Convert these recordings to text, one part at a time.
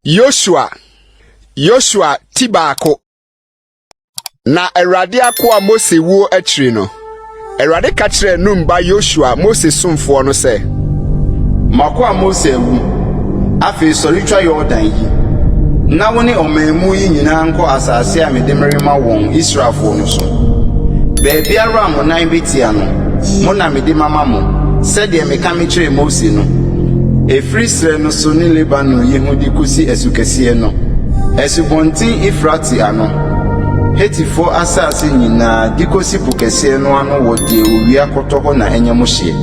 Yosua, Yosua ti baako. Na Awurade akoa Mose wuo akyiri no, Awurade ka kyerɛɛ Nun ba Yosua, Mose somfoɔ no sɛ. M'akoa Mose awu. Afei sɔre twa Yordan yi, na wo ne ɔman mu yi nyinaa nkɔ asase a mede merema wɔn, Israelfoɔ no so. Baabiara a mo nan betia no, mo na mede mama mo, sɛdeɛ meka mekyerɛɛ Mose no. Ɛfiri serɛ no so ne Lebanon yi ho de kɔsi asukɛseɛ no, Asubɔnten Eufrate ano, Hetifoɔ asase nyinaa de kɔsi po kɛseɛ no ano wɔ deɛ owia kɔtɔ hɔ na ɛnyɛ mo hyeɛ.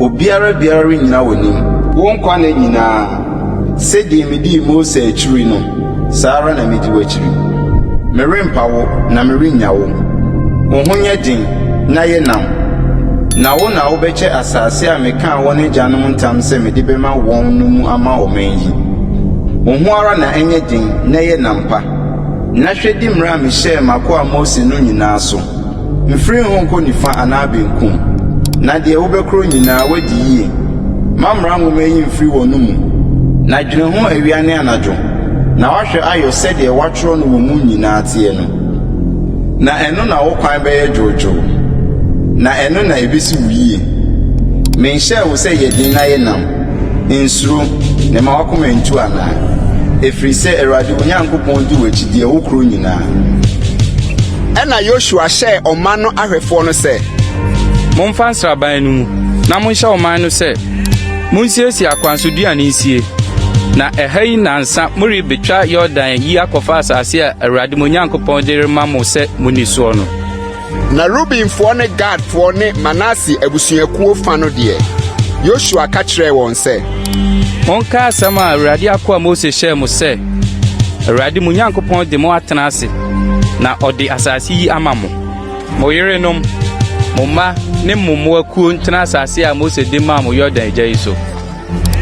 Obiara biara rennyina w'anim. Wo nkwa nna nyinaa, sɛdeɛ medii Mose akyiri no, saa ara na medi w'akyiri. Merempa wo na merennya wo. Wo ho nyɛ den na yɛ nnam, na wo na wobɛkyɛ asase a mekaa wɔn agyanom ntam sɛ mede bɛma wɔn no mu ama ɔman yi. Wo ho ara na ɛnyɛ den na yɛ nnam pa, na hwɛ di mmara a mehyɛɛ m'akoa Mose no nyinaa so. Mfiri ho nkɔ nifa anaa benkum, na deɛ wobɛkorɔ nyinaa, woadi yie. Mma mmara nwoma yi mfiri w'anomu, na dwene ho awia ne anadwo, na woahwɛ ayɔ sɛdeɛ wɔatwerɛ no wɔ mu nyinaa teɛ no. Na ɛno na wo kwan bɛyɛ dwoodwoo, na ɛno na ɛbɛsi wo yie. Menhyɛɛ wo sɛ yɛ den na yɛ nnam, nsuro, na mma w'akoma nntu anaa? Ɛfiri sɛ Awurade wo Nyankopɔn di w'akyi deɛ wokorɔ nyinaa. Ɛnna Yosua hyɛɛ ɔman no ahwɛfoɔ no sɛ. Momfa nsraban no mu, na monhyɛ ɔman no sɛ, 'Munsiesie akwansoduane nsie, na ɛha yi nnansa morebetwa Yordan yi akɔfa asase a Awurade mo Nyankopɔn de rema mo sɛ munni soɔ no. Na Rubenfoɔ ne Gadfoɔ ne Manase abusuakuo fa no deɛ, Yosua ka kyerɛɛ wɔn sɛ. Monkae asɛm a Awurade akoa Mose hyɛɛ mo sɛ, 'Awurade mo Nyankopɔn de mo atena ase, na ɔde asase yi ama mo. Mo yerenom, mo mma ne mo mmoakuo ntena asase a Mose de maa mo Yordan agya yi so.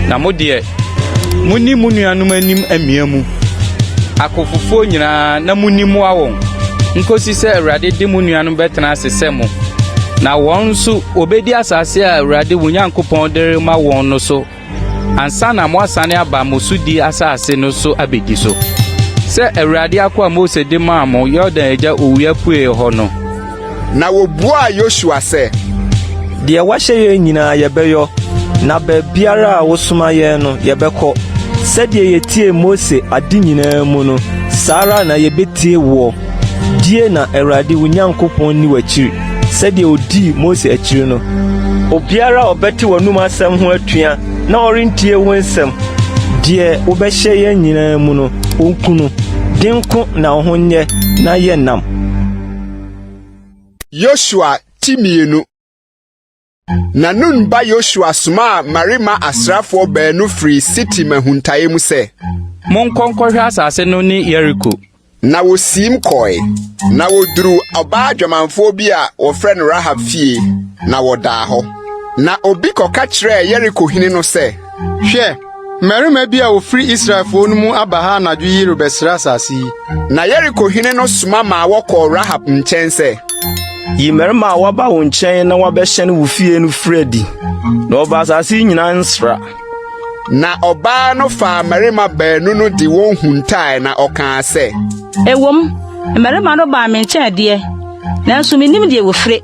Na mo deɛ, monni mo nuanom anim amia mu, akofofoɔ nyinaa, na monni mmoa wɔn, nkɔsi sɛ Awurade de mo nuanom bɛtena ase sɛ mo, na wɔn nso wɔbɛdi asase a Awurade wo Nyankopɔn de rema wɔn no so ansa na moasane aba mo sodi asase no so abedi so, sɛ Awurade akoa Mose de maa mo Yordan agya owia apuei hɔ no. Na wobuaa Yosua sɛ. Deɛ woahyɛ yɛn nyinaa yɛbɛyɔ, na baabiara a wosoma yɛn no yɛbɛkɔ. Sɛdeɛ yɛtiee Mose ade nyinaa mu no, saa ara na yɛbɛtie woɔ. Die na Awurade wo Nyankopɔn nni w'akyiri sɛdeɛ ɔdii Mose akyiri no. Obiara a ɔbɛte w'anomu asɛm ho atua na ɔrentie wo nsɛm, deɛ wobɛhyɛ yɛn nyinaa mu no, wɔnku no. Den nko na wo ho nyɛ na yɛ nnam. Yosua ti mmienu. Na Nun ba Yosua somaa mmarima asraafoɔ baanu firii Sitim ahuntaeɛ mu sɛ. Monkɔ nkɔhwɛ asase no ne Yeriko. Na wosiim kɔe, na woduruu ɔbaa dwamanfoɔ bi a wɔfrɛ no Rahab fie, na wɔdaa hɔ. Na obi kɔka kyerɛɛ Yeriko hene no sɛ. Hwɛ, mmarima bi a wɔfiri Israelfoɔ no mu aba ha anadwo yi rebɛsra asase yi. Na Yeriko hene no soma maa wɔkɔɔ Rahab nkyɛn sɛ. Yi mmarima a wɔaba wo nkyɛn na wɔabɛhyɛne wo fie no firi adi, na wɔba asase yi nyinaa nsra. Na ɔbaa no faa mmarima baanu no de wɔn huntae na ɔkaa sɛ. Ɛwom, mmarima no baa me nkyɛn deɛ, nanso minnim deɛ wɔfire.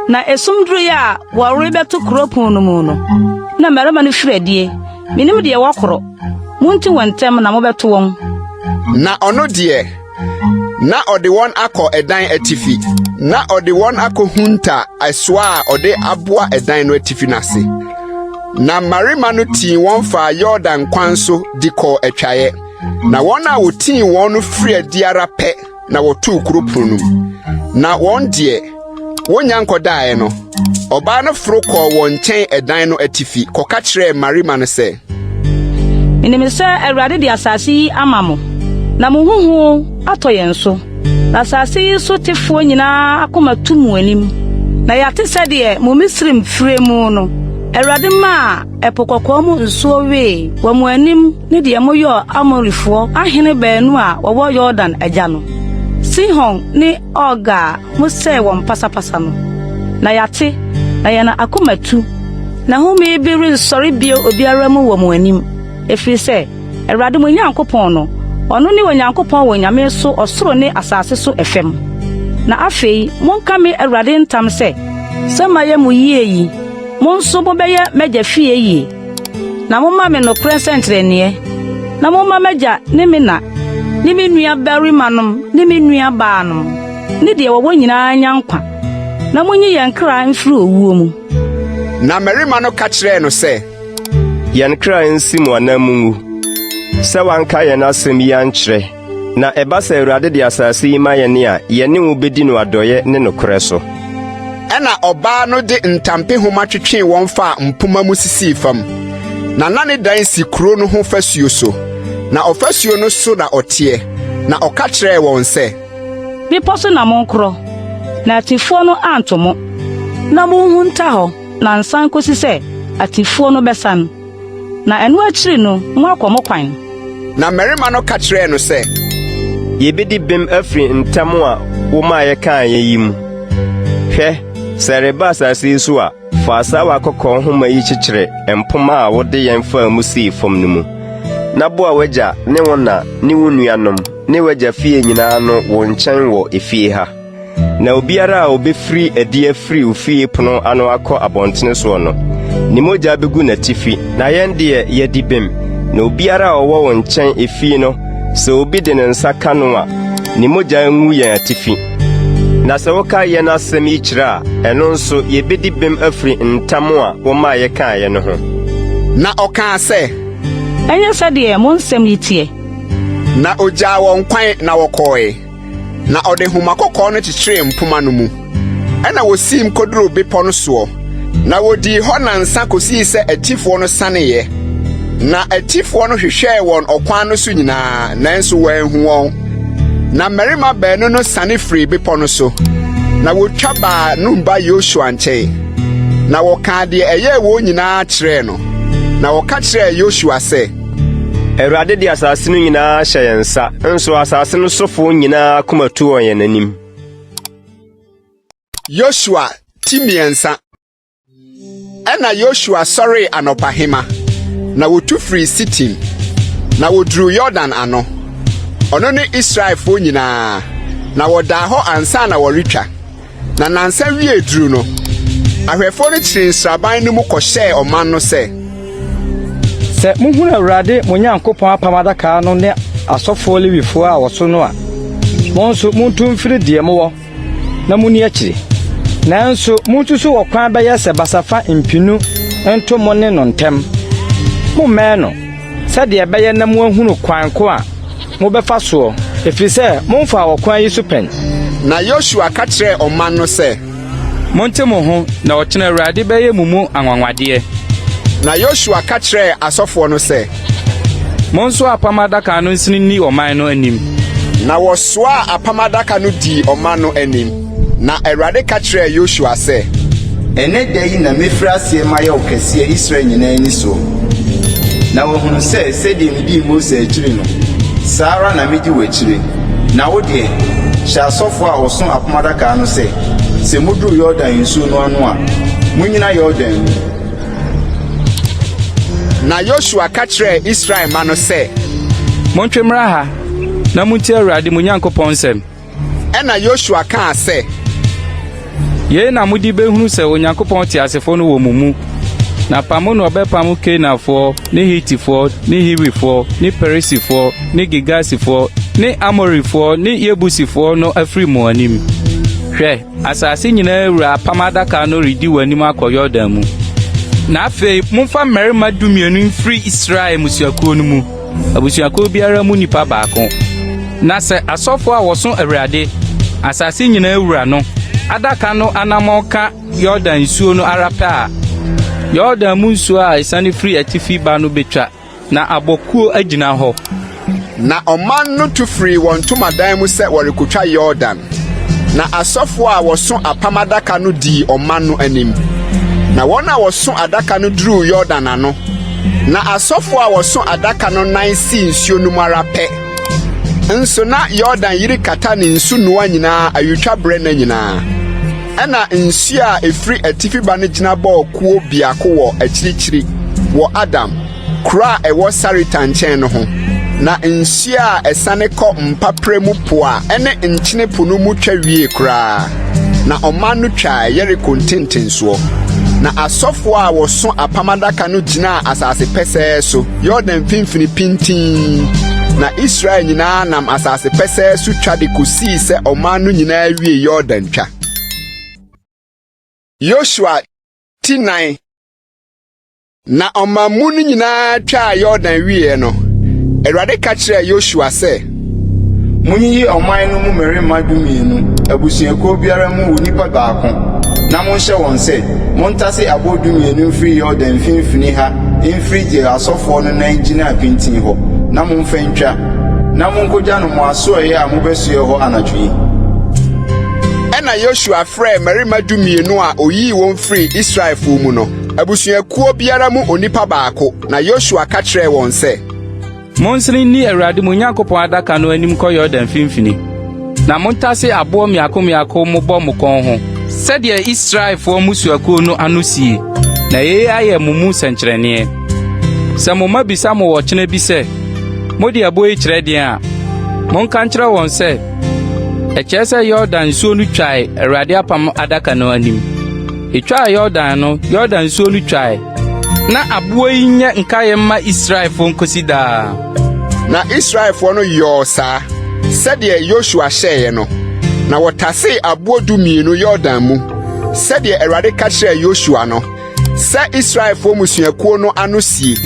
Na esum duruiɛ a wɔrebɛto kuro pon no mu no, na mmarima no firi adie. Minnim deɛ wɔkorɔ. Munti wɔn ntɛm na mobɛto wɔn. Na ɔno deɛ, na ɔde wɔn akɔ ɛdan atifi, na ɔde wɔn akɔhunta ɛsoa a ɔde aboa ɛdan no atifi no ase. Na mmarima no tii wɔn faa Yordan kwan so de kɔɔ atwaeɛ. Na wɔn a wɔtii wɔn no firi adi ara pɛ na wɔtoo kuro pono no mu. Na wɔn deɛ, wonnya nkɔdaeɛ no, ɔbaa no foro kɔɔ wɔn nkyɛn ɛdan no atifi kɔka kyerɛɛ mmarima no sɛ. Minim sɛ Awurade de asase yi ama mo, na mo ho hu atɔ yɛn so, na asase yi so tefoɔ nyinaa akoma tu mo anim. Na yɛate sɛdeɛ mo Misraim fire mu no, Awurade maa Ɛpo Kɔkɔɔ mu nsuo wee wɔ mo anim ne deɛ moyɔɔ Amorifoɔ ahene baanu a wɔwɔ Yordan agya no, Sihon ne Og a mosɛee wɔn pasapasa no. Na yɛate, na yɛn akoma tu, na home bi rensɔre bio obiara mu wɔ mo anim, ɛfiri sɛ. Awurade mo Nyankopɔn no, ɔno ne Onyankopɔn wɔ anyame so ɔsoro ne asase so ɛfam. Na afei monka me Awurade ntam sɛ, sɛ mayɛ mo yie yi, mo nso mobɛyɛ m'agya fie yie. Na momma me nokorɛ nsɛnkyerɛnneɛ, na momma m'agya ne me na, ne me nuabarimanom ne me nuabaanom, ne deɛ wɔwɔ nyinaa nya nkwa, na munyi yɛn kra mfiri owuo mu. Na mmarima no ka kyerɛɛ no sɛ, Yɛn kra nsi mo ananmu ngu, sɛ woanka yɛn asɛm yi ankyerɛ, na ɛba sɛ Awurade de asase yi ma yɛn a, yɛne wo bedi no adɔeɛ ne nokorɛ so. Ɛnna ɔbaa no de ntampehoma twetwee wɔn faa mpomma mu sisii fam, na na ne dan si kuro no ho fasuo so, na ɔfasuo no so na ɔteɛ, na ɔka kyerɛɛ wɔn sɛ. Bepɔ so na monkorɔ, na atifoɔ no anto mo, na monhunta hɔ nnansa nkosi sɛ atifoɔ no bɛsan, na ɛno akyiri no moakɔ mo kwan. Na mmarima no ka kyerɛɛ no sɛ. Yebedi bem afiri ntam a womaa yɛkaeɛ yi mu. Hwɛ, sɛ ɛreba asase yi so a, Fa asaawa kɔkɔɔ nhoma yi kyekyere mpomma a wode yɛn faa mu sii fam no mu, na boa w'agya ne wo na ne wo nuanom ne w'agya fie nyinaa ano wo nkyɛn wɔ efie ha. Na obiara a obefiri adi afiri wo fie pono ano akɔ abɔntene soɔ no, ne mogya begu n'atifi, na yɛn deɛ, yɛadi bem. Na obiara a ɔwɔ wo nkyɛn efie no, sɛ obi de ne nsa ka no a, ne mogya ngu yɛn atifi. Na sɛ woka yɛn asɛm yi kyerɛ a, ɛno nso yebedi bem afiri ntam a womaa yɛkaeɛ no ho. Na ɔkaa sɛ. Ɛnyɛ sɛdeɛ mo nsɛm yi teɛ. Na ogyaa wɔn kwan na wɔkɔe, na ɔde nhoma kɔkɔɔ no kyekyeree mpomma no mu. Ɛnna wosiim koduruu bepɔ no soɔ, na wodii hɔ nnansa kosii sɛ atifoɔ no saneeɛ. Na atifoɔ no hwehwɛɛ wɔn ɔkwan no so nyinaa, nanso wɔanhu wɔn. Na mmarima baanu no siane firii bepɔ no so, na wotwa baa Nun ba Yosua nkyɛn, na wɔkaa deɛ ɛyɛɛ wɔn nyinaa kyerɛɛ no. Na wɔka kyerɛɛ Yosua sɛ, Awurade de asase no nyinaa ahyɛ yɛn nsa, nso asase no sofoɔ nyinaa akoma tu wɔ yɛn anim. Yosua ti mmiɛnsa. Ɛnna Yosua sɔree anɔpahema, na wotu firii Sitim, na woduruu Yordan ano, ɔno ne Israelfoɔ nyinaa, na wɔdaa hɔ ansa na wɔretwa. Na nnansa wiee duru no, ahwɛfoɔ no kyinii nsraban no mu kɔhyɛɛ ɔman no sɛ. Sɛ muhunu Awurade mo Nyankopɔn apam adaka no ne asɔfoɔ Lewifoɔ a wɔso no a, mo nso montu mfiri deɛ mowɔ na munni akyiri. Nanso munsusuw ɔkwan bɛyɛ sɛ basafa mpennu nto mo ne no ntam. Mommɛn no, sɛdeɛ ɛbɛyɛ na moahunu kwan ko a mobɛfa soɔ, ɛfiri sɛ momfaa ɔkwan yi so pɛn. Na Yosua ka kyerɛɛ ɔman no sɛ. Monte mo ho, na ɔkyena Awurade bɛyɛ mo mu anwanwadeɛ. Na Yosua ka kyerɛɛ asɔfoɔ no sɛ. Monsoa apam adaka no nsene nni ɔman no anim. Na wɔsoaa apam adaka no dii ɔman no anim. Na Awurade ka kyerɛɛ Yosua sɛ. Ɛnnɛ da yi na mɛfiri aseɛ mayɛ wo kɛseɛ Israel nyinaa ani soɔ, na wɔahunu sɛ sɛdeɛ medii Mose akyiri no, saa ara na mɛdi w'akyire. Na wo deɛ, hyɛ asɔfoɔ a wɔso apam adaka no sɛ, 'Sɛ moduru Yordan nsuo no ano a, monnyina Yordan mu. Na Yosua ka kyerɛɛ Israel mma no sɛ. Montwe mmra ha, na muntie Awurade mo Nyankopɔn nsɛm. Ɛnna Yosua kaa sɛ. Yei na mode bɛhunu sɛ Onyankopɔn teasefoɔ no wɔ mo mu, na pamo na ɔbɛpamo Kanaanfoɔ ne Hitifoɔ ne Hiwifoɔ ne Perisifoɔ ne Girgasifoɔ ne Amorifoɔ ne Yebusifoɔ no afiri mo anim. Hwɛ, asase nyinaa wura apam adaka no redi w'anim akɔ Yordan mu. Na afei momfa mmarima dumienu mfiri Israel mmusuakuo no mu, abusuakuo biara mu nipa baako. Na sɛ asɔfoɔ a wɔso Awurade, asase nyinaa wura no, adaka no anammɔn ka Yordan nsuo no ara pɛ a, Yordan mu nsuo a esiane firi atifi ba no betwa, na abɔ kuo agyina hɔ. Na ɔman no tu firii wɔn ntomadan mu sɛ wɔrekotwa Yordan. Na asɔfoɔ a wɔso apam adaka no dii ɔman no anim. Na wɔn a wɔso adaka no duruu Yordan ano, na asɔfoɔ a wɔso adaka no nan sii nsuo no mu ara pɛ, nso na Yordan yiri kata ne nsunoa nyinaa awitwa berɛ nna nyinaa. Ɛnna nsu a efiri atifi ba no gyina bɔɔ kuo biako wɔ akyirikyiri, wɔ Adam. kuro a ɛwɔ Saretan nkyɛn no ho. Na nsuo a ɛsane kɔ mpaperɛ mu po a ɛne Nkyene Po no mu twa wiee koraa, na ɔman no twaa Yeriko ntentensoɔ. Na asɔfoɔ a wɔso apam adaka no gyinaa asase pɛsɛɛ so, Yordan mfimfini pintinn. Na Israel nyinaa nam asase pɛsɛɛ so twa de kosii sɛ ɔman no nyinaa wiee Yordan twa. Yosua ti 4. Na ɔman mu no nyinaa twaa Yordan wieɛ no, Awurade ka kyerɛɛ Yosua sɛ, Monyiyi ɔman no mu mmarima 12, abusuakuo biara mu onipa baako, na monhyɛ wɔn sɛ, 'Montase aboɔ 12 mfiri Yordan mfimfini ha mfiri deɛ asɔfoɔ no nan gyinaa pintinn hɔ, na momfa ntwa, na monkɔgya no mo asoɛeɛ a mobɛsoɛ hɔ anadwo yi. Ɛnna Yosua frɛɛ mmarima 12 a oyii wɔn firii Israelfoɔ mu no, abusuakuo biara mu onipa baako, na Yosua ka kyerɛɛ wɔn sɛ. Monsene nni Awurade mo Nyankopɔn adaka no anim nkɔ Yordan mfimfini, na montase aboɔ mmiako mmiako mmobɔ mo kɔn ho, sɛdeɛ Israelfoɔ mmusuakuo no ano sie, na yei ayɛ mo mu nsɛnkyerɛnneɛ. Sɛ mo mma bisa mo ɔkyena bi sɛ, 'Mode aboɔ yi kyerɛ deɛn a, monka nkyerɛ wɔn sɛ, 'Ɛkyerɛ sɛ Yordan nsuo no twae Awurade apam adaka no anim. Etwaa Yordan no, Yordan nsuo no twae. Na aboɔ yi nyɛ nkaeɛ mma Israelfoɔ nkosi daa. Na Israelfoɔ no yɔɔ saa, sɛdeɛ Yosua hyɛeɛ no, na wɔtasee aboɔ 12 Yordan mu, sɛdeɛ Awurade ka kyerɛɛ Yosua no, sɛ Israelfoɔ mmusuakuo no ano sie,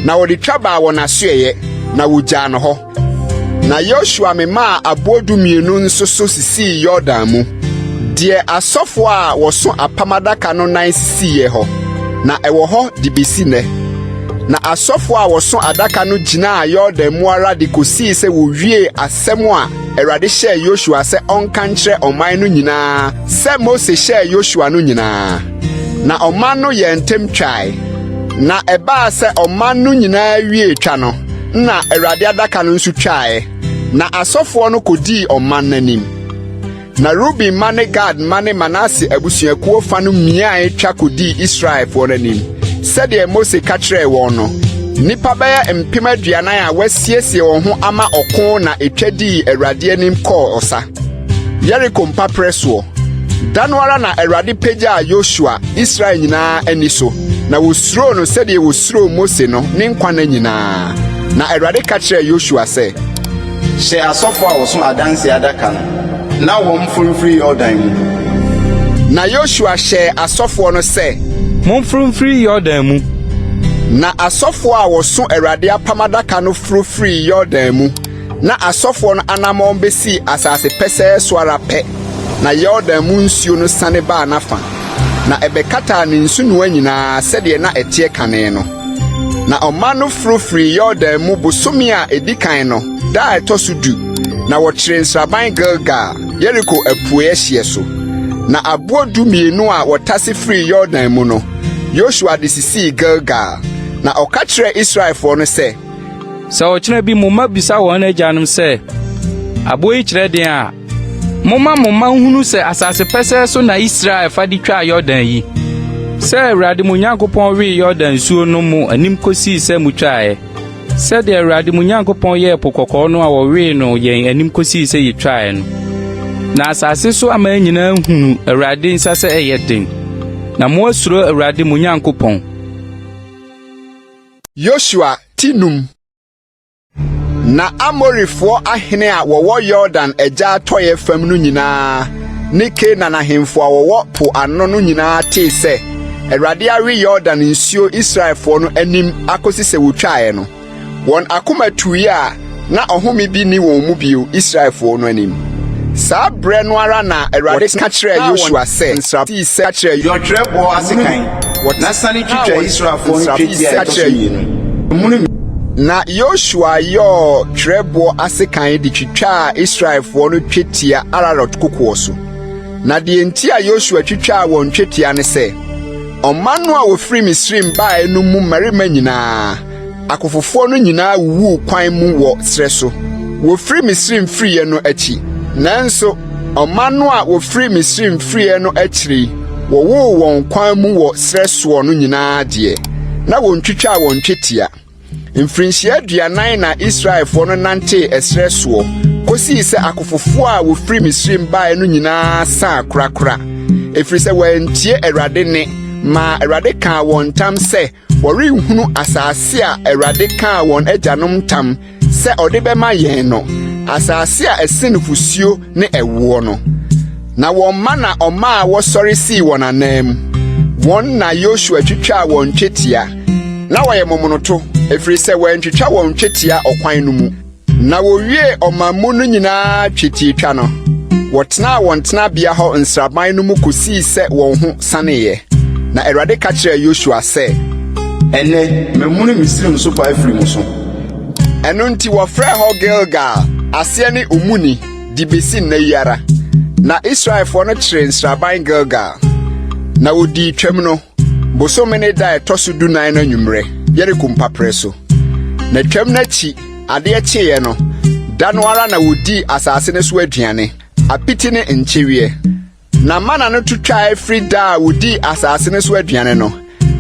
na wɔde twa baa wɔn asoɛeɛ, na wɔgyaa no hɔ. Na Yosua memaa aboɔ 12 nso so sisii Yordan mu, deɛ asɔfoɔ a wɔso apam adaka no nan sisiiɛ hɔ, na ɛwɔ hɔ de besi nnɛ. Na asɔfoɔ a wɔso adaka no gyinaa Yordan mu ara de kosii sɛ wɔwiee asɛm a Awurade hyɛɛ Yosua sɛ ɔnka nkyerɛ ɔman no nyinaa sɛ Mose hyɛɛ Yosua no nyinaa. Na ɔman no yɛɛ ntɛm twae. Na ɛbaa sɛ ɔman no nyinaa wiee twa no, na Awurade adaka no nso twaeɛ, na asɔfoɔ no kɔdii ɔman no anim. Na Ruben mma ne Gad mma ne Manase abusuakuo fa no miae twa kɔdii Israelfoɔ no anim, sɛdeɛ Mose ka kyerɛɛ wɔn no. Nnipa bɛyɛ 40,000 a wɔasiesie wɔn ho ama ɔko na ɛtwa dii Awurade anim kɔɔ ɔsa. Yeriko mpaperɛ soɔ. Da no ara na Awurade pagyaa Yosua, Israel nyinaa ani so, na wɔsuroo no sɛdeɛ wɔsuroo Mose no ne nkwa nna nyinaa. Na Awurade ka kyerɛɛ Yosua sɛ. Hyɛ asɔfoɔ a wɔso Adanseɛ Adaka no na wɔmforo mfiri Yordan mu. Na Yosua hyɛɛ asɔfoɔ no sɛ. Momforo mfiri Yordan mu. Na asɔfoɔ a wɔso Awurade Apam Adaka no foro firii Yordan mu. Na asɔfoɔ no anammɔn bɛsii asase pɛsɛɛ so ara pɛ na Yordan mu nsuo no sane baa n'afa, na ɛbɛkataa ne nsunoa nyinaa sɛdeɛ na ɛteɛ kane no. Na ɔman no foro firii Yordan mu bosome a ɛdi kan no da a ɛtɔ so du, na wɔkyeree nsraban Gilgal, Yeriko apueɛ hyeɛ so. Na aboɔ 12 a wɔtase firii Yordan mu no, Yosua de sisii Gilgal, na ɔka kyerɛɛ Israelfoɔ no sɛ, Sɛ ɔkyena bi mo mma bisa wɔn agyanom sɛ, 'Aboɔ yi kyerɛ dɛn a, momma mo mma nhunu sɛ asase pɛsɛɛ so na Israel fa de twaa Yordan yi, sɛ Awurade mo Nyankopɔn wee Yordan nsuo no mo anim kosii sɛ mutwaeɛ, sɛdeɛ Awurade mo Nyankopɔn yɛɛ Po Kɔkɔɔ no a wɔwee no yɛn anim kosii sɛ yetwaeɛ no. Na asase so aman nyinaa hunu Awurade nsa sɛ ɛyɛ den, na moasuro Awurade mo Nyankopɔn. Yosua ti num. Na Amorifoɔ ahene a wɔwɔ Yordan agya atɔeɛ fam no nyinaa ne Kanaan ahemfo a wɔwɔ po ano no nyinaa tee sɛ Awurade awe Yordan nsuo Israelfoɔ no anim akɔsi sɛ wɔtwaeɛ no. Wɔn akoma tui a na ɔhome bi nni wɔn mu bio Israelfoɔ no anim. Saa berɛ no ara na Awurade ka kyerɛɛ Yosua sɛ, Yɔ twerɛboɔ asekan, na sane twitwa Israelfoɔ no twetia a ɛtɔ so mmienu. Na Yosua yɔɔ twerɛboɔ asekan de twitwaa Israelfoɔ no twetia Aralot kokoɔ so. Na deɛ enti a Yosua twitwaa wɔn twetia ne sɛ, ɔman no a wɔfiri Misraim baeɛ no mu mmarima nyinaa, Akofofoɔ no nyinaa wuwuu kwan mu wɔ serɛ so, wɔfiri Misraim firiiɛ no akyi. Nanso ɔman no a wɔfiri Misraim firiiɛ no akyiri yi, wɔwoo wɔn kwan mu wɔ serɛ soɔ no nyinaa deɛ, na wɔntwitwaa wɔn twetia. Mfirinhyia 40 na Israelfoɔ no nantee ɛserɛ soɔ kɔsii sɛ akofofoɔ a wɔfiri Misraim baeɛ no nyinaa saa korakora, ɛfiri sɛ wɔantie Awurade nne maa Awurade kaa wɔn ntam sɛ wɔrenhunu asase a Awurade kaa wɔn agyanom ntam sɛ ɔde bɛma yɛn no, asase a ɛsen nufusuo ne ɛwoɔ no. Na wɔn mma na ɔmaa wɔsɔre sii wɔn ananmu. Wɔn na Yosua twitwaa wɔn twetia. Na wɔyɛ momonoto, ɛfiri sɛ wɔantwitwa wɔn twetia ɔkwan no mu. Na wɔwiee ɔman mu no nyinaa twetiatwa no, wɔtenaa wɔn tenabea hɔ nsraban no mu kosii sɛ wɔn ho saneeɛ. Na Awurade ka kyerɛɛ Yosua sɛ, Ɛnnɛ, mamuni Misraim so pa afiri mo so. Ɛno nti wɔfrɛɛ hɔ Gilgal, aseɛ ne Omuni, de besi nnɛ yi ara. Na Israelfoɔ no kyeree nsraban Gilgal. Na wɔdii Twam no, bosome ne da a ɛtɔ so 14 no anwummerɛ, Yeriko mpaperɛ so. Na Twam no akyi, adeɛ kyeeɛ no, da no ara na wɔdii asase no so aduane, apiti ne nkyeweɛ. Na mana no to twae firi da a wɔdii asase no so aduane no.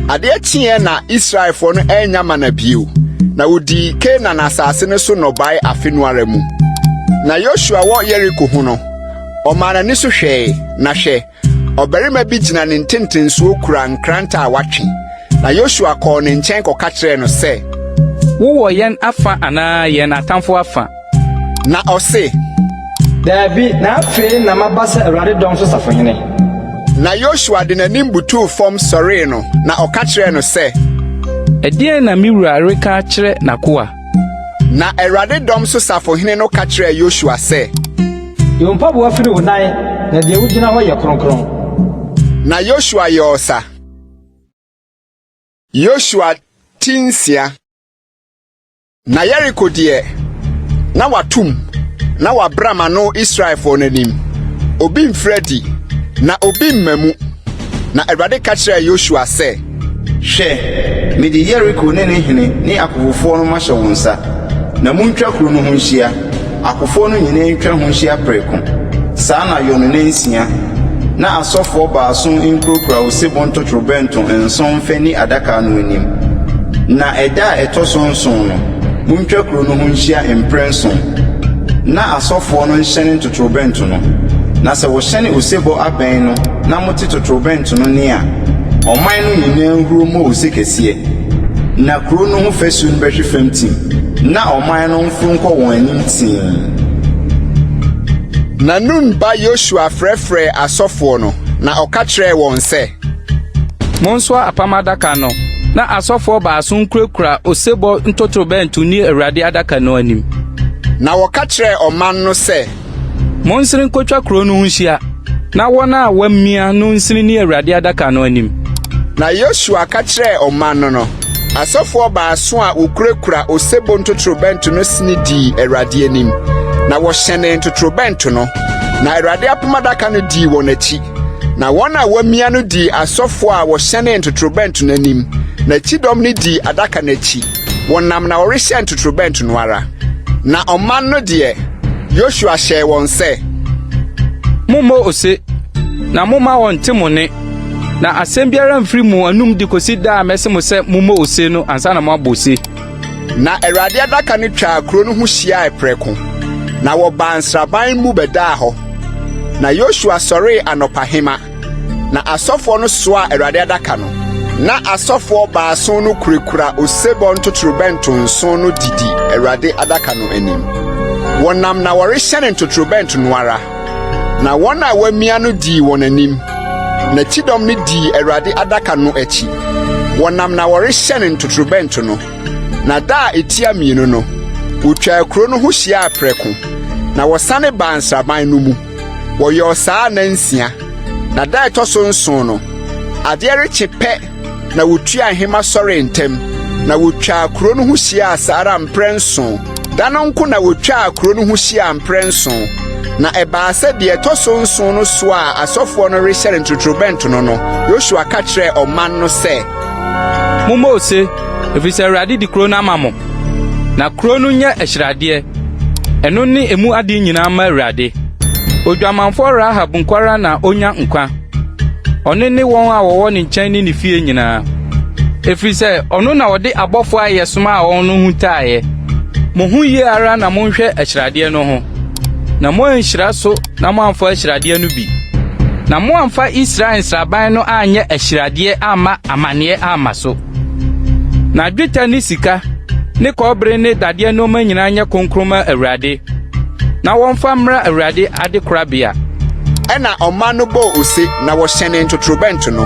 Adeɛ kyeeɛ na Israelfoɔ no annya mana bio, na wɔdii Kanaan asase no so nnɔbae afe no ara mu. Na Yosua wɔ Yeriko ho no, ɔmaa n'ani so hwɛe, na hwɛ, ɔbarima bi gyina ne ntentensoɔ kura nkrantɛ a watwe. Na Yosua kɔɔ ne nkyɛn kɔka kyerɛɛ no sɛ, Wowɔ yɛn afa anaa yɛn atamfo afa? Na ɔse, Daabi, na afei na maba sɛ Awurade dɔm so safohene. Na Yosua de n'anim butuu fam sɔree no, na ɔka kyerɛɛ no sɛ, Ɛdeɛn na me wura reka akyerɛ n'akoa? Na Awurade dɔm so safohene no ka kyerɛɛ Yosua sɛ, Yi wo mpaboa firi wo nan, na deɛ wugyina hɔ yɛ kronkron. Na Yosua yɔɔ sa. Yosua ti 6. Na Yeriko deɛ, na watom, na wabram ano Israelfoɔ no anim. Obi mfiri adi, na obi mma mu. Na Awurade ka kyerɛɛ Yosua sɛ, Hwɛ, mede Yeriko ne ne hene ne akofofoɔ no mahyɛ wo nsa, na muntwa kuro no ho nhyia, akofoɔ no nyinaa ntwa ho nhyia prɛko. Saa na yɔ no nnansia. Na asɔfoɔ baason nkurakura osebɔ ntotorobɛnto nson mfa nni adaka no anim. Na ɛda a ɛtɔ so nson no, muntwa kuro no ho nhyia mprɛnson, na asɔfoɔ no nhyɛne ntotorobɛnto no. Na sɛ wɔhyɛne osebɔ abɛn no na mote totorobɛnto no nne a, ɔman no nyinaa nhuro mmɔ ose kɛseɛ, na kuro no ho fasuo no bɛhwe fam tim, na ɔman no mforo nkɔ wɔn anim tee. Na Nun ba Yosua frɛfrɛɛ asɔfoɔ no, na ɔka kyerɛɛ wɔn sɛ, Monsoa apam adaka no, na asɔfoɔ baason nkurakura osebɔ ntotorobɛnto nni Awurade adaka no anim. Na wɔka kyerɛɛ ɔman no sɛ, Monsene nkotwa kurow no ho nhyia, na wɔn a wɔamia no nsene nni Awurade adaka no anim. Na Yosua ka kyerɛɛ ɔman no no, asɔfoɔ baason a wɔkurakura osebɔ ntotorobɛnto no sene dii Awurade anim, na wɔhyɛnee ntotorobɛnto no, na Awurade apam adaka no dii wɔn akyi. Na wɔn a wɔamia no dii asɔfoɔ a wɔhyɛnee ntotorobɛnto no anim, na kyidɔm no dii adaka no akyi. Wɔnam na wɔrehyɛn ntotorobɛnto no ara. Na ɔman no deɛ, Yosua hyɛɛ wɔn sɛ, Mommɔ ose, na momma wɔnte mo nne, na asɛm biara mfiri mo anom de kosi da a mɛse mo sɛ mommɔ ose no ansa na moabɔ ose. Na Awurade adaka no twaa kuro no ho hyiae prɛko, na wɔbaa nsraban mu bɛdaa hɔ. Na Yosua sɔree anɔpahema, Na asɔfoɔ no soaa Awurade adaka no. Na asɔfoɔ baason no kurakura osebɔ ntotorobɛnto nson no didi Awurade adaka no anim. Wɔnam na wɔrehyɛne ntotorobɛnto no ara, na wɔn a wɔamia no dii wɔn anim, na kyidɔm no dii Awurade adaka no akyi. Wɔnam na wɔrehyɛne ntotorobɛnto no. Na da a etia mmienu no, wotwaa kuro no ho hyiaa prɛko, na wɔsane baa nsraban no mu. Wɔyɔɔ saa nnansia, na da a ɛtɔ so nson no, adeɛ rekye pɛ na wotuaa nhema sɔree ntɛm, na wotwaa kuro no ho hyiaa saa ara mprɛnson. Da no nko na wotwaa kuro no ho hyiaa mprɛnson. Na ɛbaa sɛ deɛ ɛtɔ so nson no soɔ a asɔfoɔ no rehyɛne ntotorobɛnto no no, Yosua ka kyerɛɛ ɔman no sɛ, Mommɔ ose, efisɛ Awurade de kurow no ama mo. Na kurow no nyɛ ahyiradeɛ, ɛno ne emu ade nyinaa mma Awurade. Odwamanfoɔ Rahab nko ara na onya nkwa, ɔno ne wɔn a wɔwɔ ne nkyɛn ne ne fie nyinaa. Ɛfiri sɛ ɔno na ɔde abɔfoɔ a yɛsomaa wɔn no huntaeɛ. Mo ho yie ara na monhwɛ ahyiradeɛ no ho, na moanhyira so na moamfa ahyiradeɛ no bi, na moamfa Israel nsraban no anyɛ ahyiradeɛ amma amanneɛ amma so. Na dwetɛ ne sika ne kɔbere ne dadeɛ nneɛma nyinaa nyɛ kronkron ma Awurade, na wɔmfa mmra Awurade adekorabea. Ɛnna ɔman no bɔɔ ose na wɔhyɛnee ntotorobɛnto no.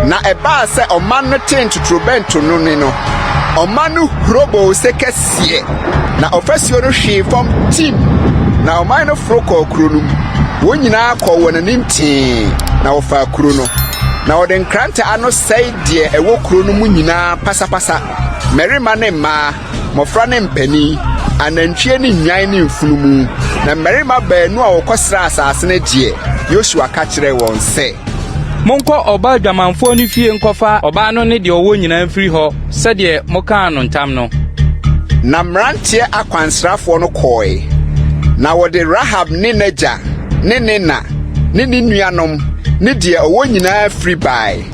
Na ɛbaa sɛ ɔman no tee ntotorobɛnto no nne no, ɔman no huro bɔɔ ose kɛseɛ, na ɔfasuo no hwee fam tim, na ɔman no foro kɔɔ kuro no mu. Wɔn nyinaa kɔɔ wɔn anim tee, na wɔfaa kuro no. Na wɔde nkrantɛ ano sɛe deɛ ɛwɔ kuro no mu nyinaa pasapasa, mmarima ne mmaa, mmɔfra ne mpanin, anantwie ne nnwan ne mfunumu. Na mmarima baanu a wɔkɔsraa asase no deɛ, Yosua ka kyerɛɛ wɔn sɛ. Monkɔ ɔbaa dwamanfoɔ no fie nkɔfa ɔbaa no ne deɛ ɔwɔ nyinaa mfiri hɔ sɛdeɛ mokaa no ntam no. Na mmeranteɛ akwansrafoɔ no kɔɔe, na wɔde Rahab ne n'agya ne ne na ne ne nuanom ne deɛ ɔwɔ nyinaa firi bae.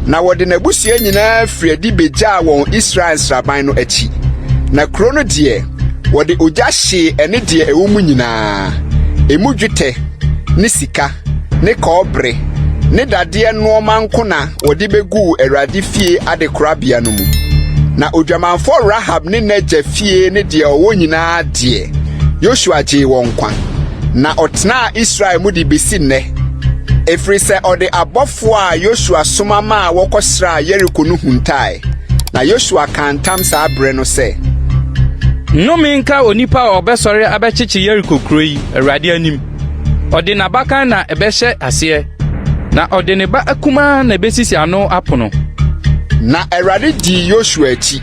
Na wɔde n'abusua nyinaa firi adi begyaa wɔn Israel nsraban no akyi. Na kuro no deɛ, wɔde ogya hyee ɛne deɛ ɛwɔ mu nyinaa, emu dwetɛ ne sika ne kɔbere ne dadeɛ nnoɔma nko na wɔde beguu Awurade fie adekorabea no mu. Na odwamanfoɔ Rahab ne n'agya fie ne deɛ ɔwɔ nyinaa deɛ, Yosua gyee wɔn nkwa, na ɔtenaa Israel mu de besi nnɛ, ɛfiri sɛ ɔde abɔfoɔ a Yosua soma maa wɔkɔsraa Yeriko no huntae. Na Yosua kaa ntam saa berɛ no sɛ. Nnome nka onipa a ɔbɛsɔre abɛkyekye Yeriko kuro yi, Awurade anim. Ɔde n'abakan na ɛbɛhyɛ aseɛ, na ɔde ne ba akumaa na ɛbɛsisi ano apono. Na Awurade dii Yosua akyi,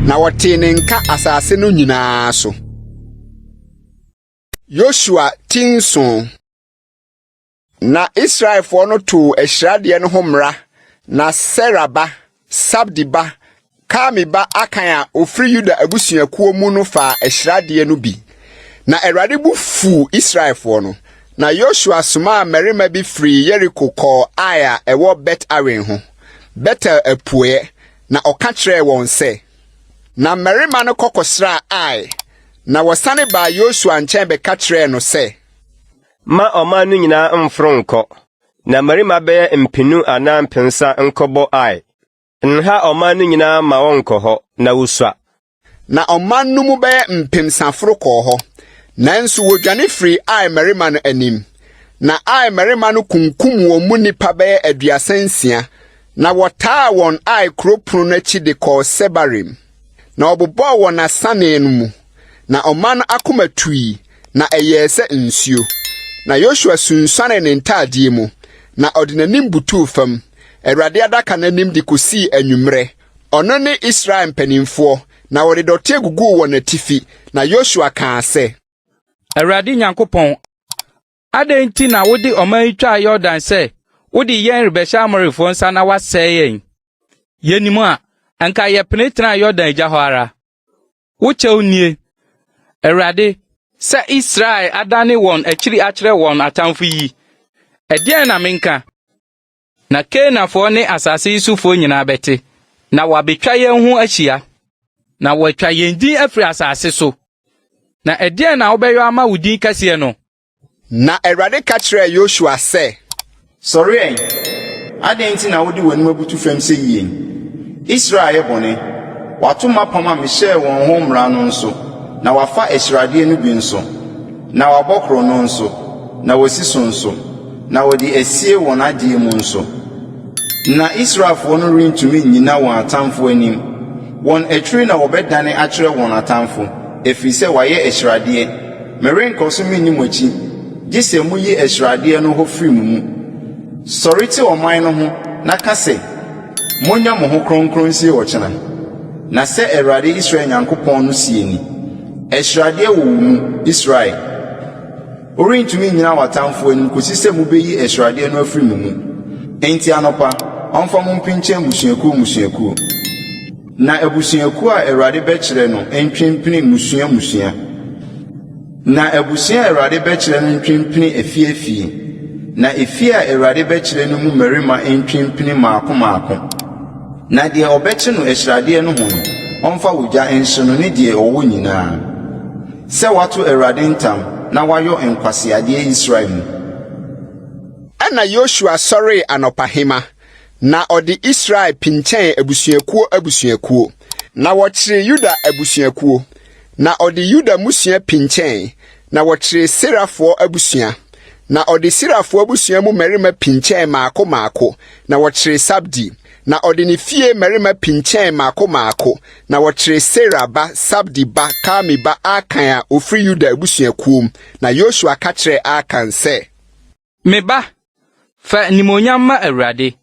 na wɔtee ne nka asase no nyinaa so. Yosua ti nson. Na Israelfoɔ no too ahyiradeɛ no ho mmara, na Sera ba, Sabdi ba, Karmi ba Akan a ɔfiri Yuda abusuakuo mu no faa ahyiradeɛ no bi. Na Awurade bo fuu Israelfoɔ no. Na Yosua somaa mmarima bi firii Yeriko kɔɔ Ai a ɛwɔ Bet-Awen ho, Betel apueɛ, na ɔka kyerɛɛ wɔn sɛ. Na mmarima no kɔ kɔsraa Ai, na wɔsane baa Yosua nkyɛn bɛka kyerɛɛ no sɛ. Mma ɔman no nyinaa mmforo nnkɔ, na mmarima bɛyɛ mpenu anaa mpensa nkɔbɔ Ai. Nha ɔman no nyinaa mma wɔnkɔ hɔ, na wosua. Na ɔman no mu bɛyɛ mpemsa foro kɔɔ hɔ, nanso wɔdwane firii Ai mmarima no anim. Na Ai mmarima no kunkum wɔn mu nnipa bɛyɛ 36, na wɔtaa wɔn Ai kuro pono no akyi de kɔɔ Sebarim. Na wɔbobɔɔ wɔn asanee no mu, na ɔman no akoma tui, na ɛyɛɛ sɛ nsuo. Na Yosua sunsuanee ne ntadeɛ mu, na ɔde n'anim butuu fam, Awurade adaka no anim de kosii anwummerɛ, ɔno ne Israel mpanimfoɔ, na wɔde dɔteɛ guguu wɔn atifi. Na Yosua kaa sɛ. Awurade Nyankopɔn, adɛn nti na wode ɔman yi twaa Yordan sɛ wode yɛn rebɛhyɛ Amorifoɔ nsa na wɔasɛe yɛn? Yenim a, anka yɛpene tenaa Yordan agya hɔ ara. Wo kyɛw nie, Awurade, sɛ Israel adane wɔn akyiri akyerɛ wɔn atamfo yi. Ɛdeɛn na menka? Na Kanaanfoɔ ne asase yi sofoɔ nyinaa bɛte, na wɔabɛtwa yɛn ho ahyia, na wɔatwa yɛn din afiri asase so. Na ɛdeɛn na wobɛyɔ ama wo din kɛseɛ no? Na Awurade ka kyerɛɛ Yosua sɛ. Sɔre ɛ! Adɛn nti na wode w'anim abutu fam sɛ yie? Israel ayɛ bɔne. Wɔato m'apam a mehyɛɛ wɔn ho mmara no nso, na wɔafa ahyiradeɛ no bi nso, na wɔabɔ korɔno nso, na wɔasi so nso, na wɔde asie wɔn adeɛ mu nso. Na Israelfoɔ no rentumi nnyina wɔn atamfoɔ anim. Wɔn akyiri na wɔbɛdane akyerɛ wɔn atamfo, ɛfiri sɛ wɔayɛ ahyiradeɛ. Merenkɔ so menni mo akyi, gye sɛ muyi ahyiradeɛ no hɔ firi mo mu. Sɔre te ɔman no ho na ka sɛ, 'Monyɛ mo ho kronkron nsie ɔkyena. Na sɛ Awurade Israel Nyankopɔn no seɛ ni, Ahyiradeɛ wɔ wo mu, Israel. Worentumi nnyina w'atamfoɔ anim kɔsi sɛ mobɛyi ahyiradeɛ no afiri mo mu. Enti anɔpa, ɔmfa mo mpinkyɛ mmusuakuo mmusuakuo. Na abusuakuo a Awurade bɛkyerɛ no ntwe mpini mmusua mmusua. Na abusua a Awurade bɛkyerɛ no ntwe mpini afie afie. Na efie a Awurade bɛkyerɛ no mu mmarima ntwe mpini mmaako mmaako. Na deɛ ɔbɛkye no ahyiradeɛ no ho no, ɔmfa ogya nhye no ne deɛ ɔwɔ nyinaa, sɛ wato Awurade ntam na wayɔ nkwaseadeɛ Israel mu. Ɛnna Yosua sɔree anɔpahema, na ɔde Israel pinkyɛn abusuakuo abusuakuo. Na wɔkyeree Yuda abusuakuo, na ɔde Yuda mmusua pinkyɛn, na wɔkyeree Serafoɔ abusua, na ɔde Serafoɔ abusua mu mmarima pinkyɛn mmaako mmaako, na wɔkyeree Sabdi, na ɔde ne fie mmarima pinkyɛn mmaako mmaako, na wɔkyeree Sera ba Sabdi ba Karmi ba Akan a ɔfiri Yuda abusuakuom. Na Yosua ka kyerɛɛ Akan sɛ. Me ba, fa animuonyam ma Awurade,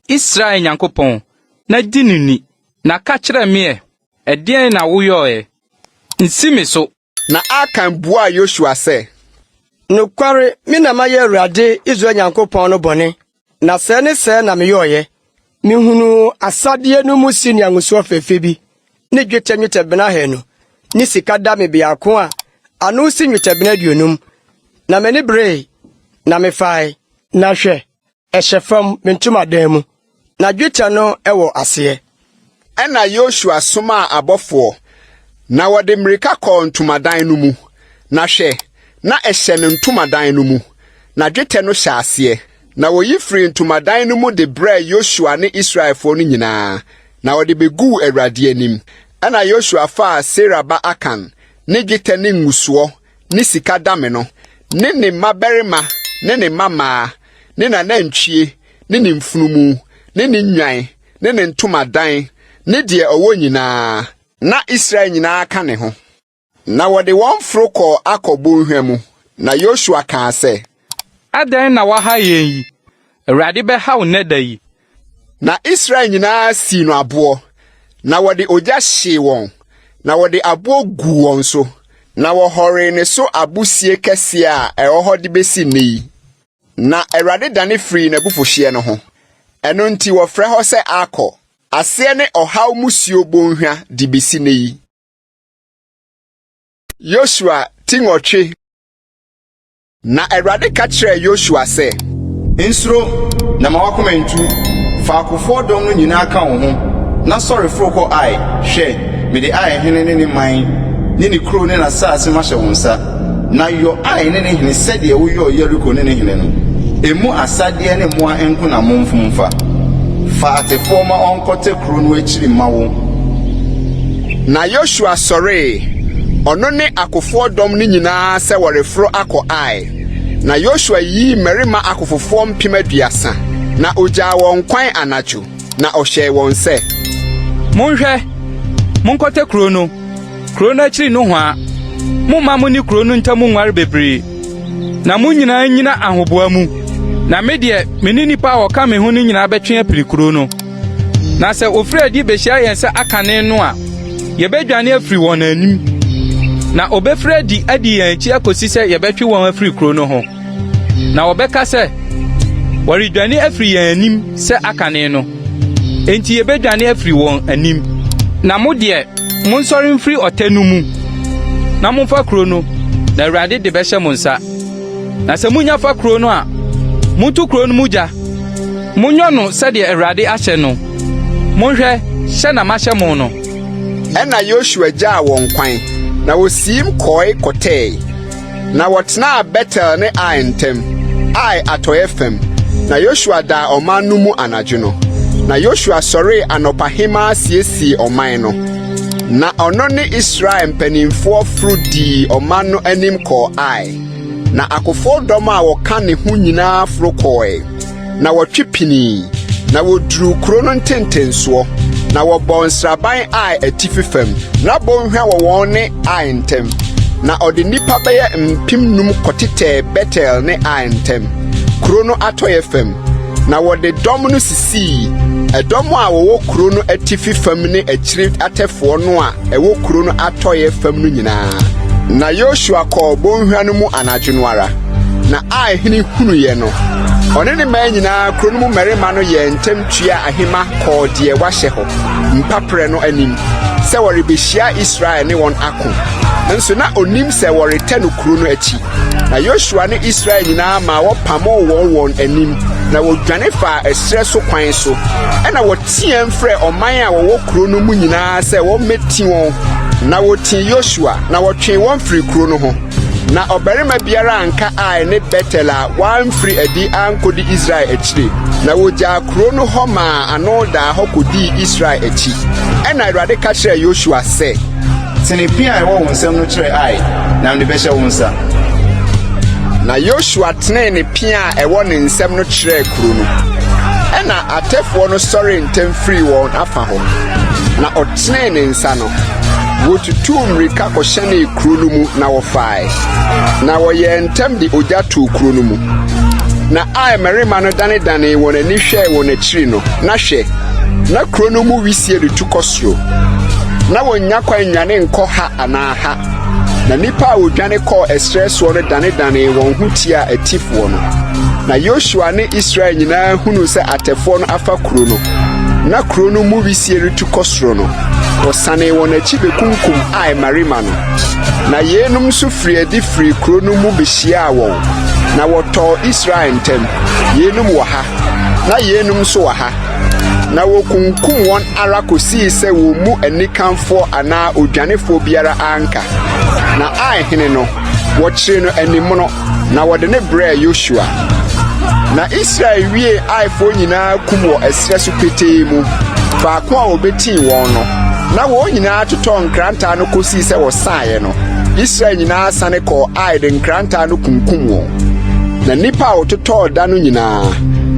Israel Nyankopɔn, na di no ni, na ka kyerɛ me ɛ, ɛdeɛn na woyɔeɛ? Nsi me so. Na Akan buaa Yosua sɛ. Nokware, me na mayɛ Awurade, Israel Nyankopɔn no bɔne, na sɛɛ ne sɛɛ na meyɔeɛ. Mihunuu asadeɛ no mu Sinear ngusoɔ fɛfɛ bi, ne dwetɛ nnwetɛbena ahannu, ne sika dame biako a ano si nnwetɛbena aduonum, na m'ani beree, na mefae. Na hwɛ, ɛhyɛ fam, me ntomadan mu, na dwetɛ no wɔ aseɛ. Ɛnna Yosua somaa abɔfoɔ, na wɔde mmirika kɔɔ ntomadan no mu, na hwɛ, na ɛhyɛ ne ntomadan no mu, na dwetɛ no hyɛ aseɛ. Na wɔyi firii ntomadan no mu de brɛɛ Yosua ne Israelfoɔ no nyinaa, na wɔde bɛguu Awurade anim. Ɛnna Yosua faa Sera ba Akan ne dwetɛ ne ngusoɔ ne sika dame no, ne ne mmabarima ne ne mmammaa, ne n'anantwie ne ne mfunumu, ne ne nnwan ne ne ntomadan ne deɛ ɔwɔ nyinaa, na Israel nyinaa ka ne ho. Na wɔde wɔn foro kɔɔ Akor bɔnhwa mu, na Yosua kaa sɛ. Adɛn na woaha yɛn yi? Awurade bɛha wo nnɛ da yi. Na Israel nyinaa sii no aboɔ, na wɔde ogya hyee wɔn, na wɔde aboɔ guu wɔn so, na wɔhɔree ne so abo sie kɛseɛ a ɛwɔ hɔ de bɛsi nnɛ yi. Na Awurade dane firii n'abufuhyeɛ no ho. Ɛno nti wɔfrɛ hɔ sɛ Akor, aseɛ ne Ɔhaw Mmusuo Bɔnhwa de bɛsi nnɛ yi. Yosua ti nwɔtwe. Na Awurade ka kyerɛɛ Yosua sɛ. Nsuro, na ma w'akoma ntu. Fa akofoɔ dɔm no nyinaa ka wo ho, na sɔre foro kɔ Ai. Hwɛ, mede Ai hene ne ne man ne ne kuro ne n'asase mahyɛ wo nsa. Na yɔ Ai ne ne hene sɛdeɛ woyɔɔ Yeriko ne ne hene no. Emu asadeɛ ne mmoa nko na momfom mfa. Fa atefoɔ ma wɔnkɔtɛ kuro no akyiri mma wo. Na Yosua sɔree, ɔno ne akofoɔ dɔm no nyinaa sɛ wɔreforo akɔ Ai. Na Yosua yii mmarima akofofoɔ 30,000, na ɔgyaa wɔn kwan anadwo, na ɔhyɛɛ wɔn sɛ. Monhwɛ, monkɔtɛ kuro no, Kurow no akyiri nohoa, momma mo ne kurow no ntam nware bebree, na mo nyinaa nnyina ahoboa mu. Na me deɛ, me ne nnipa a wɔka me ho no nyinaa bɛtwe apiri kurow no. Na sɛ wɔfiri adi behyia yɛn sɛ akane no a, yebedwane afiri wɔn anim. Na wɔbefiri adi adi yɛn akyi akosi sɛ yɛbɛtwe wɔn afiri kurow no ho. Na wɔbɛka sɛ, 'Wɔredwane afiri yɛn anim sɛ akane no, enti yebedwane afiri wɔn anim. Na mo deɛ, monsɔre mfiri ɔtɛ no mu, na momfa kuro no, na Awurade de bɛhyɛ mo nsa. Na sɛ munya fa kuro no a, monto kuro no mu gya. Monyɔ no sɛdeɛ Awurade ahyɛ no. Monhwɛ, hyɛ na mahyɛ mo no. Ɛnna Yosua gyaa wɔn kwan, na wosiim kɔe kɔtɛe. Na wɔtenaa Betel ne Ai ntam, Ai atɔe fam. Na Yosua daa ɔman no mu anadwo no. Na Yosua sɔree anɔpahema siesiee ɔman no. Na ɔno ne Israel mpanimfoɔ foro dii ɔman no anim kɔɔ Ai. Na akofoɔ dɔm a wɔka ne ho nyinaa foro kɔɔe. Na wɔtwe pinii, na wɔduruu kuro no ntentensoɔ, na wɔbɔɔ nsraban Ai atifi fam. Na bɔnhwa wɔ wɔn ne Ai ntam. Na ɔde nnipa bɛyɛ 5,000 kɔtetɛɛ Betel ne Ai ntam, kuro no atɔeɛ fam. Na wɔde dɔm no sisii ɛdɔm a wɔwɔ kuro no atifi fam ne akyiri atɛfoɔ no a ɛwɔ kuro no atɔeɛ fam no nyinaa. Na Yosua kɔɔ bɔnhwa no mu anadwo no ara, na Ai hene hunuiɛ no, ɔne ne man nyinaa kuro no mu mmarima no yɛɛ ntɛm tuaa ahema kɔɔ deɛ wahyɛ hɔ mpaperɛ no anim sɛ wɔrebehyia Israel ne wɔn ako. Nso na onim sɛ wɔretɛ no kuro no akyi. Na Yosua ne Israel nyinaa maa wɔpamoo wɔn wɔn anim. Na wɔdwane faa ɛserɛ so kwan so. Ɛnna wɔteaam frɛɛ ɔman a wɔwɔ kuro no mu nyinaa sɛ wɔmmɛti wɔn. Na wɔtii Yosua, na wɔtwee wɔn firii kuro no ho. Na ɔbarima biara anka Ai ne Betel a wamfiri adi ankɔdi Israel akyire, na wɔgyaa kuro no hɔ maa ano daa hɔ kɔdii Israel akyi. Ɛnna Awurade ka kyerɛɛ Yosua sɛ. Tene pea a ɛwɔ wo nsam no kyerɛ Ai, na mede bɛhyɛ wo nsa. Na Yosua tenee ne pea a ɛwɔ ne nsam no kyerɛɛ kuro no. Ɛnna atɛfoɔ no sɔree ntɛm firii wɔn afa hɔ, na ɔtenee ne nsa no, Wotutuu mmirika kɔhyɛnee kuro no mu na wɔfae, na wɔyɛɛ ntɛm de ogya too kuro no mu. Na Ai mmarima no danedanee wɔn ani hwɛɛ wɔn akyiri no, na hwɛ, na kuro no mu wisie retu kɔ soro. Na wɔnnya kwan nnwane nkɔ ha anaa ha. Na nnipa a wɔdwane kɔɔ ɛserɛ soɔ no danedanee wɔn ho tiaa atifoɔ no. Na Yosua ne Israel nyinaa hunuu sɛ atɛfoɔ no afa kuro no, na kuro no mu wisie retu kɔ soro no, wɔsanee wɔn akyi bekunkum Ai mmarima no. Na yeinom nso firii adi firii kuro no mu behyiaa wɔn, na wɔtɔɔ Israel ntam, yeinom wɔ ha, na yeinom nso wɔ ha. Na wɔkunkum wɔn ara kɔsii sɛ wɔn mu anikanfoɔ anaa odwanefoɔ biara anka. Na Ai hene no, wɔkyeree no animono, na wɔde no brɛɛ Yosua. Na Israel wiee Aifoɔ nyinaa kum wɔ ɛserɛ so petee mu, faako a wɔbɛtii wɔn no, na wɔn nyinaa totɔɔ nkrantɛ ano kɔsii sɛ wɔsaeɛ no, Israel nyinaa sane kɔɔ Ai de nkrantɛ ano kunkum wɔn. Na nnipa a wɔtotɔɔ da no nyinaa,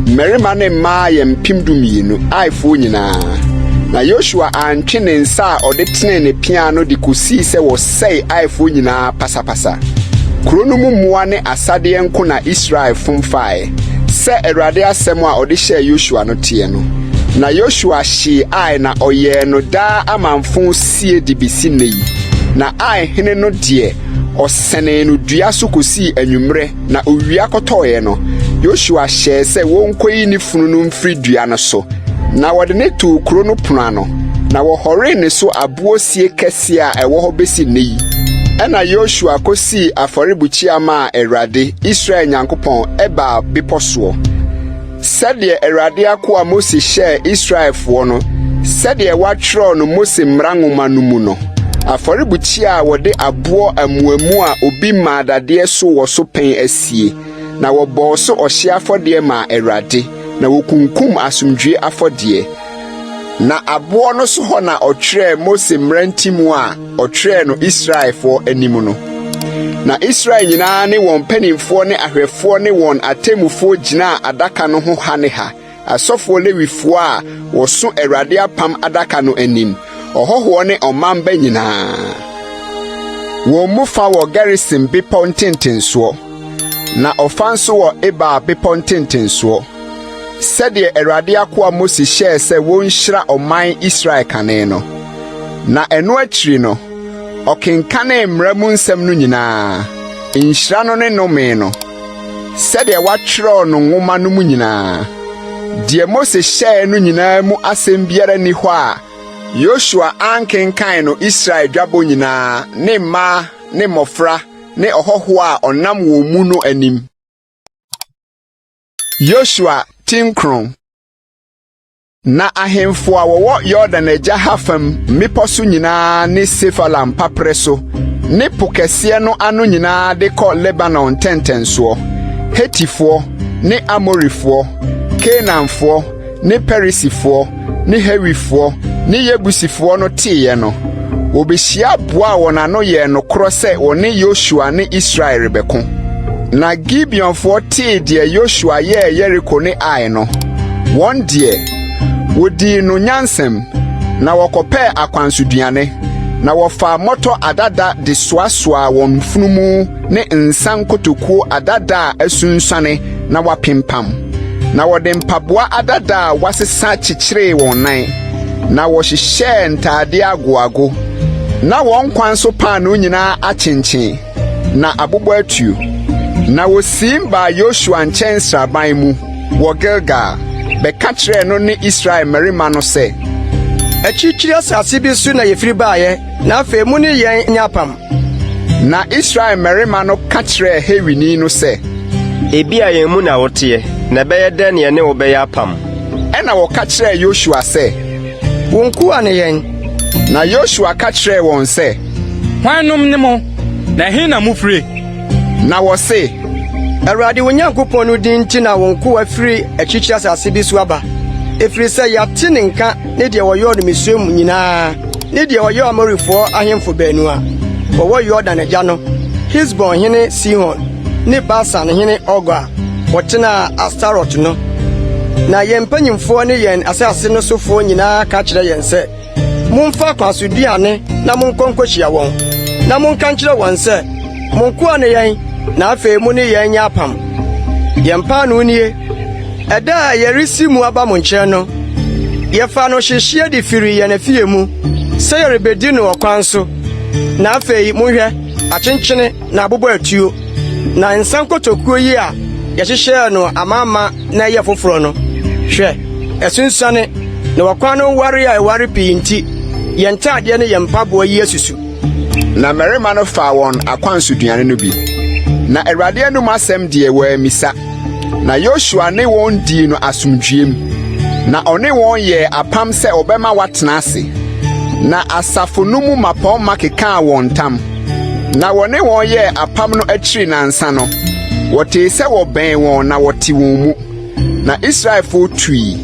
mmarima ne mmaa yɛ 12,000, Aifoɔ nyinaa. Na Yosua antwe ne nsa a ɔde tenee ne pea no de kɔsii sɛ wɔsɛe Aifoɔ nyinaa pasapasa. Kuro no mu mmoa ne asadeɛ nko na Israel fom faeɛ, sɛ Awurade asɛm a ɔde hyɛɛ Yosua no teɛ no. Na Yosua hyee Ai na ɔyɛɛ no daa amamfõ sie de bɛsi nnɛ yi. Na Ai hene no deɛ, ɔsɛnee no dua so kɔsii anwummerɛ, na owia kɔtɔeɛ no, Yosua hyɛɛ sɛ wɔnkɔyi ne funu no mfiri dua no so. Na wɔde no too kuro no pono ano, na wɔhɔree ne so aboɔ sie kɛseɛ a ɛwɔ hɔ bɛsi nnɛ yi. Ɛnna Yosua kɔsii afɔrebukyia maa Awurade, Israel Nyankopɔn, Ebal bepɔ soɔ, sɛdeɛ Awurade akoa Mose hyɛɛ Israelfoɔ no, sɛdeɛ wɔatwerɛ no Mose mmara nwoma no mu no. Afɔrebukyia a wɔde aboɔ amuamu a obi mmaa dadeɛ so wɔ so pɛn asie, na wɔbɔɔ so ɔhyeɛ afɔdeɛ maa Awurade, na wɔkunkum asomdwoeɛ afɔdeɛ. Na aboɔ no so hɔ na ɔtwerɛɛ Mose mmara ntimu a ɔtwerɛɛ no Israelfoɔ anim no. Na Israel nyinaa ne wɔn mpanimfoɔ ne ahwɛfoɔ ne wɔn atemmufoɔ gyinaa adaka no ho ha ne ha, asɔfoɔ Lewifoɔ a wɔso Awurade apam adaka no anim, ɔhɔhoɔ ne ɔmamba nyinaa. Wɔn mu fa wɔ Gerisim bepɔ ntentensoɔ, na ɔfa nso wɔ Ebal bepɔ ntentensoɔ, sɛdeɛ Awurade akoa Mose hyɛɛ sɛ wɔnhyira ɔman Israel kane no. Na ɛno akyiri no, ɔkenkanee mmara mu nsɛm no nyinaa, nhyira no ne nnome no, sɛdeɛ wɔatwerɛ no nwoma no mu nyinaa. Deɛ Mose hyɛeɛ no nyinaa mu asɛm biara nni hɔ a Yosua ankenkan no Israel dwabɔ nyinaa ne mmaa ne mmɔfra ne ɔhɔhoɔ a ɔnam wɔn mu no anim. Yosua ti nkron. Na ahemfo a wɔwɔ Yordan agya ha fam mmepɔ so nyinaa ne Sefala mpaperɛ so ne po kɛseɛ no ano nyinaa de kɔ Lebanon ntɛntɛnsoɔ, Hetifoɔ ne Amorifoɔ, Kanaanfoɔ ne Perisifoɔ ne Hewifoɔ ne Yebusifoɔ no teeɛ no, wɔbɛhyia boaa wɔn ano yɛɛ nokorɔ sɛ wɔne Yosua ne Israel rebɛko. Na Gibeonfoɔ tee deɛ Yosua yɛɛ Yeriko ne Ai no, wɔn deɛ, wɔdii no nyansam, na wɔkɔpɛɛ akwansoduane, na wɔfaa mmɔtɔ adada de soasoaa wɔn mfunumu ne nsa nkotokuo adada a asunsuane na wɔapempam. Na wɔde mpaboa adada a wɔasesa kyekyeree wɔn nan, na wɔhyehyɛɛ ntadeɛ agoago. Na wɔn kwan so paanoo nyinaa akyenkyen, na abobɔ atuo. Na wosiim baa Yosua nkyɛn nsraban mu wɔ Gilgal bɛka kyerɛɛ no ne Israel mmarima no sɛ, Akyirikyiri asase bi so na yefiri baeɛ, na afei mo ne yɛn nyɛ apam. Na Israel mmarima no ka kyerɛɛ Hewini no sɛ, Ebia yɛn mu na woteɛ. Na ɛbɛyɛ dɛn na yɛne wo bɛyɛ apam? Ɛnna wɔka kyerɛɛ Yosua sɛ, Wo nkoa ne yɛn. Na Yosua ka kyerɛɛ wɔn sɛ, Hwannom ne mo, na ɛhe na mofire? Na wɔse, Awurade wo Nyankopɔn no din nti na wo nkoa firi akyirikyiri asase bi so aba, ɛfiri sɛ yɛate ne nka ne deɛ ɔyɔɔ no Misraim nyinaa ne deɛ ɔyɔɔ Amorifoɔ ahemfo baanu a wɔwɔ Yordan agya no, Hesbon hene Sihon ne Basan hene Og a wɔtenaa Astarot no. Na yɛn mpanyimfoɔ ne yɛn asase no sofoɔ nyinaa ka kyerɛ yɛn sɛ, 'Momfa akwansoduane na monkɔ nkohyia wɔn, na monka nkyerɛ wɔn sɛ, Mo nkoa ne yɛn, na afei mo ne yɛn nyɛ apam. Yɛn paanoo nie. Ɛda a yɛresi mu aba mo nkyɛn no, yɛfaa no hyehyeɛ de firii yɛn afie mu sɛ yɛrebedi no ɔkwan so. Na afei monhwɛ, akyenkyene na abobɔ atuo, na nsa nkotokuo yi a yɛhyehyɛɛ no amaama na ɛyɛ foforɔ no, hwɛ, asunsuane, na ɔkwan no ware a ɛware pii nti, yɛn ntaadeɛ ne yɛn mpaboa yi asusu. Na mmarima no faa wɔn akwansoduane no bi, na Awurade anom asɛm deɛ wɔammisa. Na Yosua ne wɔn dii no asomdwoe mu, na ɔne wɔn yɛɛ apam sɛ ɔbɛma wɔatena ase. Na asafo no mu mmapɔmma kekaa wɔn ntam, na wɔne wɔn yɛɛ apam no akyiri nnansa no, wɔtee sɛ wɔbɛn wɔn na wɔte wɔn mu. Na Israelfo tui,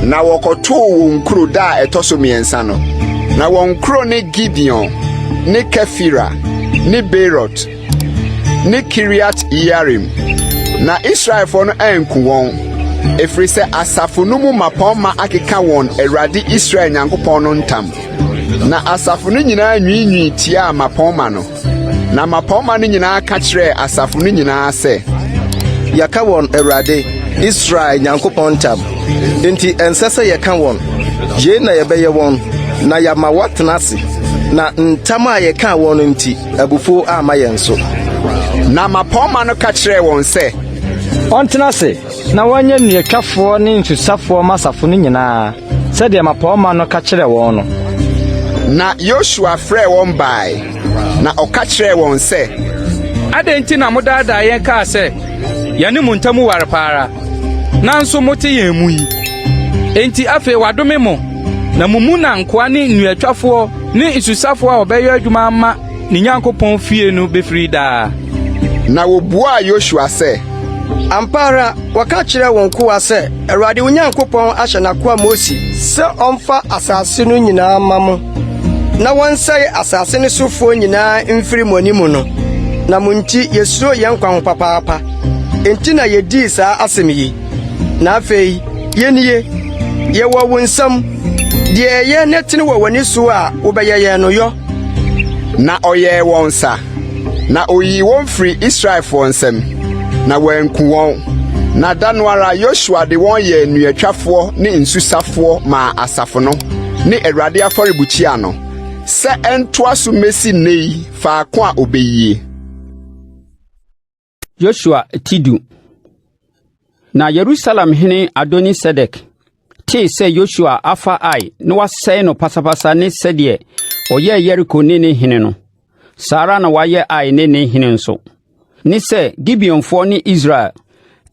na wɔkɔtoo wɔn nkuro da a ɛtɔ so mmiɛnsa no. Na wɔn nkuro ne Gibeon ne Kefira ne Beerot ne Kiriat-Yearim. Na Israelfoɔ no anku wɔn, ɛfiri sɛ asafo no mu mmapɔmma akeka wɔn Awurade Israel Nyankopɔn no ntam. Na asafo no nyinaa nwiinwii tiaa mmapɔmma no. Na mmapɔmma no nyinaa ka kyerɛɛ asafo no nyinaa sɛ, Yɛaka wɔn Awurade, Israel Nyankopɔn ntam, enti ɛnsɛ sɛ yɛka wɔn. Yei na yɛbɛyɛ wɔn, na yɛama wɔatena ase, na ntam a yɛkaa wɔn no nti, abufuo amma yɛn so. Na mmapɔmma no ka kyerɛɛ wɔn sɛ, Wɔntena ase na wɔnyɛ nnuatwafoɔ ne nsusafoɔ mma asafo no nyinaa, sɛdeɛ mmapɔmma no ka kyerɛɛ wɔn no. Na Yosua frɛɛ wɔn bae, na ɔka kyerɛɛ wɔn sɛ, Adɛn nti na modaadaa yɛn kaa sɛ, 'Yɛne mo ntam ware pa ara, nanso mote yɛn mu yi? Enti afei wɔadome mo, na mo mu na nkoa ne nnuatwafoɔ ne nsusafoɔ a wɔbɛyɛ adwuma ama ne Nyankopɔn fie no befiri daa. Na wobuaa Yosua sɛ, Ampa ara, wɔka kyerɛɛ wo nkoa sɛ, Awurade wo Nyankopɔn ahyɛ n'akoa Mose sɛ ɔmfa asase no nyinaa mma mo, na wɔnsɛe asase no sofoɔ nyinaa mfiri mo anim no. Na mo nti yesuro yɛn nkwa ho papaapa, enti na yedii saa asɛm yi. Na afei, yɛn nie, yɛwɔ wo nsam. Deɛ ɛyɛ na ɛtene wɔ w'ani so a wobɛyɛ yɛn no, yɔ. Na ɔyɛɛ wɔn sa, na oyii wɔn firii Israelfoɔ nsam, na wɔanku wɔn. Na da no ara Yosua de wɔn yɛɛ nnuatwafoɔ ne nsusafoɔ maa asafo no ne Awurade afɔrebukyia no, sɛ ɛntoa so mmesi nnɛ yi faako a obeyie. Yosua ti du. Na Yerusalem hene Adoni-Sedek tee sɛ Yosua afa Ai na wasɛe no pasapasa ne sɛdeɛ ɔyɛɛ Yeriko ne ne hene no, saa ara na wayɛ Ai ne ne hene nso, ne sɛ Gibeonfoɔ ne Israel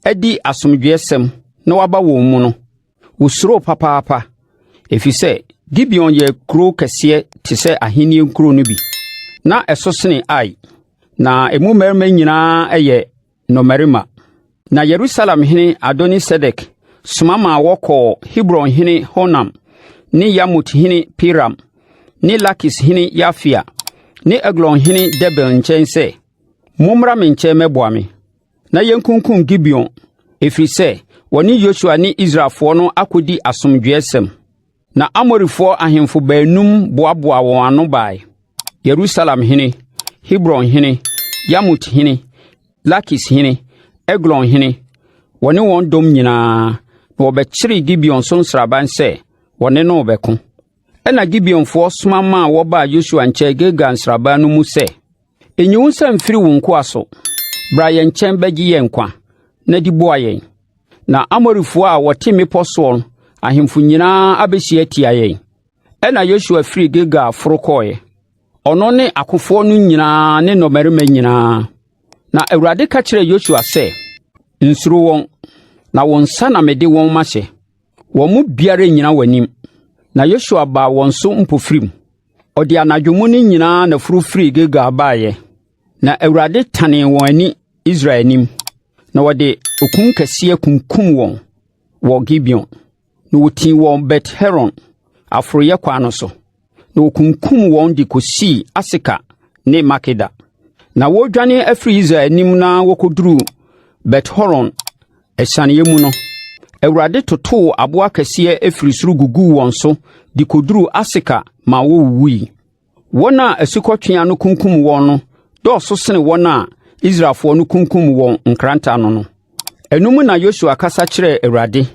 adi asomdwoeɛsɛm na waba wɔn mu no, wɔsuroo papaapa, ɛfiri sɛ Gibeon yɛ kuro kɛseɛ te sɛ ahennie nkuro no bi. Na ɛso sene Ai. Na emu mmarima nyinaa yɛ nnɔmmarima. Na Yerusalem hene Adoni-Sedek soma maa wɔkɔɔ Hebron hene Honam ne Yarmut hene Piram ne Lakis hene Yafia ne Eglon hene Debir nkyɛn sɛ, Mommra me nkyɛn mmɛboa me, na yɛnkunkum Gibeon, ɛfiri sɛ wɔne Yosua ne Israelfoɔ no akɔdi asomdwoeɛsɛm. Na Amorifoɔ ahemfo baanum boaboaa wɔn ano bae, Yerusalem hene, Hebron hene, Yarmut hene, Lakis hene, Eglon hene, wɔne wɔn dɔm nyinaa, na wɔbɛkyeree Gibeon so nsraban sɛ wɔne no rebɛko. Ɛnna Gibeonfoɔ soma maa wɔbaa Yosua nkyɛn Gilgal nsraban no mu sɛ, Nyi wo nsa mfiri wo nkoa so. Bra yɛn nkyɛn bɛgye yɛn nkwa na di boa yɛn. Na Amorifoɔ a wɔte mmepɔ soɔ ahemfo nyinaa abɛhyia atia yɛn. Ɛnna Yosua firii Gilgal foro kɔeɛ, ɔno ne akofoɔ no nyinaa ne nnɔmmarima nyinaa. Na Awurade ka kyerɛɛ Yosua sɛ, Nsuro wɔn, Na wo nsa na mede wɔn mahyɛ. Wɔn mu biara rennyina w'anim. Na Yosua baa wɔn so mpofirim. Ɔde anadwo mu no nyinaa na foro firii Gilgal baeɛ. Na Awurade tanee wɔn ani Israel anim, na wɔde okum kɛseɛ kunkum wɔn wɔ Gibeon. Na wɔtii wɔn Bet-Horon aforoeɛ kwan no so, na wɔkunkum wɔn de kɔsii Aseka ne Makeda. Na wɔredwane afiri Israel anim na wɔkɔduruu Bet-Horon asianeeɛ mu no, Awurade totoo aboɔ akɛseɛ firi soro guguu wɔn so de kɔduruu Aseka ma wɔwuwui. Wɔn a asukɔtweaa no kunkum wɔn no dɔɔso sene wɔn a Israelfoɔ no kunkum wɔn nkrantɛ ano no. Ɛno mu na Yosua kasa kyerɛɛ Awurade,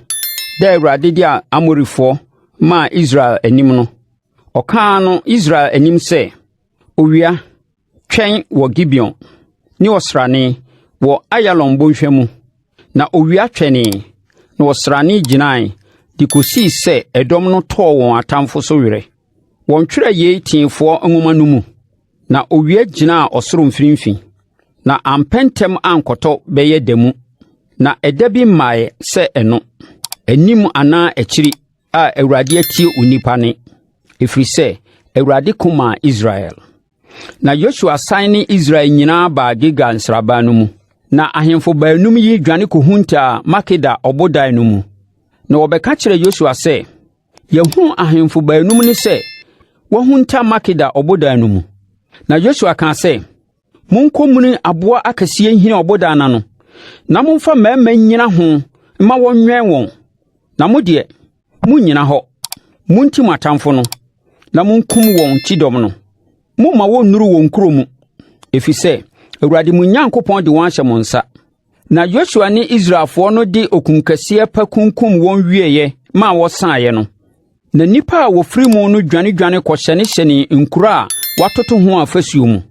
da a Awurade de Amorifoɔ maa Israel anim no. Ɔkaa no Israel anim sɛ, Owia, twɛn wɔ Gibeon, ne ɔsrane wɔ Ayalon bɔnhwa mu. Na owia twɛnee, na ɔsrane gyinae de kɔsii sɛ ɛdɔm no tɔɔ wɔn atamfo so werɛ. Wɔntwerɛɛ yei teefoɔ nwoma no mu? Na owia gyinaa ɔsoro mfimfini, na ampɛ ntɛm ankɔtɔ bɛyɛ da mu. Na ɛda bi mmaeɛ sɛ ɛno, anim anaa akyiri a Awurade atie onipa nne, ɛfiri sɛ Awurade ko maa Israel. Na Yosua san ne Israel nyinaa baa Gilgal nsraban no mu. Na ahemfo baanum yi dwane kɔhuntaa Makeda ɔbodan no mu. Na wɔbɛka kyerɛɛ Yosua sɛ, Yɛahunu ahemfo baanum no sɛ wɔahunta Makeda ɔbodan no mu. Na Yosua kaa sɛ, Monkɔmuni aboɔ akɛseɛ nhini ɔbodan no ano, na momfa mmarima nnyina ho mma wɔnwɛn wɔn. Na mo deɛ, monnyina hɔ. Monti mo atamfo no, na monkum wɔn kyidɔm no. Momma wɔnnuru wɔn nkuro mu, ɛfiri sɛ, Awurade mo Nyankopɔn de wɔn ahyɛ mo nsa. Na Yosua ne Israelfoɔ no de okunkɛseɛ pa kunkum wɔn wieeɛ maa wɔsaeɛ no, na nnipa a wɔfiri mu no dwanedwane kɔhyɛnehyɛnee nkuro a wɔatoto ho afasuo mu.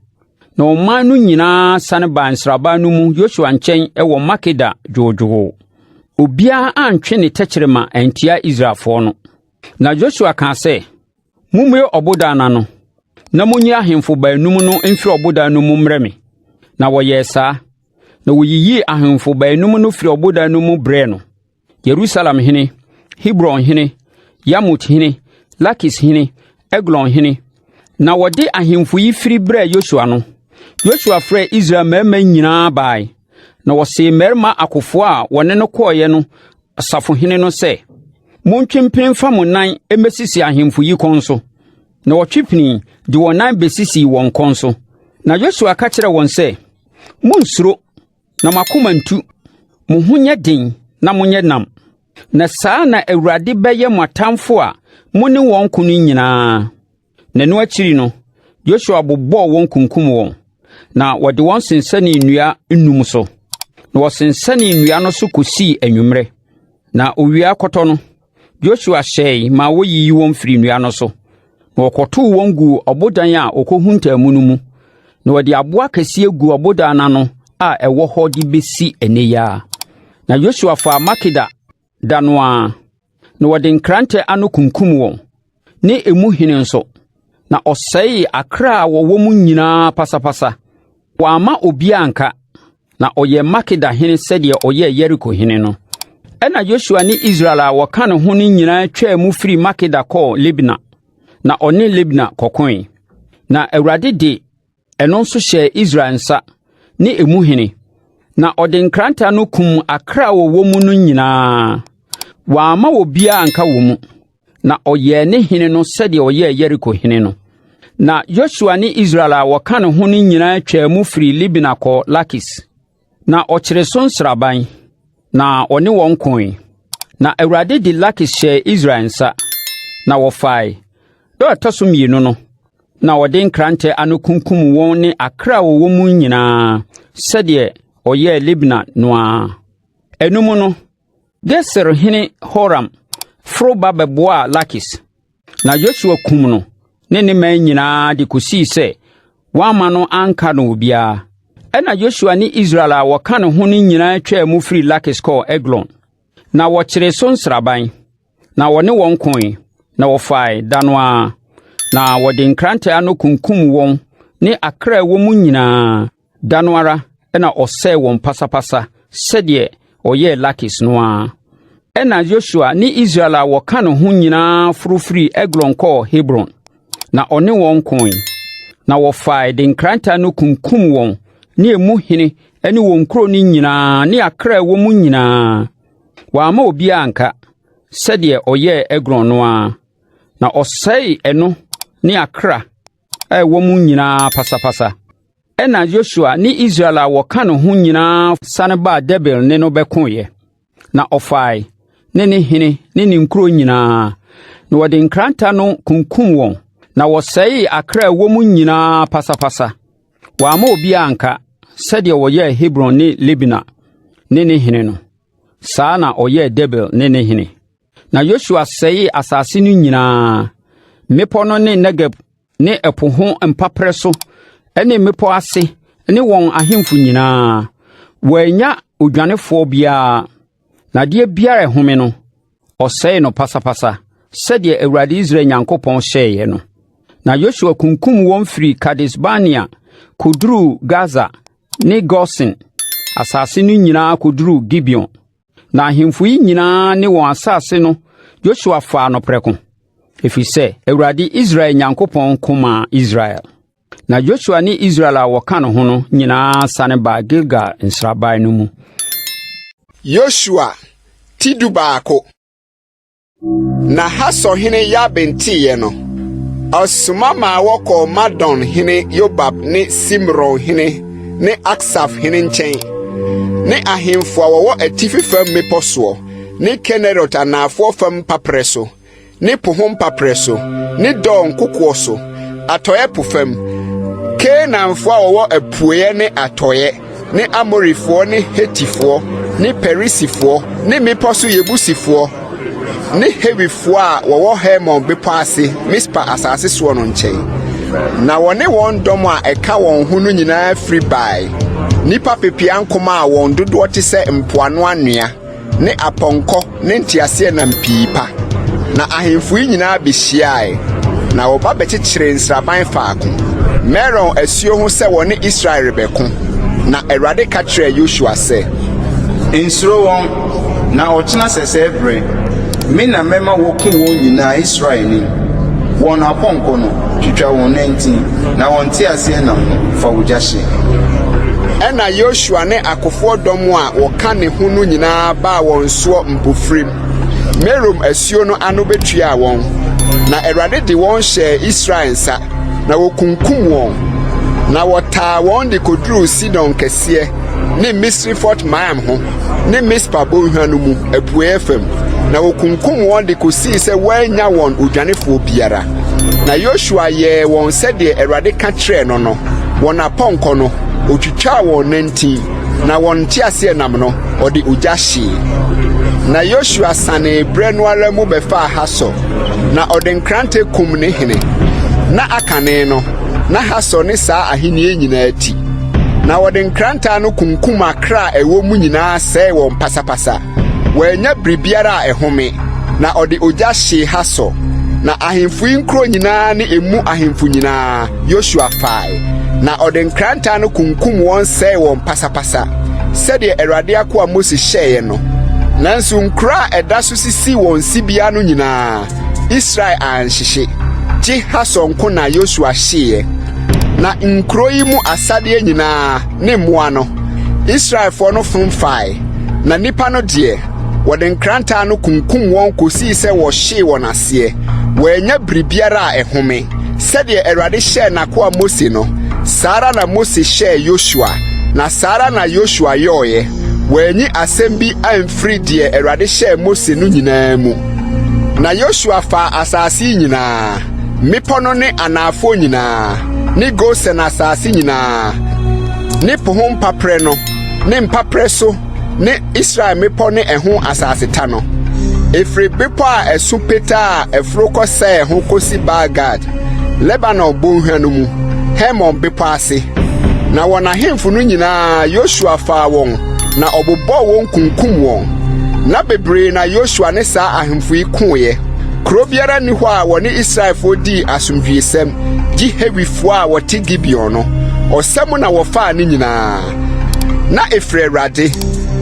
Na ɔman no nyinaa sane baa nsraban no mu Yosua nkyɛn wɔ Makeda dwoodwoo. Obiara antwe ne tɛkyerɛma antia Israelfoɔ no. Na Yosua kaa sɛ, Mummue ɔbodan no ano, na munyi ahemfo baanum no mfiri ɔbodan no mu mmrɛ me. Na wɔyɛɛ saa. Na woyiyii ahemfo baanum no firii ɔbodan no mu brɛɛ no: Yerusalem hene, Hebron hene, Yarmut hene, Lakis hene, Eglon hene. Na wɔde ahemfo yi firi brɛɛ Yosua no, Yosua frɛɛ Israel mmarima nyinaa bae, na ɔsee mmarima akofoɔ a wɔne no kɔeɛ no asafohene no sɛ, Montwe mpini mfa mo nan mmesisi ahemfo yi kɔn so. Na wɔtwe pinii de wɔn nan besisii wɔn kɔn so. Na Yosua ka kyerɛɛ wɔn sɛ, Munnsuro, na mo akoma ntu. Mo ho nyɛ den na monyɛ nnam. Na saa na Awurade bɛyɛ mo atamfo a mo ne wɔn ko no nyinaa. Na ɛno akyiri no, Yosua bobɔɔ wɔn kunkum wɔn, na wɔde wɔn sensɛnee nnua nnum so. Na wɔsensɛnee nnua no so kosii anwummerɛ. Na owia rekɔtɔ no, Yosua hyɛe ma woyiyii wɔn firii nnua no so, na wɔkɔtoo wɔn guu ɔbodan a wɔkɔhuntaa mu no mu. Na wɔde aboɔ akɛseɛ guu ɔbodan no ano a ɛwɔ hɔ de bɛsi ɛnnɛ yi ara. Na Yosua faa Makeda da no ara, na wɔde nkrantɛ ano kunkum wɔn, ne emu hene nso, na ɔsɛee akra a wɔwɔ mu nyinaa pasapasa. Wamma obiara anka, na ɔyɛɛ Makeda hene sɛdeɛ ɔyɛɛ Yeriko hene no. Ɛnna Yosua ne Israel a wɔka ne ho no nyinaa twaa mu firii Makeda kɔɔ Libna, na ɔne Libna kɔkoe. Na Awurade de ɛno nso hyɛɛ Israel nsa ne emu hene, na ɔde nkrantɛ ano kum akra a wɔwɔ mu no nyinaa. Wamma obiara anka wɔ mu, na ɔyɛɛ ne hene no sɛdeɛ ɔyɛɛ Yeriko hene no. Na Yosua ne Israel a wɔka ne ho no nyinaa twaa mu firii Libna kɔɔ Lakis. Na ɔkyeree so nsraban, na ɔne wɔn koe. Na Awurade de Lakis hyɛɛ Israel nsa, na wɔfae. Da a ɛtɔ so mmienu no, na ɔde nkrantɛ ano kunkum wɔn ne akra a wɔwɔ mu nyinaa, sɛdeɛ ɔyɛɛ Libna no ara. Ɛno mu no, Geser hene Horam foro ba bɛboaa Lakis. Na Yosua kum no ne ne man nyinaa de kosii sɛ wamma no anka no obiara. Ɛnna Yosua ne Israel a wɔka ne ho no nyinaa twaa mu firii Lakis kɔɔ Eglon, na wɔkyeree so nsraban, na wɔne wɔn koe, na wɔfae da no ara, na wɔde nkrantɛ ano kunkum wɔn ne akra a ɛwɔ mu nyinaa. Da no ara na ɔsɛee wɔn pasapasa sɛdeɛ ɔyɛɛ Lakis no ara. Ɛnna Yosua ne Israel a wɔka ne ho nyinaa foro firii Eglon kɔɔ Hebron, na ɔne wɔn koe. Na wɔfae de nkrantɛ ano kunkum wɔn ne emu hene ne wɔn nkuro no nyinaa ne akra a ɛwɔ mu nyinaa. Wamma obiara anka, sɛdeɛ ɔyɛɛ Eglon no ara. Na ɔsɛee ɛno ne akra a ɛwɔ mu nyinaa pasapasa. Ɛnna Yosua ne Israel a wɔka ne ho nyinaa sane baa Debir ne no bɛkoeɛ. Na ɔfae ne ne hene ne ne nkuro nyinaa, na wɔde nkrantɛ ano kunkum wɔn, na wɔsɛee akra a ɛwɔ mu nyinaa pasapasa. Wɔamma obiara anka, sɛdeɛ wɔyɛɛ Hebron ne Libna ne ne hene no. Saa na ɔyɛɛ Debir ne ne hene. Na Yosua sɛee asase no nyinaa, mmepɔ no ne Negeb ne ɛpo ho mpaperɛ so ne mmepɔ ase ne wɔn ahemfo nyinaa. Wɔannya odwanefoɔ biara, na adeɛ biara a ɛhome no, ɔsɛee no pasapasa, sɛdeɛ Awurade Israel Nyankopɔn hyɛeɛ no. Na Yosua kunkum wɔn firii Kades-Barnea kɔduruu Gasa ne Gosen asase no nyinaa kɔduruu Gibeon. Na ahemfo yi nyinaa ne wɔn asase no, Yosua faa no prɛko, ɛfiri sɛ Awurade Israel Nyankopɔn ko maa Israel. Na Yosua ne Israel a wɔka ne ho no nyinaa sane baa Gilgal nsraban no mu. Yosua ti 11. Na Hasor hene Yabin teeɛ no, ɔsoma maa wɔkɔɔ Madon hene Yobab ne Simron hene ne Aksaf hene nkyɛn, ne ahemfo a wɔwɔ atifi fam mmepɔ soɔ, ne Kinerot anaafoɔ fam mpaperɛ so, ne po ho mpaperɛ so, ne Dor nkokoɔ so, atɔeɛ po fam, Kanaanfoɔ a wɔwɔ apueeɛ ne atɔeɛ, ne Amorifoɔ ne Hetifoɔ ne Perisifoɔ ne mmepɔ so Yebusifoɔ ne Hewifoɔ a wɔwɔ Hermon bepɔ ase Mispa asase soɔ no nkyɛn. Na wɔne wɔn dɔm a ɛka wɔn ho no nyinaa firi bae, nnipa pepeankoma a wɔn dodoɔ te sɛ mpoano anwea. ne apɔnkɔ ne nteaseɛnam pii pa. Na ahemfo yi nyinaa behyiae, na wɔba bɛkyekyeree nsraban faako, Merom asuo ho sɛ wɔne Israel rebɛko. Na Awurade ka kyerɛɛ Yosua sɛ. Nsuro wɔn, na ɔkyena sɛsɛɛ berɛ, me na mɛma wɔaku wɔn nyinaa Israel anim. Wɔn apɔnkɔ no, twitwa wɔn nantin, na wɔn nteaseɛnam no, fa ogya hye. Ɛnna Yosua ne akofoɔ dɔm a wɔka ne ho no nyinaa baa wɔn soɔ mpofirim, Merom asuo no ano bɛtuaa wɔn. Na Awurade de wɔn hyɛɛ Israel nsa, na wɔkunkum wɔn. Na wɔtaa wɔn de kɔduruu Sidon kɛseɛ ne Misrefot-Maim ho ne Mispa bɔnhwa no mu apueeɛ fam, na wɔkunkum wɔn de kɔsii sɛ wɔannya wɔn odwanefoɔ biara. Na Yosua yɛɛ wɔn sɛdeɛ Awurade ka kyerɛɛ no no, wɔn apɔnkɔ no, ɔtwitwaa wɔn nantin, na wɔn nteaseɛnam no, ɔde ogya hyee. Na Yosua sanee berɛ no ara mu bɛfaa Hasor, na ɔde nkrante kum ne hene. Na akane no, na Hasor ne saa ahennie nyinaa ti. Na wɔde nkrantɛ ano kunkum akra a ɛwɔ mu nyinaa sɛee wɔn pasapasa. Wɔannya biribiara a ɛhome, na ɔde ogya hyee Hasor. Na ahemfo yi nkuro nyinaa ne emu ahemfo nyinaa, Yosua fae, na ɔde nkrantɛ ano kunkum wɔn sɛee wɔn pasapasa, sɛdeɛ Awurade akoa Mose hyɛeɛ no. Nanso nkuro a ɛda so sisi wɔn sibea no nyinaa, Israel anhyehye, gye Hasor nko na Yosua hyeeɛ. Na nkuro yi mu asadeɛ nyinaa ne mmoa no, Israelfoɔ no fom fae, na nnipa no deɛ, wɔde nkrantɛ ano kunkum wɔn kɔsii sɛ wɔhyee wɔn aseɛ. Wɔannya biribiara a ɛhome. Sɛdeɛ Awurade hyɛɛ n'akoa Mose no, saa ara na Mose hyɛɛ Yosua, na saa ara na Yosua yɔeɛ. Wɔanyi asɛm bi amfiri deɛ Awurade hyɛɛ Mose no nyinaa mu. Na Yosua faa asase yi nyinaa, mmepɔ no ne anaafoɔ nyinaa, ne Gosen asase nyinaa, ne po ho mpaperɛ no, ne mpaperɛ so ne Israel mmepɔ ne ɛho asaseta no. Ɛfiri bepɔ a ɛso petee a ɛforo kɔ Seir ho kɔsi Baal-Gad, Lebanon bonhwa no mu, Hermon bepɔ ase. Na wɔn ahemfo no nyinaa Yosua faa wɔn na ɔbobɔɔ wɔn kunkum wɔn. Na bebree na Yosua ne saa ahemfo yi koeɛ. Kuro biara nni hɔ a wɔne Israelfoɔ dii asomdwoesɛm, gye Hewifoɔ a wɔte Gibeon no. Ɔsa mu na wɔfaa ne nyinaa. Na ɛfiri Awurade.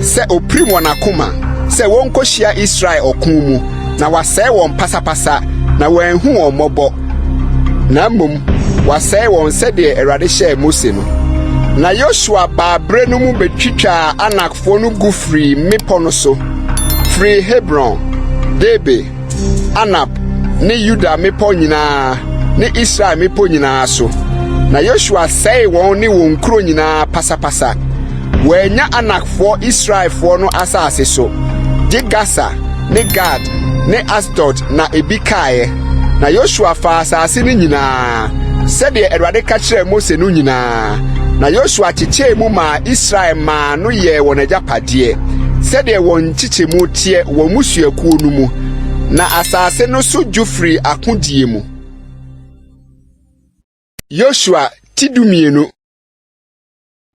sɛ opirim wɔn akoma sɛ wɔnkɔhyia Israel ɔko mu na wasɛe wɔn pasapasa na wanhu wɔn mmɔbɔ, na mmom wasɛe wɔn sɛdeɛ Awurade hyɛɛ Mose no. Na Yosua baa berɛ no mu bɛtwitwaa Anakfoɔ no gu firii mmepɔ no so, firii Hebron, Debir, Anab ne Yuda mmepɔ nyinaa ne Israel mmepɔ nyinaa so. Na Yosua sɛee wɔn ne wɔn nkuro nyinaa pasapasa. Wɔannya Anakfoɔ Israelfoɔ no asase so, gye Gasa ne Gad ne Asdod na ebi kaeɛ. Na Yosua faa asase no nyinaa, sɛdeɛ Awurade ka kyerɛɛ Mose no nyinaa. Na Yosua kyekyɛɛ mu maa Israel maa no yɛɛ wɔn agyapadeɛ, sɛdeɛ wɔn nkyekyɛmu teɛ wɔn mmusuakuo no mu. Na asase no so dwo firii akodie mu. Yosua ti dumienu.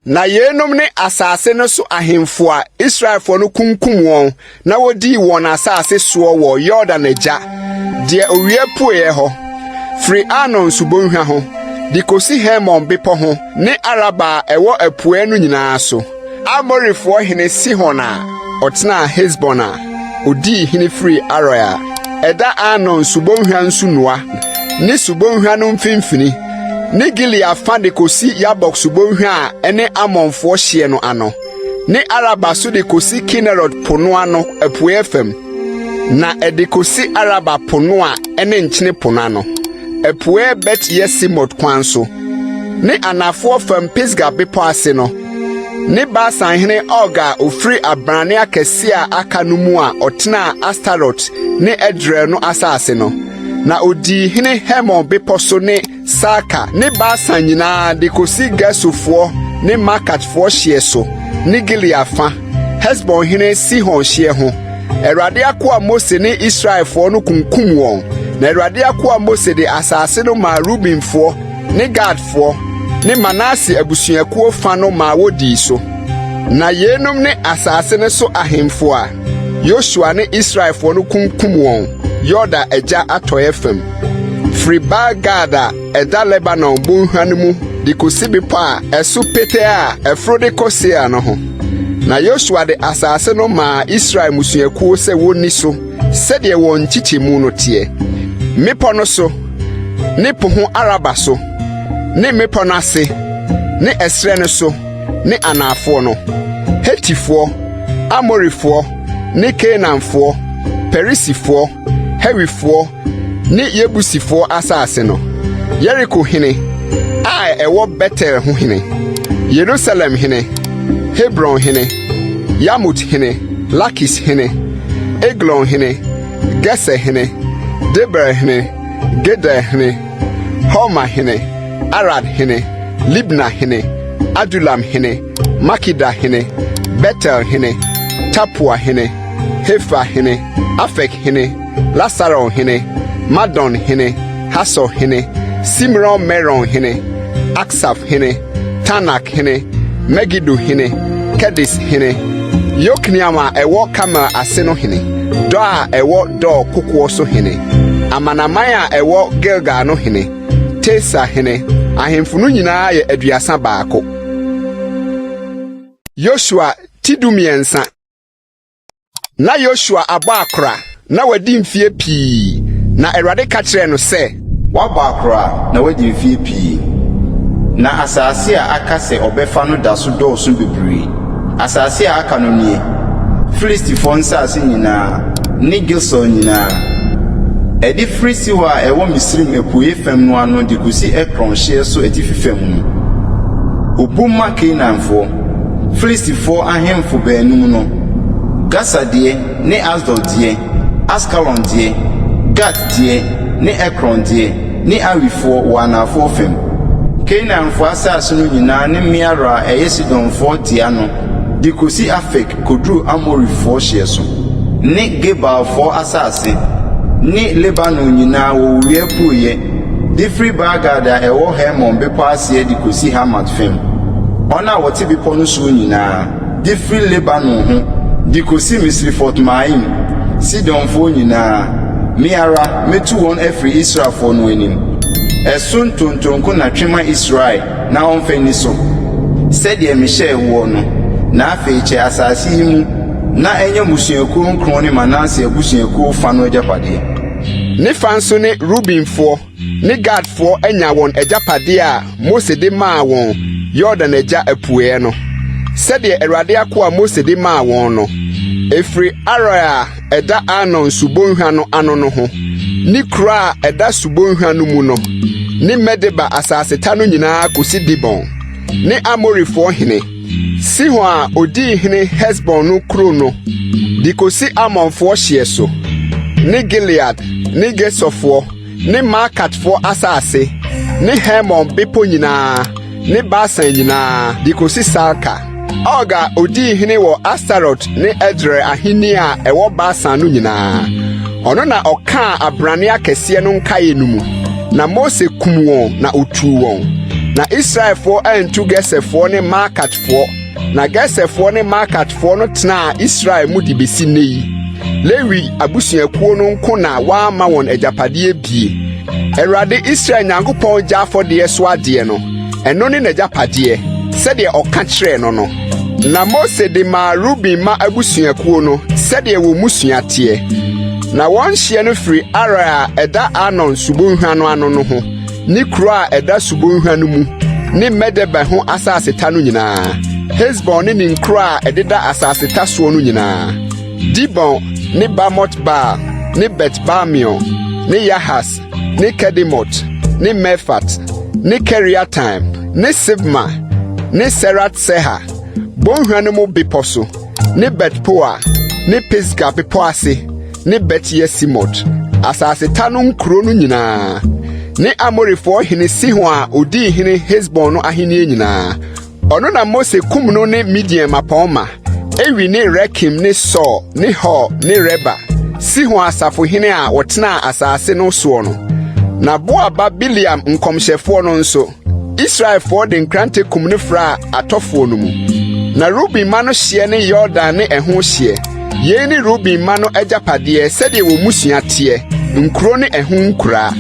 Na yeinom ne asase no so ahemfo a Israelfoɔ no kunkum wɔn na wodii wɔn asase soɔ wɔ Yordan agya, deɛ owia pueɛ hɔ, firi Arnon subonhwa ho, de kɔsi Hermon bepɔ ho ne Araba a ɛwɔ apueɛ no nyinaa so. Amorifoɔ hene Sihon a ɔtenaa Hesbon a odii hene firii Aroer a ɛda Arnon subonhwa nsunoa ne subonhwa no mfimfini, ne Gilead fa de kosi Yabok subonhwa a ɛne Amonfoɔ hyeɛ no ano, ne Araba so de kosi Kinerot po no ano apueɛ fam, na ɛde kosi Araba po no a ɛne Nkyene Po no ano, apueɛ Bet-Yesimot kwan so, ne anafoɔ fam Pisga bepɔ ase no, ne Basan hene Og a ofiri abrane akɛse a aka no mu a ɔtenaa Astarot ne Edrei no asase no. Na odii hene Hermon bepɔ so ne Salka ne Basan nyinaa de kosi Gesurfoɔ ne Maakatfoɔ hyeɛ so ne Gilead fa, Hesbon hene Sihon hyeɛ ho. Awurade akoa Mose ne Israelfoɔ no kunkum wɔn, na Awurade akoa Mose de asase no maa Rubenfoɔ ne Gadfoɔ ne Manase abusuakuo fa no maa wodii so. Na yeinom ne asase no so ahemfo a Yosua ne Israelfoɔ no kunkum wɔn Yordan agya atɔeɛ fam, firi Baal-Gad a ɛda Lebanon bonhwa no mu de kosi bepɔ a ɛso petee a ɛforo de kɔ Seir no ho. Na Yosua de asase no maa Israel mmusuakuo sɛ wɔnni so sɛdeɛ wɔn nkyekyɛmu no teɛ, mmepɔ no so, ne po ho Araba so, ne mmepɔ no ase, ne ɛserɛ no so, ne anaafoɔ no, Hetifoɔ, Amorifoɔ ne Kanaanfoɔ, Perisifoɔ, Hewifoɔ ne Yebusifoɔ asase no, Yeriko hene a ɛwɔ Betel ho hene, Yerusalem hene, Hebron hene, Yarmut hene, Lakis hene, Eglon hene, Geser hene, Debir hene, Geder hene, Horma hene, Arad hene, Libna hene, Adulam hene, Makeda hene, Betel hene, Tapua hene, Hefer hene, Afek hene, Lasaron hene, Madon hene, Hasor hene, Simron Meron hene, Aksaf hene, Tanak hene, Megido hene, Kedes hene, Yokneam a ɛwɔ Karmel ase no hene, Dor a ɛwɔ Dor kokoɔ so hene, amanaman a ɛwɔ Gilgal no hene, Tirsa hene, ahemfo no nyinaa yɛ 31. Yosua ti dumiɛnsa. Na Yosua abɔ akora na wadi mfeɛ pii, na Awurade ka kyerɛɛ no sɛ. Woabɔ akora na woadi mfeɛ pii, na asase a aka sɛ ɔbɛfa no da so dɔɔso bebree. Asase a aka no nie, Filistifoɔ nsase nyinaa ne Gesur nyinaa. Ɛde firi Sihor a ɛwɔ Misraim apueeɛ fam no ano de kɔsi Ekron hyeɛ so atifi fam no. Obu ma Kanaanfoɔ. Filistifoɔ ahemfo baanum no, Gasa deɛ ne Asdod deɛ, Askalon deɛ, Gat deɛ ne Ekron deɛ, ne Awifoɔ wɔ anaafoɔ fam. Kanaanfoɔ asase no nyinaa ne Meara a ɛyɛ Sidonfoɔ dea no de kɔsi Afek kɔduru Amorifoɔ hyeɛ so, ne Gebalfoɔ asase, ne Lebanon nyinaa wɔ owia apueeɛ, de firi Baal-Gad a ɛwɔ Hermon bepɔ aseɛ de kɔsi Hamat fam, wɔn a wɔte bepɔ no soɔ nyinaa, de firi Lebanon ho de kɔsi Misrefot-Maim, Sidonfoɔ nyinaa, me ara mɛtu wɔn afiri Israelfoɔ no anim. Ɛso ntonto nko na twe ma Israel na ɔmfa nni so, sɛdeɛ mehyɛɛ woɔ no. Na afei kyɛ asase yi mu na ɛnyɛ mmusuakuo nkron ne Manase abusuakuo fa no agyapadeɛ. Ne fa nso ne Rubenfoɔ ne Gadfoɔ anya wɔn agyapadeɛ a Mose de maa wɔn Yordan agya apueɛ no, sɛdeɛ Awurade akoa Mose de maa wɔn no. Ɛfiri Aroer a ɛda Arnon subonhwa no ano no ho, ne kuro a ɛda subonhwa no mu no, ne Medeba asaseta no nyinaa kɔsi Dibon, ne Amorifoɔ hene, Sihon a odii hene Hesbon no kuro no, de kɔsi Amonfoɔ hyeɛ so, ne Gilead ne Gesurfoɔ ne Maakatfoɔ asase, ne Hermon bepɔ nyinaa ne Basan nyinaa, de kɔsi Salka. Og a odii hene wɔ Astarot ne Edrei ahenni a ɛwɔ Basan no nyinaa. Ɔno na ɔkaa abrane akɛseɛ no nkaeɛ no mu, na Mose kum wɔn na otuu wɔn. Na Israelfoɔ antu Geserfoɔ ne Maakatfoɔ, na Geserfoɔ ne Maakatfoɔ no tenaa Israel mu de besi nnɛ yi. Lewi abusuakuo no nko na wɔamma wɔn agyapadeɛ bie. Awurade Israel Nyankopɔn gya afɔdeɛ so adeɛ no, ɛno ne n'agyapadeɛ, sɛdeɛ ɔka kyerɛɛ no no. Na Mose de maa Ruben mma abusuakuo no sɛdeɛ wɔn mmusua teɛ. Na wɔn hyeɛ no firi Aroer a ɛda Arnon subonhwa no ano no ho, ne kuro a ɛda subonhwa no mu, ne Medeba ho asaseta no nyinaa, Hesbon ne ne nkuro a ɛdeda asaseta soɔ no nyinaa, Dibon ne Bamot Baal ne Bet-Baal-Meon ne Yahas ne Kedemot ne Mefat ne Keriataim ne Sibma ne Serat-Seha, bɔnhwa no mu bepɔ so, ne Bet-Poa ne Pisga bepɔ ase ne Bet-Yesimot, asaseta no nkuro no nyinaa, ne Amorifoɔ hene Sihon a odii hene Hesbon no ahenni nyinaa. Ɔno na Mose kum no ne Midian mmapɔmma, Ewi ne Rekem ne Sur ne Hur ne Reba, Sihon asafohene a wɔtenaa asase no soɔ no. Na Boa ba Bileam nkɔmhyɛfoɔ no nso, Israelfoɔ de nkrante kum no fraa atɔfoɔ no mu. Na Ruben mma no hyeɛ ne Yordan ne ɛho hyeɛ. Yei ne Ruben mma no agyapadeɛ sɛdeɛ wɔn mmusua teɛ, nkuro ne ɛho nkuraa.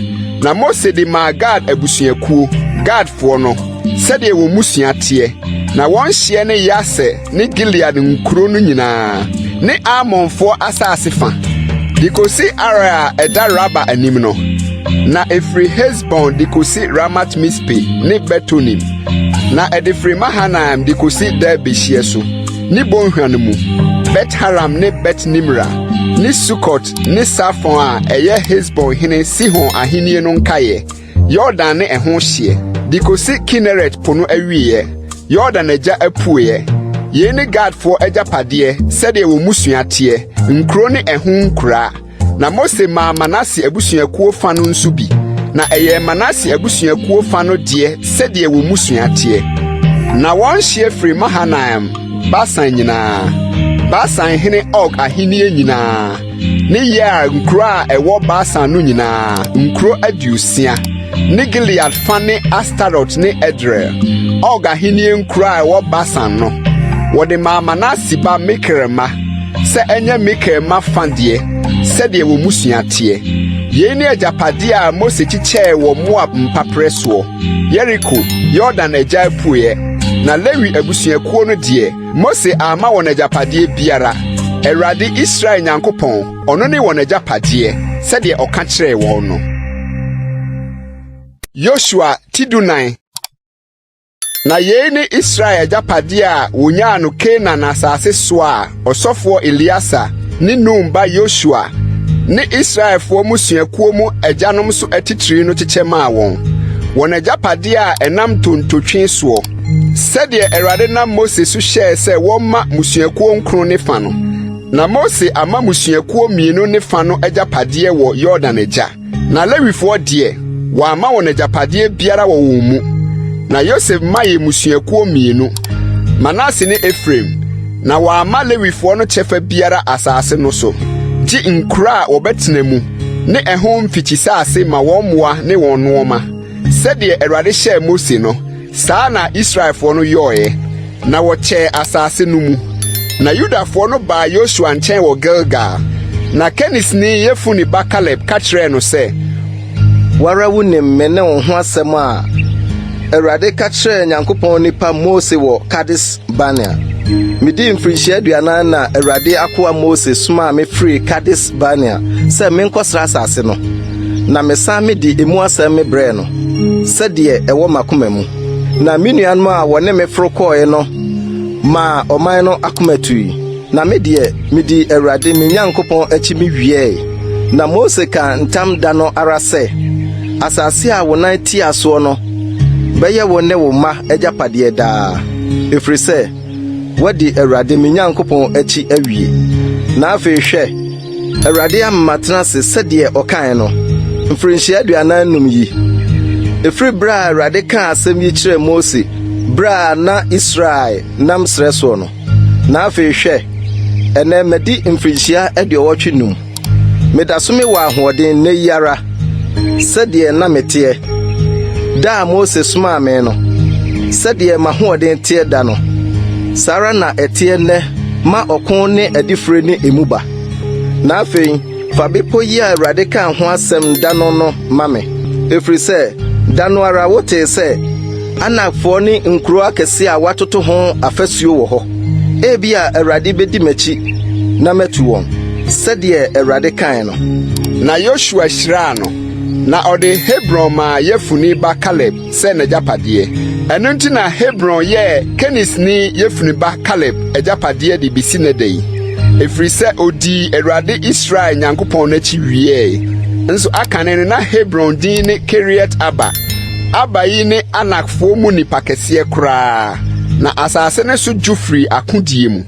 Na Mose de maa Gad abusuakuo, Gadfoɔ no, sɛdeɛ wɔn mmusua teɛ. Na wɔn hyeɛ ne Yaser ne Gilead nkuro no nyinaa, ne Amonfoɔ asase fa, de kɔsi Aroer a ɛda Raba anim no, na ɛfiri Hesbon de kɔsi Ramat-Mispe ne Betonim, na ɛde firi Mahanaim de kɔsi Debir hyeɛ so, ne bonhwa no mu, Bet-Haram ne Bet-Nimra, ne Sukot ne Safon a ɛyɛ Hesbon hene Sihon ahennie no nkaeɛ, Yordan ne ɛho hyeɛ, de kɔsi Kineret po no awieeɛ, Yordan agya apueeɛ. Yei ne Gadfoɔ agyapadeɛ sɛdeɛ wɔn mmusua teɛ, nkuro ne ɛho nkuraa. Na Mose maa Manase abusuakuo fa no nso bi, na ɛyɛɛ Manase abusuakuo fa no deɛ sɛdeɛ wɔn mmusua teɛ. Na wɔn hyeɛ firi Mahanaim, Basan nyinaa, Basan hene Og ahennie nyinaa, ne Yair nkuro a ɛwɔ Basan no nyinaa, nkuro 60, ne Gilead fa ne Astarot ne Edrei, Og ahennie nkuro a ɛwɔ Basan no, wɔde maa Manase ba Makir mma, sɛ ɛnyɛ Makir mma fa deɛ, sɛdeɛ wɔn mmusua teɛ. Yei ne agyapadeɛ a Mose kyekyɛɛ wɔ Moab mpaperɛ soɔ, Yeriko, Yordan agya apueɛ. Na Lewi abusuakuo no deɛ, Mose amma wɔn agyapadeɛ biara. Awurade, Israel Nyankopɔn, ɔno ne wɔn agyapadeɛ, sɛdeɛ ɔka kyerɛɛ wɔn no. Yosua ti dunan. Na yei ne Israel agyapadeɛ a wɔnyaa no Kanaan asase soɔ a ɔsɔfoɔ Eleasa ne Nun ba Yosua ne Israelfoɔ mmusuakuo mu agyanom so atitire no kyekyɛ maa wɔn, wɔn agyapadeɛ a ɛnam ntontotwe soɔ, sɛdeɛ Awurade nam Mose so hyɛɛ sɛ wɔmma mmusuakuo nkron ne fa no. Na Mose ama mmusuakuo mmienu ne fa no agyapadeɛ wɔ Yordan agya. Na Lewifoɔ deɛ, wɔamma wɔn agyapadeɛ biara wɔ wɔn mu. Na Yosef mma yɛ mmusuakuo mmienu, Manase ne Efraim, na wɔamma Lewifoɔ no kyɛfa biara asase no so, gye nkuro a wɔbɛtena mu ne ɛho mfikyisase ma wɔn mmoa ne wɔn nnoɔma. Sɛdeɛ Awurade hyɛɛ Mose no, Saa na Israelfoɔ no yɔeɛ, na wɔkyɛɛ asase no mu. Na Yudafoɔ no baa Yosua nkyɛn wɔ Gilgal, na Kenisni Yefune ba Kaleb ka kyerɛɛ no sɛ, Wo ara wunim me ne wo ho asɛm a Awurade ka kyerɛɛ Nyankopɔn nipa Mose wɔ Kades-Barnea. Medii mfirinhyia 40 na Awurade akoa Mose somaa me firii Kades Barnea sɛ menkɔsra asase no, na mesan mede emu asɛm mebrɛɛ no, sɛdeɛ ɛwɔ m'akoma mu. Na me nuanom a wɔne me foro kɔeɛ no maa ɔman no akoma tui, na me deɛ, medii Awurade me Nyankopɔn akyi mewiɛe. Na Mose kaa ntam da no ara sɛ, Asase a wo nan tiaa soɔ no bɛyɛ wo ne wo mma agyapadeɛ daa, ɛfiri sɛ woadi Awurade me Nyankopɔn akyi awie. Na afei hwɛ, Awurade ama matena ase sɛdeɛ ɔkae no, mfirinhyia 45 yi, ɛfiri berɛ a Awurade kaa asɛm yi kyerɛɛ Mose berɛ a na Israel nam serɛ soɔ no. Na afei hwɛ, ɛnnɛ madi mfirinhyia 85. Meda so mewɔ ahoɔden nnɛ yi ara sɛdeɛ na meteɛ da a Mose somaa me no. Sɛdeɛ m'ahoɔden teɛ da no, saa ara na ɛteɛ nnɛ ma ɔko ne adifire ne emu ba. Na afei fa bepɔ yi a Awurade kaa ho asɛm da no no ma me, ɛfiri sɛ da no ara wotee sɛ Anakfoɔ ne nkuro akɛseɛ a wɔatoto ho afasuo wɔ hɔ. Ebia Awurade bɛdi m'akyi na matu wɔn, sɛdeɛ Awurade kae no. Na Yosua hyiraa no, na ɔde Hebron maa Yefune ba Kaleb sɛ n'agyapadeɛ. Ɛno nti na Hebron yɛɛ Kenisni Yefune ba Kaleb agyapadeɛ de besi nnɛ da yi, ɛfiri sɛ ɔdii Awurade Israel Nyankopɔn no akyi wieeɛ. Nso akane no na Hebron din ne Kiriat-Arba. Arba yi ne Anakfoɔ mu nipa kɛseɛ koraa, na asase no so dwo firii akodie mu.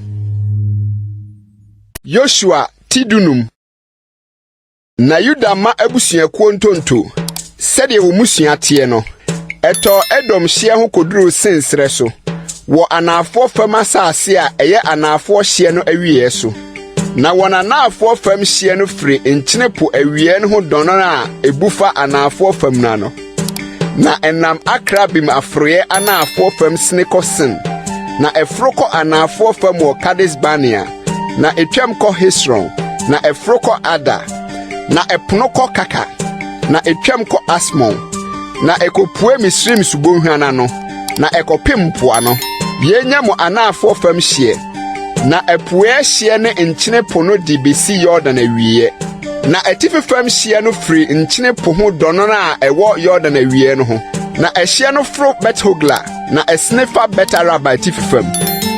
Yosua ti dunum. Na Yuda mma abusuakuo ntonto, sɛdeɛ wɔn mmusua teɛ no, ɛtɔɔ Edom hyeɛ ho kɔduruu Sin serɛ so, wɔ anaafoɔ fam asase a ɛyɛ anaafoɔ hyeɛ no awieeɛ so. Na wɔn anaafoɔ fam hyeɛ no firi Nkyene Po awieeɛ no ho dɔnnɔn a ebu fa anaafoɔ fam no ano. Na ɛnam Akrabim aforoeɛ anaafoɔ fam sene kɔ Sin, na ɛforo kɔ anaafoɔ fam wɔ Kades-Barnea. Na etwam kɔ Hesron, na ɛforo kɔ Adar, na ɛpono kɔ Kaka, na etwam kɔ Asmon, na ekopue Misraim subonhwa no ano, na ɛkɔpem mpoano. Yei nyɛ mo anaafoɔ fam hyeɛ. Na apueɛ hyeɛ ne Nkyene Po no de besi Yordan awieɛ. Na atifi fam hyeɛ no firi Nkyene Po ho dɔnnɔn a ɛwɔ Yordan awieɛ no ho. Na ɛhyeɛ no foro Bet-Hogla, na ɛsene fa Bet-Araba atifi fam.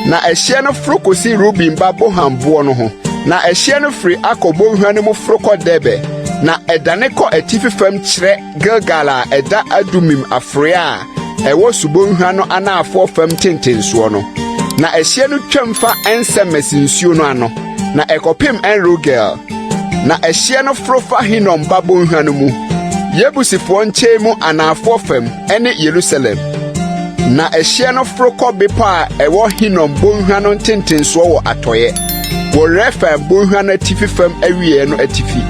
Na ɛhyeɛ no foro kosi Ruben ba Bohan boɔ no ho. Na ɛhyeɛ no firi Akor bɔnhwa no mu foro kɔ Debir, na ɛdane kɔ atifi fam kyerɛ Gilgal a ɛda Adumim aforoeɛ a ɛwɔ subonhwa no anaafoɔ fam ntentensoɔ no. Na ɛhyeɛ no twam fa En-Semes nsuo no ano, na ɛkɔpem En-Rogel. Na ɛhyeɛ no foro fa Hinom ba bonhwa no mu, Yebusifoɔ nkyɛn mu anaafoɔ fam, ne Yerusalem. Na ɛhyeɛ no foro kɔ bepɔ a ɛwɔ Hinom bonhwa no ntentensoɔ wɔ atɔeɛ, wɔ Refaim bonhwa no atifi fam awieɛ no atifi.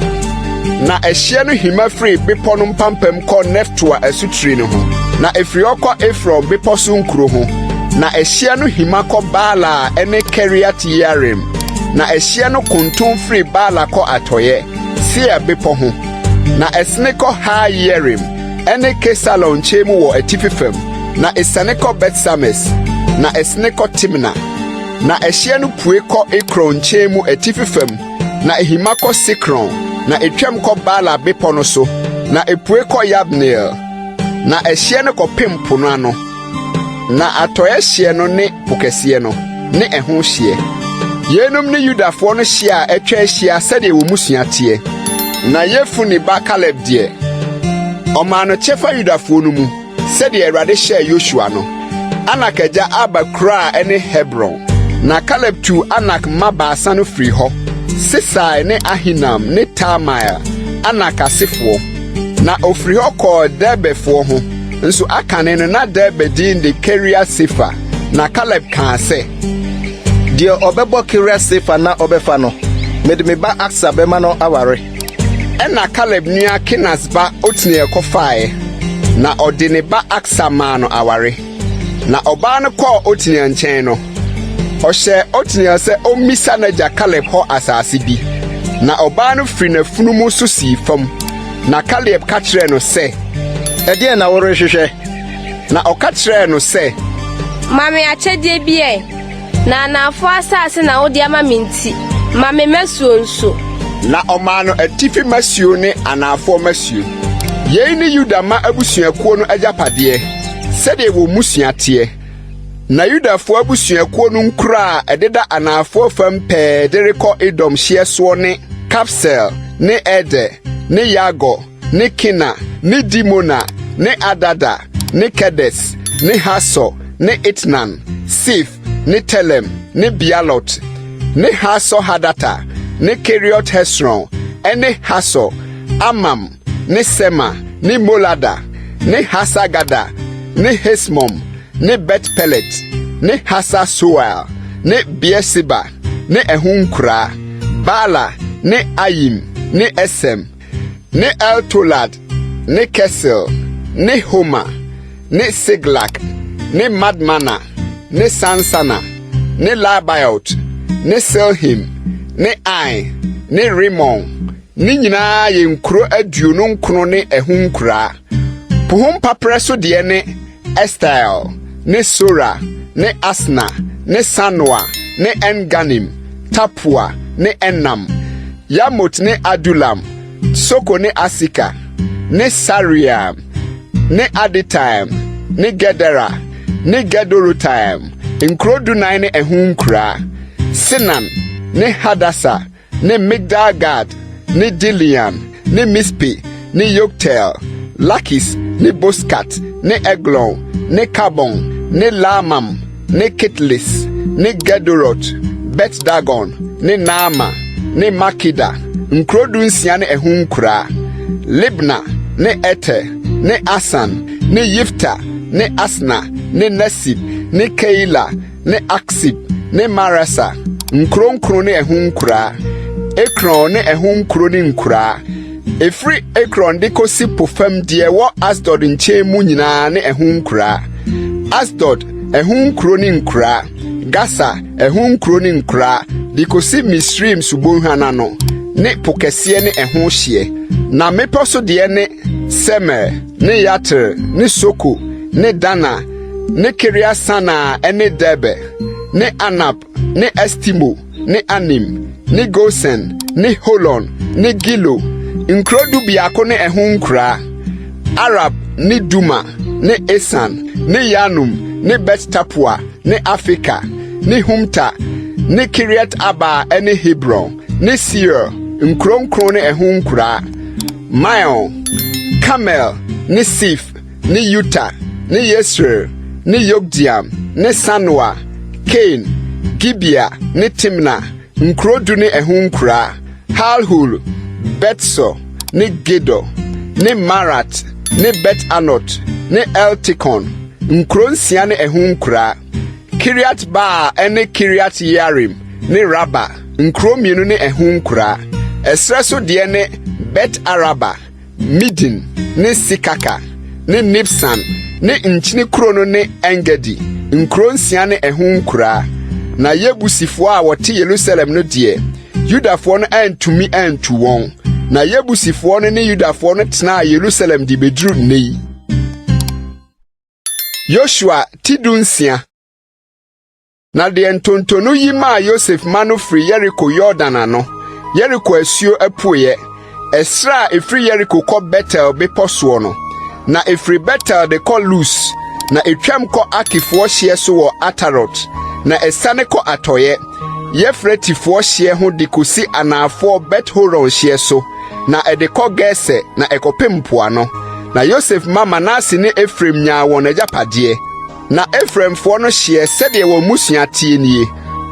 Na ɛhyeɛ no hima firi bepɔ no mpampam kɔ Neftoa asutire no ho, na ɛfiri hɔ kɔ Efron bepɔ so nkuro ho. Na ɛhyeɛ no hima kɔ Baala a ɛne Kiriat-Yearim. Na ɛhyeɛ no konton firi Baala kɔ atɔeɛ, Seir bepɔ ho, na ɛsene kɔ Har-Yearim, ɛne Kesalon nkyɛn mu wɔ atifi fam, na esiane kɔ Bet-Sames, na ɛsene kɔ Timna. Na ɛhyeɛ no pue kɔ Ekron nkyɛn mu atifi fam, na ehima kɔ Sikron, na etwam kɔ Baala bepɔ no so, na epue kɔ Yabneel. Na ɛhyeɛ no kɔpem po no ano. Na atɔeɛ hyeɛ no ne po kɛseɛ no, ne ɛho hyeɛ. Yeinom ne Yudafoɔ no hyeɛ a atwa ahyia sɛdeɛ wɔn mmusua teɛ. Na Yefune ba Kaleb deɛ, ɔmaa no kyɛfa Yudafoɔ no mu, sɛdeɛ Awurade hyɛɛ Yosua no. Anak agya Arba kuro a ɛne Hebron. Na Kaleb tuu Anak mma baasa no firii hɔ, Sesai ne Ahinam ne Talmai, Anak asefoɔ. Na ɔfiri hɔ kɔɔ Debirfoɔ ho. Nso akane no na Debir din de Kiriat-Sefer. Na Kaleb kaa sɛ. Deɛ ɔbɛbɔ Kiriat-Sefer na ɔbɛfa no, mede me ba Aksa bɛma no aware. Ɛnna Kaleb nua Kenas ba Otniel kɔfaeɛ, na ɔde ne ba Aksa maa no aware. Na ɔbaa no kɔɔ Otniel nkyɛn no, ɔhyɛɛ Otniel sɛ ommisa n'agya Kaleb hɔ asase bi. Na ɔbaa no firi n'afunumu so sii fam, na Kaleb ka kyerɛɛ no sɛ, Ɛdeɛn na worehwehwɛ? Na ɔka kyerɛɛ no sɛ, Ma me akyɛdeɛ bi ɛ! Na anaafoɔ asase na wode ama me nti, ma me mmasuo nso. Na ɔmaa no atifi mmasuo ne anaafoɔ mmasuo. Yei ne Yuda mma abusuakuo no agyapadeɛ, sɛdeɛ wɔn mmusua teɛ. Na Yudafoɔ abusuakuo no nkuro a ɛdeda anaafoɔ fam pɛɛ de rekɔ Edom hyeɛ soɔ ne Kabseel ne Eder ne Yagor ne Kina ne Dimona ne Adada ne Kedes ne Hasor ne Itnan, Sif ne Telem ne Bealot ne Hasor Hadata ne Keriot Hesron ne Hasor, Amam ne Sema ne Molada ne Hasar-Gada ne Hesmon ne Bet-Pelet ne Hasar-Sual ne Beer-Seba ne ɛho nkuraa, Baala ne Ayim ne Esem ne El-Tolad ne Kesil ne Homa ne Siglak ne Madmana ne Sansana ne Labaot ne Silhim ne Ain ne Rimon Ne nyinaa yɛ nkuro 29 ne ɛho nkuraa. Po ho mpaperɛ so deɛ ne Estael ne Sora ne Asna ne Sanoa ne En-Ganim, Tapua ne Enam, Yarmut ne Adulam, Soko ne Aseka ne Saream ne Aditaim ne Gedera ne Gedorotaim, nkuro 14 ne ɛho nkuraa, Senan ne Hadasa ne Migdal-Gad ne Dilean ne Mispe ne Yokteel, Lakis ne Boskat ne Eglon ne Kabon ne Lahmam ne Kitlis ne Gedorot, Bet-Dagon ne Naama ne Makeda, nkuro 16 ne ɛho nkuraa, Libna ne Eter ne Asan ne Yifta ne Asna ne Nesib ne Keila ne Aksib ne Maresa, nkuro nkron ne ɛho nkuraa, Ekron ne ɛho nkuro ne nkuraa, ɛfiri Ekron de kɔsi po fam deɛ ɛwɔ Asdod nkyɛn mu nyinaa ne ɛho nkuraa, Asdod, ɛho nkuro ne nkuraa, Gasa, ɛho nkuro ne nkuraa, de kɔsi Misraim subonhwa no ano, ne po kɛseɛ ne ɛho hyeɛ. Na mmepɔ so deɛ ne Semer ne Yatir ne Soko ne Dana ne Kiria-Sana a ɛne Debir, ne Anab ne Estimo ne Anim ne Gosen ne Holon ne Gilo, nkuro 11 ne ɛho nkuraa, Arab ne Duma ne Esan ne Yanum ne Bet-Tapua ne Afeka ne Humta ne Kiriat-Arba a ɛne Hebron ne Seir, nkuro nkron ne ɛho nkuraa, Maon, Karmel ne Sif ne Yuta ne Yesreel ne Yokdeam ne Sanoa, Kain, Gibea ne Timna, nkuro 10 ne ɛho nkuraa, Halhul, Betsur ne Gedor ne Marat ne Bet-Anot ne Eltekon, nkuro nsia ne ɛho nkuraa, Kiriat-Baal a ɛne Kiriat-Yearim ne Raba, nkuro mmienu ne ɛho nkuraa. Ɛserɛ so deɛ ne Bet-Araba, Midin ne Sekaka ne Nibsan ne Nkyene Kuro no ne En-Gedi, nkuro nsia ne ɛho nkuraa. Na Yebusifoɔ a wɔte Yerusalem no deɛ, Yudafoɔ no antumi antu wɔn. Na Yebusifoɔ no ne Yudafoɔ no tenaa Yerusalem de bɛduru nnɛ yi. Yosua ti 16. Na deɛ ntonto no yi maa Yosef mma no firi Yeriko Yordan ano, Yeriko asuo apueeɛ, ɛserɛ a ɛfiri Yeriko kɔ Betel bepɔ soɔ no. Na ɛfiri Betel de kɔ Lus, na ɛtwam kɔ Arkifoɔ hyeɛ so wɔ Atarot, na ɛsiane kɔ atɔeɛ, Yefretifoɔ hyeɛ ho de kɔsi anaafoɔ Bet-Horon hyeɛ so, na ɛde kɔ Geser na ɛkɔpem mpoano. Na Yosef mma Manase ne Efraim nyaa wɔn agyapadeɛ. Na Efraimfoɔ no hyeɛ sɛdeɛ wɔn mmusua teɛ nie: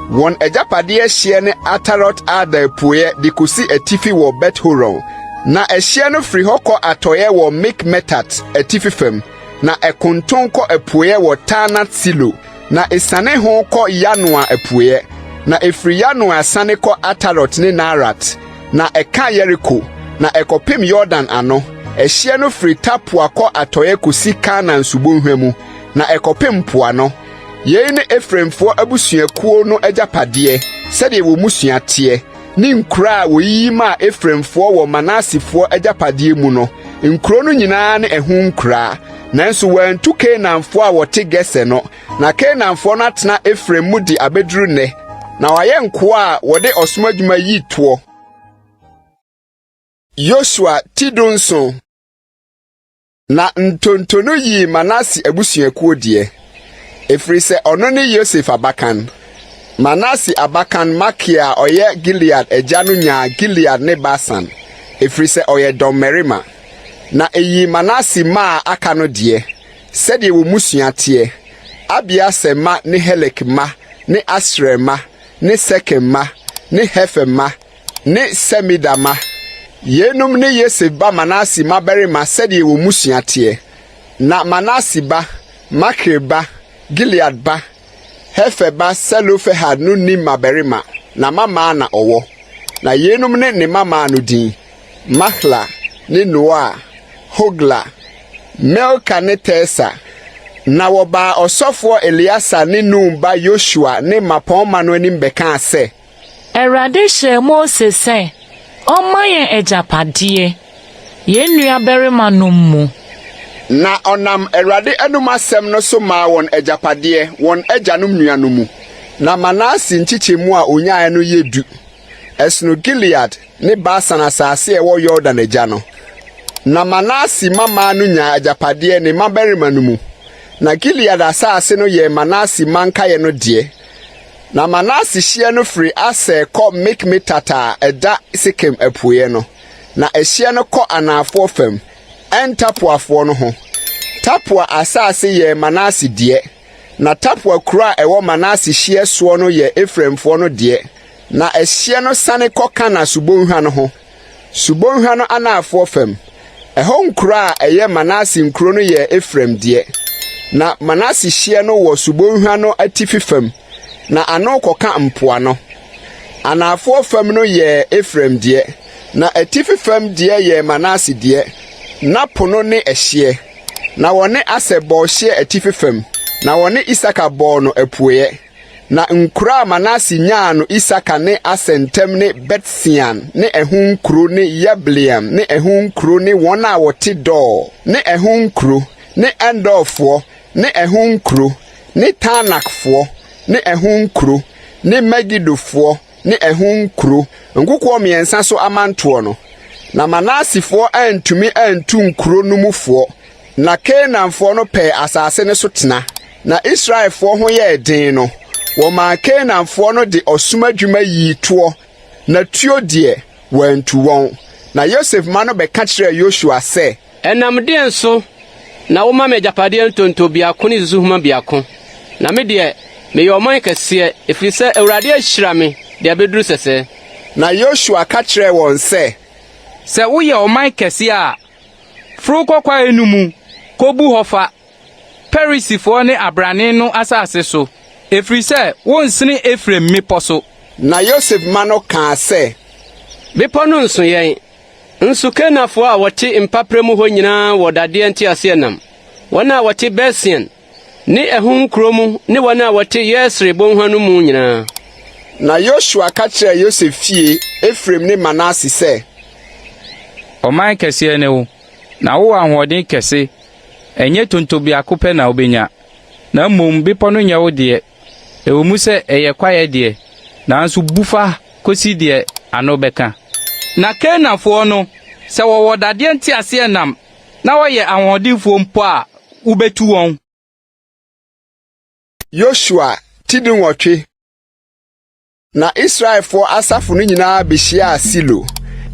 Wɔn agyapadeɛ hyeɛ ne Atarot-Adar apueeɛ de kɔsi atifi wɔ Bet-Horon. Na ɛhyeɛ no firi hɔ kɔ atɔeɛ wɔ Mikmetat atifi fam, na ɛkonton kɔ apueeɛ wɔ Taanat-Silo, na esiane ho kɔ Yanoa apueeɛ, na ɛfiri Yanoa siane kɔ Atarot ne Naarat, na ɛka Yeriko, na ɛkɔpem Yordan ano. Ɛhyeɛ no firi Tapua kɔ atɔeɛ kɔsi Kana nsubɔnhwa mu, na ɛkɔpem mpoano. Yei ne Efraimfoɔ abusuakuo no agyapadeɛ, sɛdeɛ wɔn mmusua teɛ, ne nkuro a wɔyiyi maa Efraimfoɔ wɔ Manasefoɔ agyapadeɛ mu no, nkuro no nyinaa ne ɛho nkuraa. Nanso wɔantu Kanaanfoɔ a wɔte Geser no, na Kanaanfoɔ no atena Efraim mu de abɛduru nnɛ, na wɔayɛ nkoa a wɔde ɔsom adwuma yi toɔ. Yosua ti dunson. Na ntonto no yii Manase abusuakuo deɛ, ɛfiri sɛ ɔno ne Yosef abakan. Manase abakan Makir a ɔyɛ Gilead agya no nyaa Gilead ne Basan, ɛfiri sɛ ɔyɛ dɔmmarima. Na eyii Manase mma a aka no deɛ, sɛdeɛ wɔn mmusua teɛ, Abieser mma ne Helek mma ne Asriel mma ne Sekem mma ne Hefer mma ne Semida mma. Yeinom ne Yosef ba Manase mmabarima sɛdeɛ wɔn mmusua teɛ. Na Manase ba, Makir ba, Gilead ba, Hefer ba Selofehad no nni mmabarima, na mmammaa na ɔwɔ. Na yeinom ne ne mmammaa no din, Mahla ne Noa, Hogla, Milka ne Tirsa. Na wɔbaa ɔsɔfoɔ Eleasa ne Nun ba Yosua ne mmapɔmma no anim bɛkaa sɛ, Awurade hyɛɛ Mose sɛ ɔmma yɛn agyapadeɛ, yɛn nuabarimanom mu. Na ɔnam Awurade anom asɛm no so maa wɔn agyapadeɛ, wɔn agyanom nuanom mu. Na Manase nkyekyɛmu a ɔnyaeɛ no yɛ du. Ɛsono Gilead ne Basan asase a ɛwɔ Yordan agya no. Na Manase mmammaa no nyaa agyapadeɛ ne mmabarima no mu. Na Gilead asase no yɛɛ Manase mma nkaeɛ no deɛ. Na Manase hyeɛ no firi Aser kɔ Mikmetat a ɛda Sekem apueeɛ no, na ɛhyeɛ no kɔ anaafoɔ fam, En-Tapuafoɔ no ho. Tapua asase yɛɛ Manase deɛ, na Tapua kuro a ɛwɔ Manase hyeɛ soɔ no yɛɛ Efraimfoɔ no deɛ, na ɛhyeɛ no sane kɔ Kana subonhwa no ho. Subonhwa no anaafoɔ fam, ɛhɔ nkuro a ɛyɛ Manase nkuro no yɛɛ Efraim deɛ. Na Manase hyeɛ no wɔ subonhwa no atifi fam, na ano kɔka mpoano. Anaafoɔ fam no yɛɛ Efraim deɛ, na atifi fam deɛ yɛɛ Manase deɛ, na po no ne ɛhyeɛ. Na wɔne Aser bɔɔ hyeɛ atifi fam, na wɔne Isakar bɔɔ no apueeɛ. Na nkuro a Manase nyaa no Isakar ne Aser ntam ne Bet-Sean ne ɛho nkuro ne Yibleam ne ɛho nkuro ne wɔn a wɔte Dor ne ɛho nkuro ne Endorfoɔ ne ɛho nkuro ne Taanakfoɔ ne ɛho nkuro ne Megidofoɔ ne ɛho nkuro, nkokoɔ mmiɛnsa so amantoɔ no. Na Manasefoɔ antumi antu nkuro no mufoɔ, Na Kanaanfoɔ no pɛɛ asase no so tena. Na Israelfoɔ ho yɛɛ den no, wɔmaa Kanaanfoɔ no de ɔsom adwuma yii toɔ, na tuo deɛ, wɔantu wɔn. Na Yosef mma no bɛka kyerɛɛ Yosua sɛ. Ɛnam deɛn so na woma me agyapadeɛ ntonto biako ne susuhoma biako? Na me deɛ, meyɛ ɔman kɛseɛ, ɛfiri sɛ Awurade ahyira me de abɛduru sɛsɛɛ. Na Yosua ka kyerɛɛ wɔn sɛ. Sɛ woyɛ ɔman kɛseɛ a, Foro kɔ kwae no mu kobu hɔ fa, Perisifoɔ ne abrane no asase so, ɛfiri sɛ wonsene Efraim mmepɔ so. Na Yosef mma no kaa sɛ. Bepɔ no nso yɛn, nso Kanaanfoɔ a wɔte mpaperɛ mu hɔ nyinaa wɔ dadeɛ nteaseɛnam, wɔn a wɔte Bet-Sean ne ɛho nkuro mu ne wɔn a wɔte Yesreel bɔnhwa no mu nyinaa. Na Yosua ka kyerɛɛ Yosef fie, Efraim ne Manase sɛ. Ɔman kɛseɛ ne wo, na wowɔ ahoɔden kɛse, ɛnyɛ tonto biako pɛ na wobɛnya, na mmom bepɔ no nyɛ wo deɛ, ɛwɔ mu sɛ ɛyɛ kwaeɛ deɛ, nanso bu fa kɔsi deɛ ano bɛka. Na Kanaanfoɔ no, sɛ wɔwɔ dadeɛ nteaseɛnam na wɔyɛ ahoɔdenfoɔ mpo a, wobetu wɔn. Yosua ti dunwɔtwe. Na Israelfoɔ asafo no nyinaa behyiaa Silo,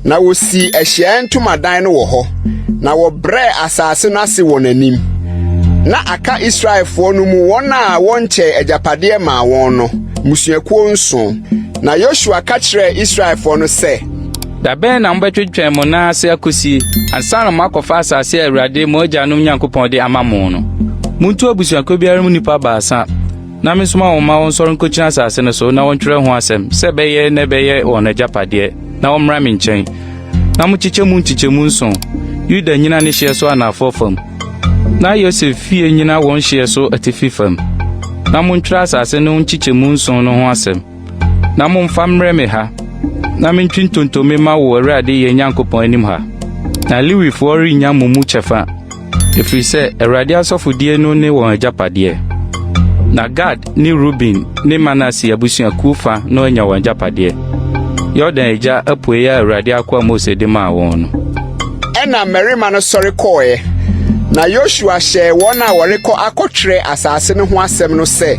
na wosii ahyiaeɛ ntomadan no wɔ hɔ, na wɔbrɛɛ asase no ase wɔn anim. Na aka Israelfoɔ no mu wɔn a wɔnkyɛɛ agyapadeɛ maa wɔn no, mmusuakuo nson. Na Yosua ka kyerɛɛ Israelfoɔ no sɛ, Da bɛn na mobɛtwentwɛn mo nan ase akosie ansa na moakɔfa asase a Awurade, mo agyanom Nyankopɔn de ama mo no? Muntu abusuakuo biara mu nnipa baasa, na mensoma wɔn mma wɔnsɔre nkokyini asase no so na wɔntwerɛ ho asɛm, sɛ ɛbɛyɛ na ɛbɛyɛ wɔn agyapadeɛ, na wɔmmra me nkyɛn. Na monkyekyɛ mu nkyekyɛmu nson, Yuda nnyina ne hyeɛ so anaafoɔ fam, na Yosef fie nnyina wɔn hyeɛ so atifi fam. Na montwerɛ asase no nkyekyɛmu nson no ho asɛm. na momfa mmrɛ me ha, na mentwe ntonto memma wo Awurade yɛn Nyankopɔn anim ha. Na Lewifoɔ rennya mo mu kyɛfa. Ɛfiri sɛ Awurade asɔfodie no ne wɔn agyapadeɛ. Na Gad ne Ruben ne Manase abusuakuo fa no anya wɔn agyapadeɛ, Yordan agya apueeɛ a Awurade akoa Mose de maa wɔn no. Ɛnna mmarima no sɔre kɔeɛ, na Yosua hyɛɛ wɔn a wɔrekɔ akɔtwerɛ asase no ho asɛm no sɛ.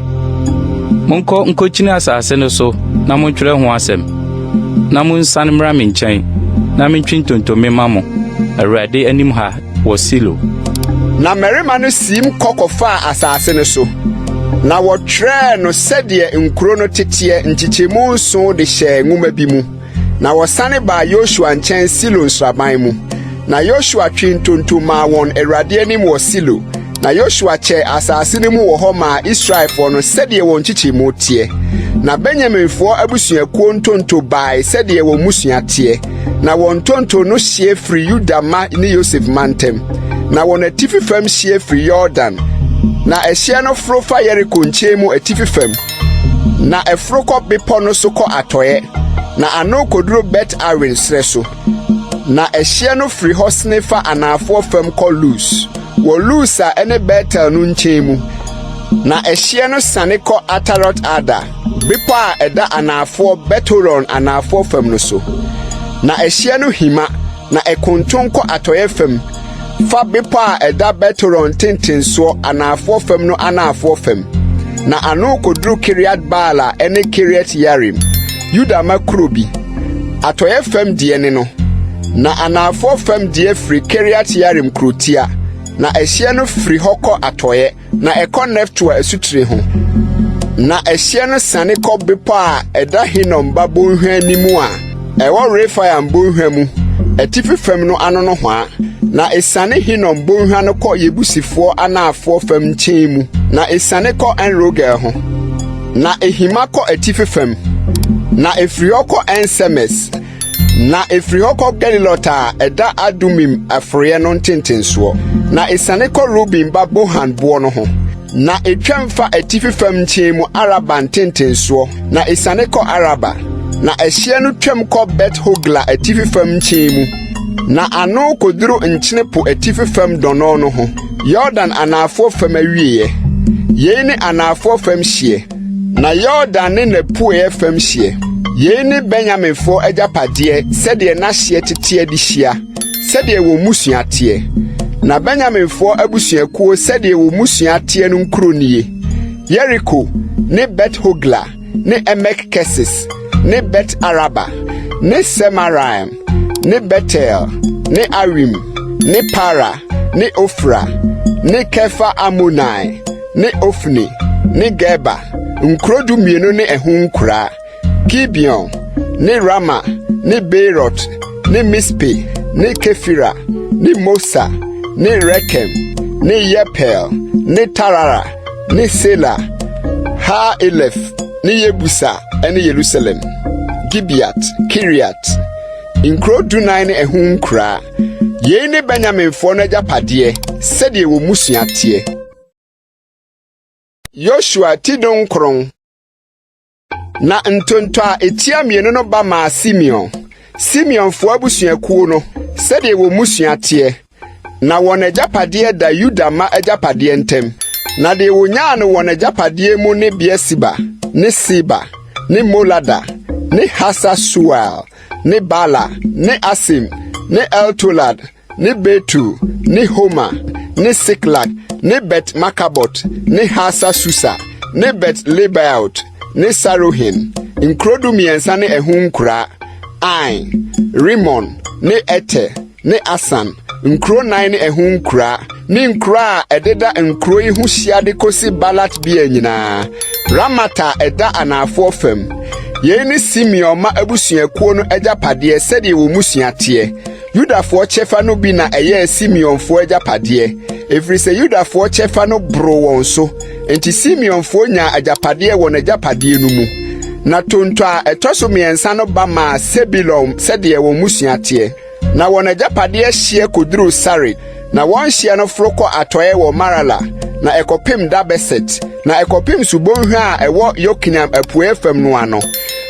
Monkɔ nkɔkyini asase no so na montwerɛ ho asɛm, na monsiane mmra me nkyɛn na mentwe ntonto memma mo, Awurade anim ha wɔ Silo. Na mmarima no siim kɔ kɔfaa asase no so, na wɔtwerɛɛ no sɛdeɛ nkuro no teteɛ nkyekyɛmu nson de hyɛɛ nwoma bi mu. Na wɔsane baa Yosua nkyɛn Silo nsraban mu. Na Yosua twee ntonto maa wɔn Awurade anim wɔ Silo. Na Yosua kyɛɛ asase no mu wɔ hɔ maa Israelfoɔ no sɛdeɛ wɔn nkyekyɛmu teɛ. Na Benyaminfoɔ abusuakuo ntonto bae sɛdeɛ wɔn mmusua teɛ. Na wɔn ntonto no hyeɛ firi Yuda mma ne Yosef mma ntam. Na wɔn atifi fam hyeɛ firi Yordan. Na ɛhyeɛ no foro fa Yeriko nkyɛn mu atifi fam. Na ɛforo kɔ bepɔ no so kɔ atɔeɛ, na ano kɔduru Bet-Awen serɛ so. Na ɛhyeɛ no firi hɔ sene fa anaafoɔ fam kɔ Lus, wɔ Lus a ɛne Betel no nkyɛn mu. Na ɛhyeɛ no siane kɔ Atarot-Adar, bepɔ a ɛda anaafoɔ Bet-Horon anaafoɔ fam no so. Na ɛhyeɛ no hima, na ɛkonton kɔ atɔeɛ fam fa bepɔ a ɛda Bet-Horon ntentensoɔ anaafoɔ fam no anaafoɔ fam, na ano kɔduru Kiriat-Baal a ɛne Kiriat-Yearim, Yuda mma kuro bi. Atɔeɛ fam deɛ ne no, na anaafoɔ fam deɛ firi Kiriat-Yearim kurotia, na ɛhyeɛ no firi hɔ kɔ atɔeɛ. Na ɛkɔ Neftoa asutire ho. Na ɛhyeɛ no siane kɔ bepɔ a ɛda Hinom ba bonhwa anim a ɛwɔ Refaim bonhwa mu atifi fam no ano nohoa. Na esiane Hinom bonhwa no kɔ Yebusifoɔ anaafoɔ fam nkyɛn mu, na esiane kɔ En-Rogel ho. Na ehima kɔ atifi fam, na efiri hɔ kɔ En-Semes. Na ɛfiri hɔ kɔ Gelilot a ɛda Adumim aforoeɛ no ntentensoɔ, na ɛsiane kɔ Ruben ba Bohan boɔ no ho, na ɛtwam fa atifi fam nkyɛn mu Araba ntentensoɔ, na ɛsiane kɔ Araba, na ɛhyeɛ no twam kɔ Bet-Hogla atifi fam nkyɛn mu, na ano kɔduru Nkyene Po atifi fam dɔnnɔn no ho, Yordan anaafoɔ fam awieeɛ. Yei ne anaafoɔ fam hyeɛ. Na Yordan ne n'apueeɛ fam hyeɛ. Yei ne Benyaminfoɔ agyapadeɛ sɛdeɛ n'ahyeɛ teteɛ de hyia, sɛdeɛ wɔn mmusua teɛ. Na Benyaminfoɔ abusuakuo sɛdeɛ wɔn mmusua teɛ no nkuro nie: Yeriko ne Bet-Hogla ne Emek-Kesis ne Bet-Araba ne Semaraim ne Betel ne Awim ne Para ne Ofra ne Kefar-Amonai ne Ofni ne Geba, nkuro dumienu ne ɛho nkuraa, Gibeon ne Rama ne Beerot ne Mispe ne Kefira ne Mosa ne Rekem ne Yirpeel ne Tarara ne Sela, Ha-Elef ne Yebusa ne Yerusalem, Gibeat, Kiriat, nkuro dunan ne ɛho nkuraa. Yei ne Benyaminfoɔ no agyapadeɛ sɛdeɛ wɔn mmusua teɛ. Yosua ti dunkron. Na ntonto a etia mmienu no ba maa Simeon, Simeonfoɔ abusuakuo no, sɛdeɛ wɔn mmusua teɛ. Na wɔn agyapadeɛ da Yuda mma agyapadeɛ ntam. Na deɛ wɔnyaa no wɔn agyapadeɛ mu ne Beer-Seba, ne Seba, ne Molada, ne Hasar-Sual, ne Bala, ne Asim, ne Eltolad, ne Betul, ne Homa, ne Siklag, ne Bet-Markabot, ne Hasar-Susa, ne Bet-Lebaot, ne Saruhen, nkuro dumiɛnsa ne ɛho nkuraa, Ain, Rimon, ne Eter, ne Asan, nkuro nnan ne ɛho nkuraa, ne nkuro a ɛdeda nkuro yi ho hyia de kosi Balat-Beer nyinaa, Ramat a ɛda anaafoɔ fam. Yei ne Simeon mma abusuakuo no agyapadeɛ sɛdeɛ wɔn mmusua teɛ. Yudafoɔ kyɛfa no bi na ɛyɛɛ Simeonfoɔ agyapadeɛ, ɛfiri sɛ Yudafoɔ kyɛfa no boroo wɔn so. Enti Simeonfoɔ nyaa agyapadeɛ wɔ n'agyapadeɛ no mu. Na tonto a ɛtɔ so mmiɛnsa no ba maa Sebulon sɛdeɛ wɔn mmusua teɛ. Na wɔn agyapadeɛ hyeɛ kɔduruu Sarid, na wɔn hyeɛ no foro kɔ atɔeɛ wɔ Marala, na ɛkɔpem Dabeset, na ɛkɔpem subonhwa a ɛwɔ Yokneam apueeɛ fam no ano.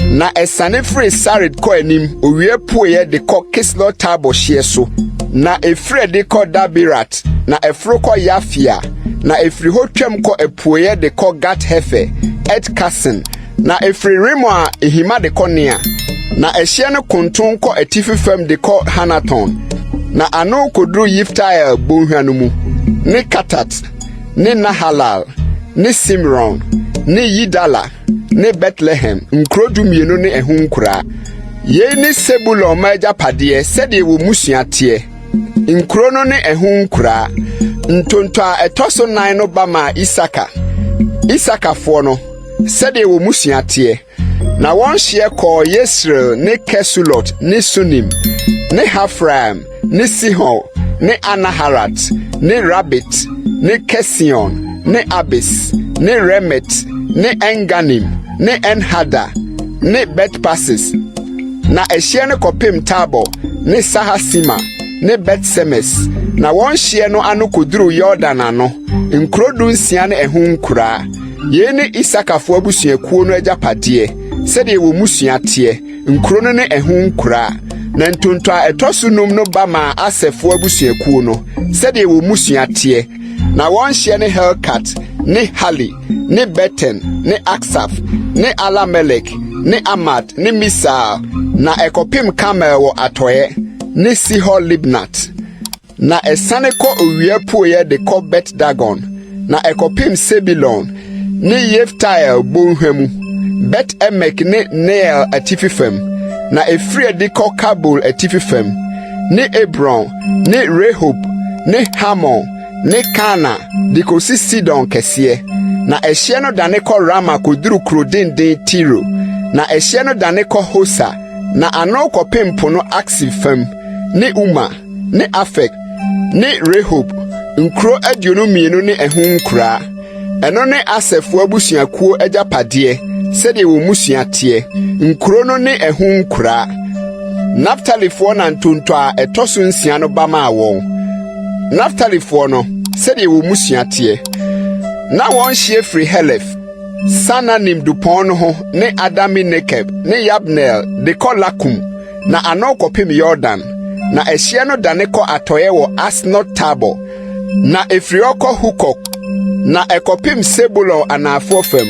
Na ɛsane firi Sarid kɔ anim owia apueeɛ de kɔ Kislot-Tabor hyeɛ so. Na ɛfiri adi kɔ Daberat, na ɛforo kɔ Yafia, na ɛfiri hɔ twam kɔ apueeɛ de kɔ Gat-Hefer, Et-Kasin, na ɛfiri Rimon a ehima de kɔ Nea. Na ɛhyeɛ no konton kɔ atifi fam de kɔ Hanaton, na ano kɔduru Yifta-El bonhwa no mu, ne Katat, ne Nahalal, ne Simron, ne Yidala, ne Betlehem, nkuro dumienu ne ɛho nkuraa. Yei ne Sebulon mma agyapadeɛ sɛdeɛ wɔn mmusua teɛ, nkuro no ne ɛho nkuraa. Ntonto a ɛtɔ so nan no ba maa Isaka, Isakafoɔ no, sɛdeɛ wɔn mmusua teɛ. Na wɔn hyeɛ kɔɔ Yesreel ne Kesulot ne Sunim ne Hafraim ne Sihor ne Anaharat ne Rabit ne Kesion ne Abis ne Remet ne Enganim ne Enhada ne Bet-Pases. Na ɛhyeɛ no kɔpem Tabor ne Sahasima ne Bet-Semes, na wɔn hyeɛ no ano kɔduruu Yordan ano, nkuro dunsia ne ɛho nkuraa. Yei ne Isakarfoɔ abusuakuo no agyapadeɛ, sɛdeɛ wɔn mmusua teɛ, nkuro no ne ɛho nkuraa. Na ntonto a ɛtɔ so num no ba maa Aserfoɔ abusuakuo no, sɛdeɛ wɔn mmusua teɛ. Na wɔn hyeɛ ne Helkat ne Hali ne Beten ne Aksaf ne Alamelek ne Amad ne Misal, na ɛkɔpem Karmel wɔ atɔeɛ, ne Sihor-Libnat. Na ɛsiane kɔ owia apueeɛ de kɔ Bet-Dagon, na ɛkɔpem Sebulon ne Yifta-El bɔnhwa mu, Bet-Emek ne Neiel atifi fam, na ɛfiri adi kɔ Kabul atifi fam, ne Ebron ne Rehob ne Hamon ne Kana de kɔsi Sidon kɛseɛ. Na ɛhyeɛ no dane kɔ Rama kɔduru kuro denden Tiro, na ɛhyeɛ no dane kɔ Hosa, na ano kɔpem po no Aksib fam, ne Uma. ne Afek, ne Rehob, nkuro 22 ne ɛho nkuraa. Ɛno ne Aserfoɔ abusuakuo agyapadeɛ, sɛdeɛ wɔn mmusua teɛ, nkuro no ne ɛho nkuraa. Naftalifoɔ na ntonto a ɛtɔ so nsia no ba maa wɔn. Naftalifoɔ no, sɛdeɛ wɔn mmusua teɛ, na wɔn hyeɛ firi Helef, Saananim dupɔn no ho ne Adami-Nekeb ne Yabneel de kɔ Lakum, na ano kɔpem Yordan, na ɛhyeɛ no dane kɔ atɔeɛ wɔ Asnot-Tabor, na ɛfiri hɔ kɔ Hukok, na ɛkɔpem Sebulon anaafoɔ fam,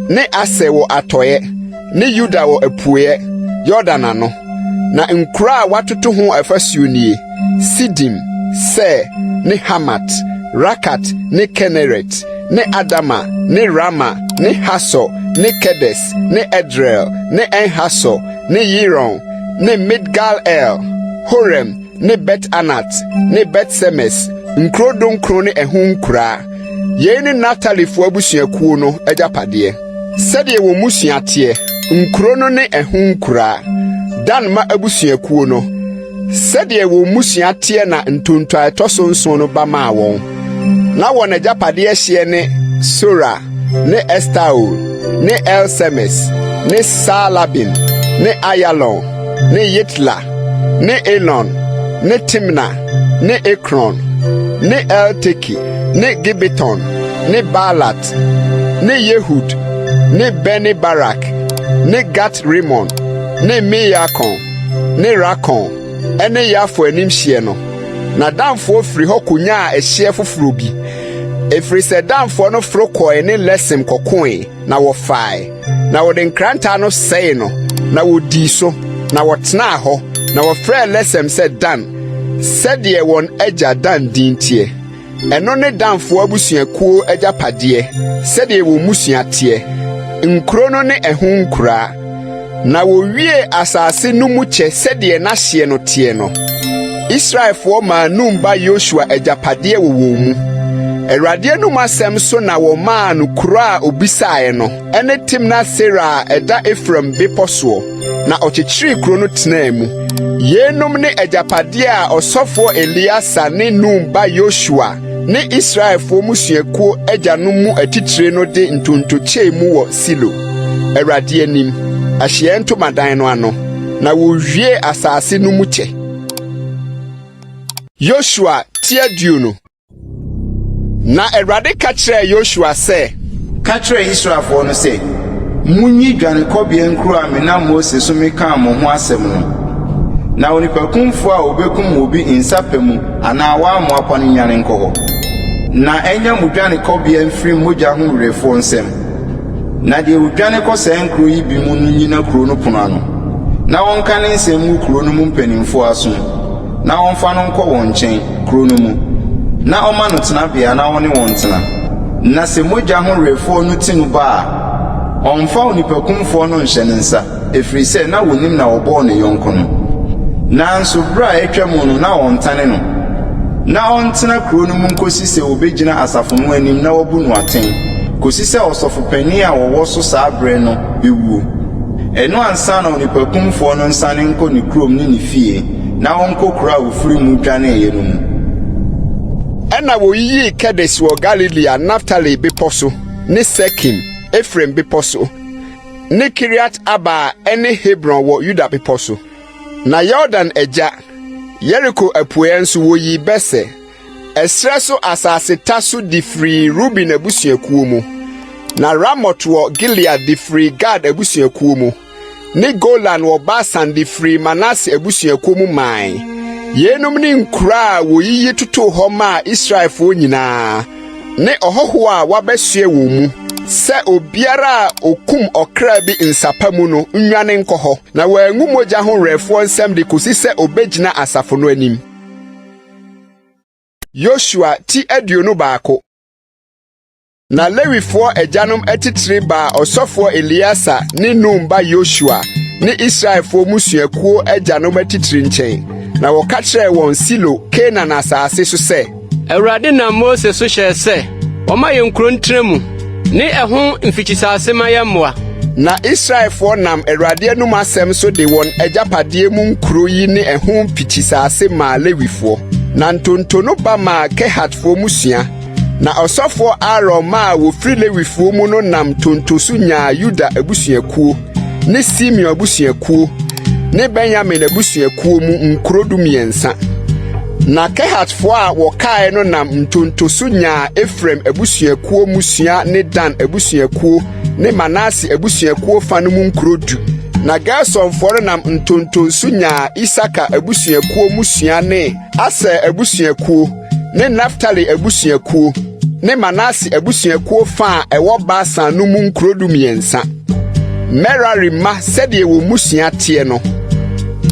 ne Aser wɔ atɔeɛ, ne Yuda wɔ apueeɛ, Yordan ano. Na nkuro a wɔatoto ho afasuo nie, Sidim, Ser, ne Hamat, Rakat ne Keneret, ne Adama, ne Rama, ne Hasor, ne Kedes, ne Edrei, ne En-Hasor, ne Yiron, ne Midgal-El, Horem, ne Bet-Anat, ne Bet-Semes, nkuro dunkron ne ɛho nkuraa. Yei ne Naftalifoɔ abusuakuo no agyapadeɛ, sɛdeɛ wɔn mmusua teɛ, nkuro no ne ɛho nkuraa. Dan mma abusuakuo no, Sɛdeɛ wɔn mmusua teɛ na ntonto a ɛtɔ so nson no ba maa wɔn. Na wɔn agyapadeɛ hyeɛ ne Sora ne Estaol ne El-Semes ne Saalabin ne Ayalon ne Yitla ne Elon ne Timna ne Ekron ne Elteke ne Gibeton ne Baalat ne Yehud ne Bene-Barak ne Gat-Rimon ne Me-Yarkon ne Rakon ne Yafo anim hyeɛ no, na Danfoɔ firi hɔ kɔnyaa ɛhyeɛ foforɔ bi, ɛfiri sɛ Danfoɔ no foro kɔe ne Lesem kɔkoe, na wɔfae, na wɔde nkrantɛ ano sɛee no, na wɔdii so, na wɔtenaa hɔ, na wɔfrɛɛ Lesem sɛ Dan, sɛdeɛ wɔn agya Dan din teɛ. Ɛno ne Danfoɔ abusuakuo agyapadeɛ, sɛdeɛ wɔn mmusua teɛ, nkuro no ne ɛho nkuraa. Na wɔwiee asase no mu kyɛ sɛdeɛ n'ahyeɛ no teɛ no, Israelfoɔ maa Nun ba Yosua agyapadeɛ wɔ wɔn mu. Awurade anom asɛm so na wɔmaa no kuro a obisaeɛ no, ɛne Timnat-Sera a ɛda Efraim bepɔ soɔ, na ɔkyekyeree kuro no tenaa mu. Yeinom ne agyapadeɛ a ɔsɔfoɔ Eleasa ne Nun ba Yosua ne Israelfoɔ mmusuakuo agyanom mu atitire no de ntonto kyɛɛ mu wɔ Silo, Awurade anim, Ahyiaeɛ Ntomadan no ano, na wɔwiee asase no mu kyɛ. Yosua ti aduonu. Na Awurade ka kyerɛɛ Yosua sɛ. Ka kyerɛ Israelfoɔ no sɛ, 'Monyi dwanekɔbea nkuro a menam Mose so mekaa mo ho asɛm no. Na onipakumfoɔ a ɔbɛkum obi nsa pa mu anaa wammoapa no nnwane nkɔ hɔ. Na ɛnyɛ mo dwanekɔbea mfiri mogya ho werefoɔ nsam. Na deɛ ɔdwane kɔ saa nkuro yi bi mu no nnyina kuro no pono ano, na ɔnka ne nsɛm ngu kuro no mu mpanimfoɔ asom, na ɔmfa no nkɔ wɔn nkyɛn, kuro no mu, na ɔmma no tenabea na ɔne wɔn ntena. Na sɛ mogya ho werefoɔ no ti no ba a, ɔmmfa onipakumfoɔ no nnhyɛ ne nsa, ɛfiri sɛ na ɔnim na ɔbɔɔ ne yɔnko no. Nanso berɛ a atwa mu no na ɔntane no. Na ɔntena kuro no mu nkɔsi sɛ ɔbɛgyina asafo no anim na wɔabu no atɛn, kɔsi sɛ ɔsɔfo panin a ɔwɔ so saa berɛ no bɛwuo. Ɛno ansa na onipakumfoɔ no nsane nkɔ ne kurom ne ne fie, na ɔnkɔ kuro a ɔfiri mu dwaneeɛ no mu. Ɛnna woyiyii Kedes wɔ Galilea Naftali bepɔ so ne Sekem, Efraim bepɔ so, ne Kiriat-Arba a ɛne Hebron wɔ Yuda bepɔ so. Na Yordan agya, Yeriko apueɛ nso woyii Beser, ɛserɛ so asaseta so de firii Ruben abusuakuo mu. Na Ramot wɔ Gilead de firii Gad abusuakuo mu, ne Golan wɔ Basan de firii Manase abusuakuo mu mae. Yeinom ne nkuro a wɔyiyi totoo hɔ maa Israelfoɔ nyinaa, ne ɔhɔhoɔ a wabɛsoɛ wɔn mu, sɛ obiara a okum ɔkra bi nsapa mu no nnwane nkɔ hɔ, na wangu mogya ho werɛfoɔ nsam de kosi sɛ obegyina asafo no anim. Yosua ti 21. Na Lewifoɔ agyanom atitire baa ɔsɔfoɔ Eleasa ne Nun ba Yosua ne Israelfoɔ mmusuakuo agyanom atitire nkyɛn, na wɔka kyerɛɛ wɔn Silo, Kanaan asase so sɛ, Awurade nam Mose so hyɛɛ sɛ wɔmma yɛn nkuro ntena mu, ne ɛho mfikyisase mma yɛn mmoa. Na Israelfoɔ nam Awurade anom asɛm so de wɔn agyapadeɛ mu nkuro yi ne ɛho mfikyisase maa Lewifoɔ. Na ntonto no ba maa Kehatfoɔ mmusua. Na ɔsɔfoɔ Aaron mma a wɔfiri Lewifoɔ mu no nam tonto so nyaa Yuda abusuakuo ne Simeon abusuakuo ne Benyamin abusuakuo mu nkuro 13. Na Kehatfoɔ a wɔkaeɛ no nam ntonto so nyaa Efraim abusuakuo mmusua ne Dan abusuakuo ne Manase abusuakuo fa no mu nkuro du. Na Gersonfoɔ no nam ntonto so nyaa Isakar abusuakuo mmusua ne Aser abusuakuo ne Naftali abusuakuo ne Manase abusuakuo fa a ɛwɔ Basan no mu nkuro 13. Merari mma sɛdeɛ wɔn mmusua teɛ no,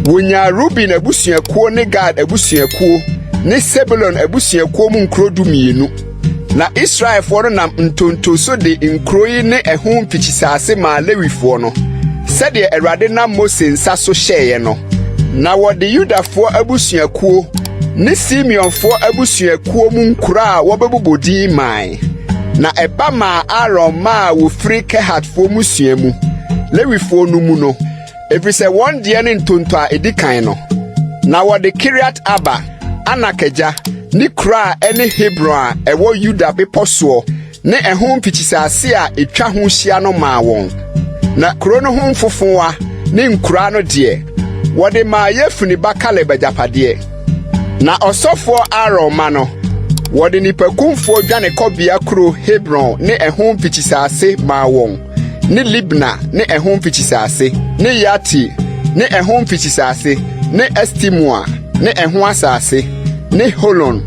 wɔnyaa Ruben abusuakuo ne Gad abusuakuo ne Sebulon abusuakuo mu nkuro 12. Na Israelfoɔ no nam ntonto so de nkuro yi ne ɛho mfikyisase maa Lewifoɔ no, sɛdeɛ Awurade nam Mose nsa so hyɛeɛ no. Na wɔde Yudafoɔ abusuakuo ne Simeonfoɔ abusuakuo mu nkuro a wɔbɛbobɔ din mae. Na ɛba maa Aaron mma a wɔfiri Kehatfoɔ mmusua mu, Lewifoɔ no mu no, ɛfiri sɛ wɔn deɛ ne ntonto a ɛdi kan no. Na wɔde Kiriat Arba, Anak agya, ne kuro a ɛne Hebron a ɛwɔ Yuda bepɔ soɔ ne ɛho mfikyisase a etwa ho hyia no maa wɔn. Na kuro no ho mfofowa ne nkuraa no deɛ, wɔde maa Yefune ba Kaleb agyapadeɛ. Na ɔsɔfoɔ Aaron mma no, wɔde nnipakumfoɔ dwanekɔbea kuro Hebron ne ɛho mfikyisase maa wɔn, ne Libna ne ɛho mfikyisase, ne Yatir ne ɛho mfikyisase, ne Estemoa ne ɛho asase, ne Holon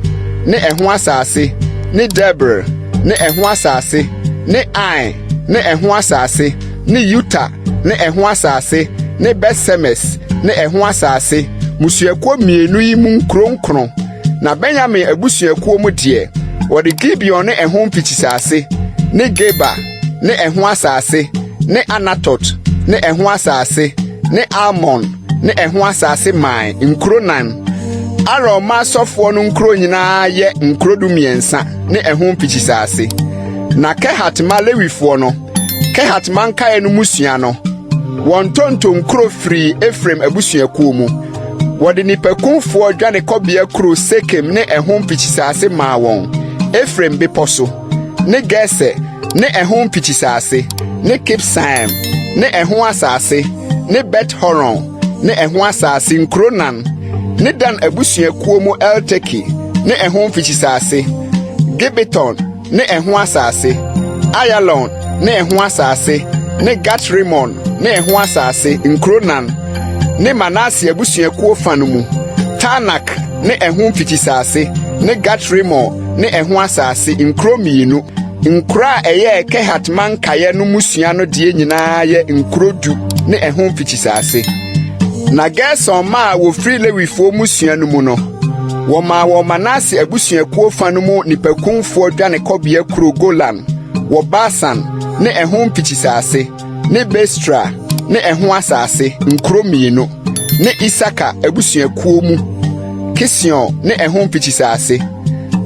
ne ɛho asase, ne Debir ne ɛho asase, ne Ain ne ɛho asase, ne Yuta ne ɛho asase, ne Bet-Semes ne ɛho asase, mmusuakuo mmienu yi mu nkuro nkron. Na Benyamin abusuakuo mu deɛ, wɔde Gibeon ne ɛho mfikyisase, ne Geba ne ɛho asase, ne Anatot ne ɛho asase, ne Almon ne ɛho asase mae, nkuro nan. Aaron mma asɔfoɔ no nkuro nyinaa yɛ nkuro 13 ne ɛho mfikyisase. Na Kehat mma Lewifoɔ no, Kehat mma nkaeɛ no mmusua no, wɔn ntonto nkuro firii Efraim abusuakuo mu. Wɔde nnipakumfoɔ dwanekɔbea kuro Sekem ne ɛho mfikyisase maa wɔn, Efraim bepɔ so, ne Geser ne ɛho mfikyisase, ne Kibsaim ne ɛho asase, ne Bet-Horon ne ɛho asase, nkuro nan, ne Dan abusuakuo mu Elteke ne ɛho mfikyisase, Gibeton ne ɛho asase, Ayalon ne ɛho asase, ne Gat-Rimon ne ɛho asase, nkuro nan. Ne Manase abusuakuo fa no mu, Taanak ne ɛho mfikyisase ne Gat-Rimon ne ɛho asase, nkuro mmienu. Nkuro a ɛyɛɛ Kehat mma nkaeɛ no mmusua no deɛ nyinaa yɛ nkuro du ne ɛho mfikyisase. Na Gerson mma a wɔfiri Lewifoɔ mmusua no mu no, wɔmaa wɔn Manase abusuakuo fa no mu nnipakumfoɔ dwanekɔbea kuro Golan wɔ Basan ne ɛho mfikyisase, ne Beestra ne ɛho asase, nkuro mmienu, ne Isakar abusuakuo mu Kision ne ɛho mfikyisase,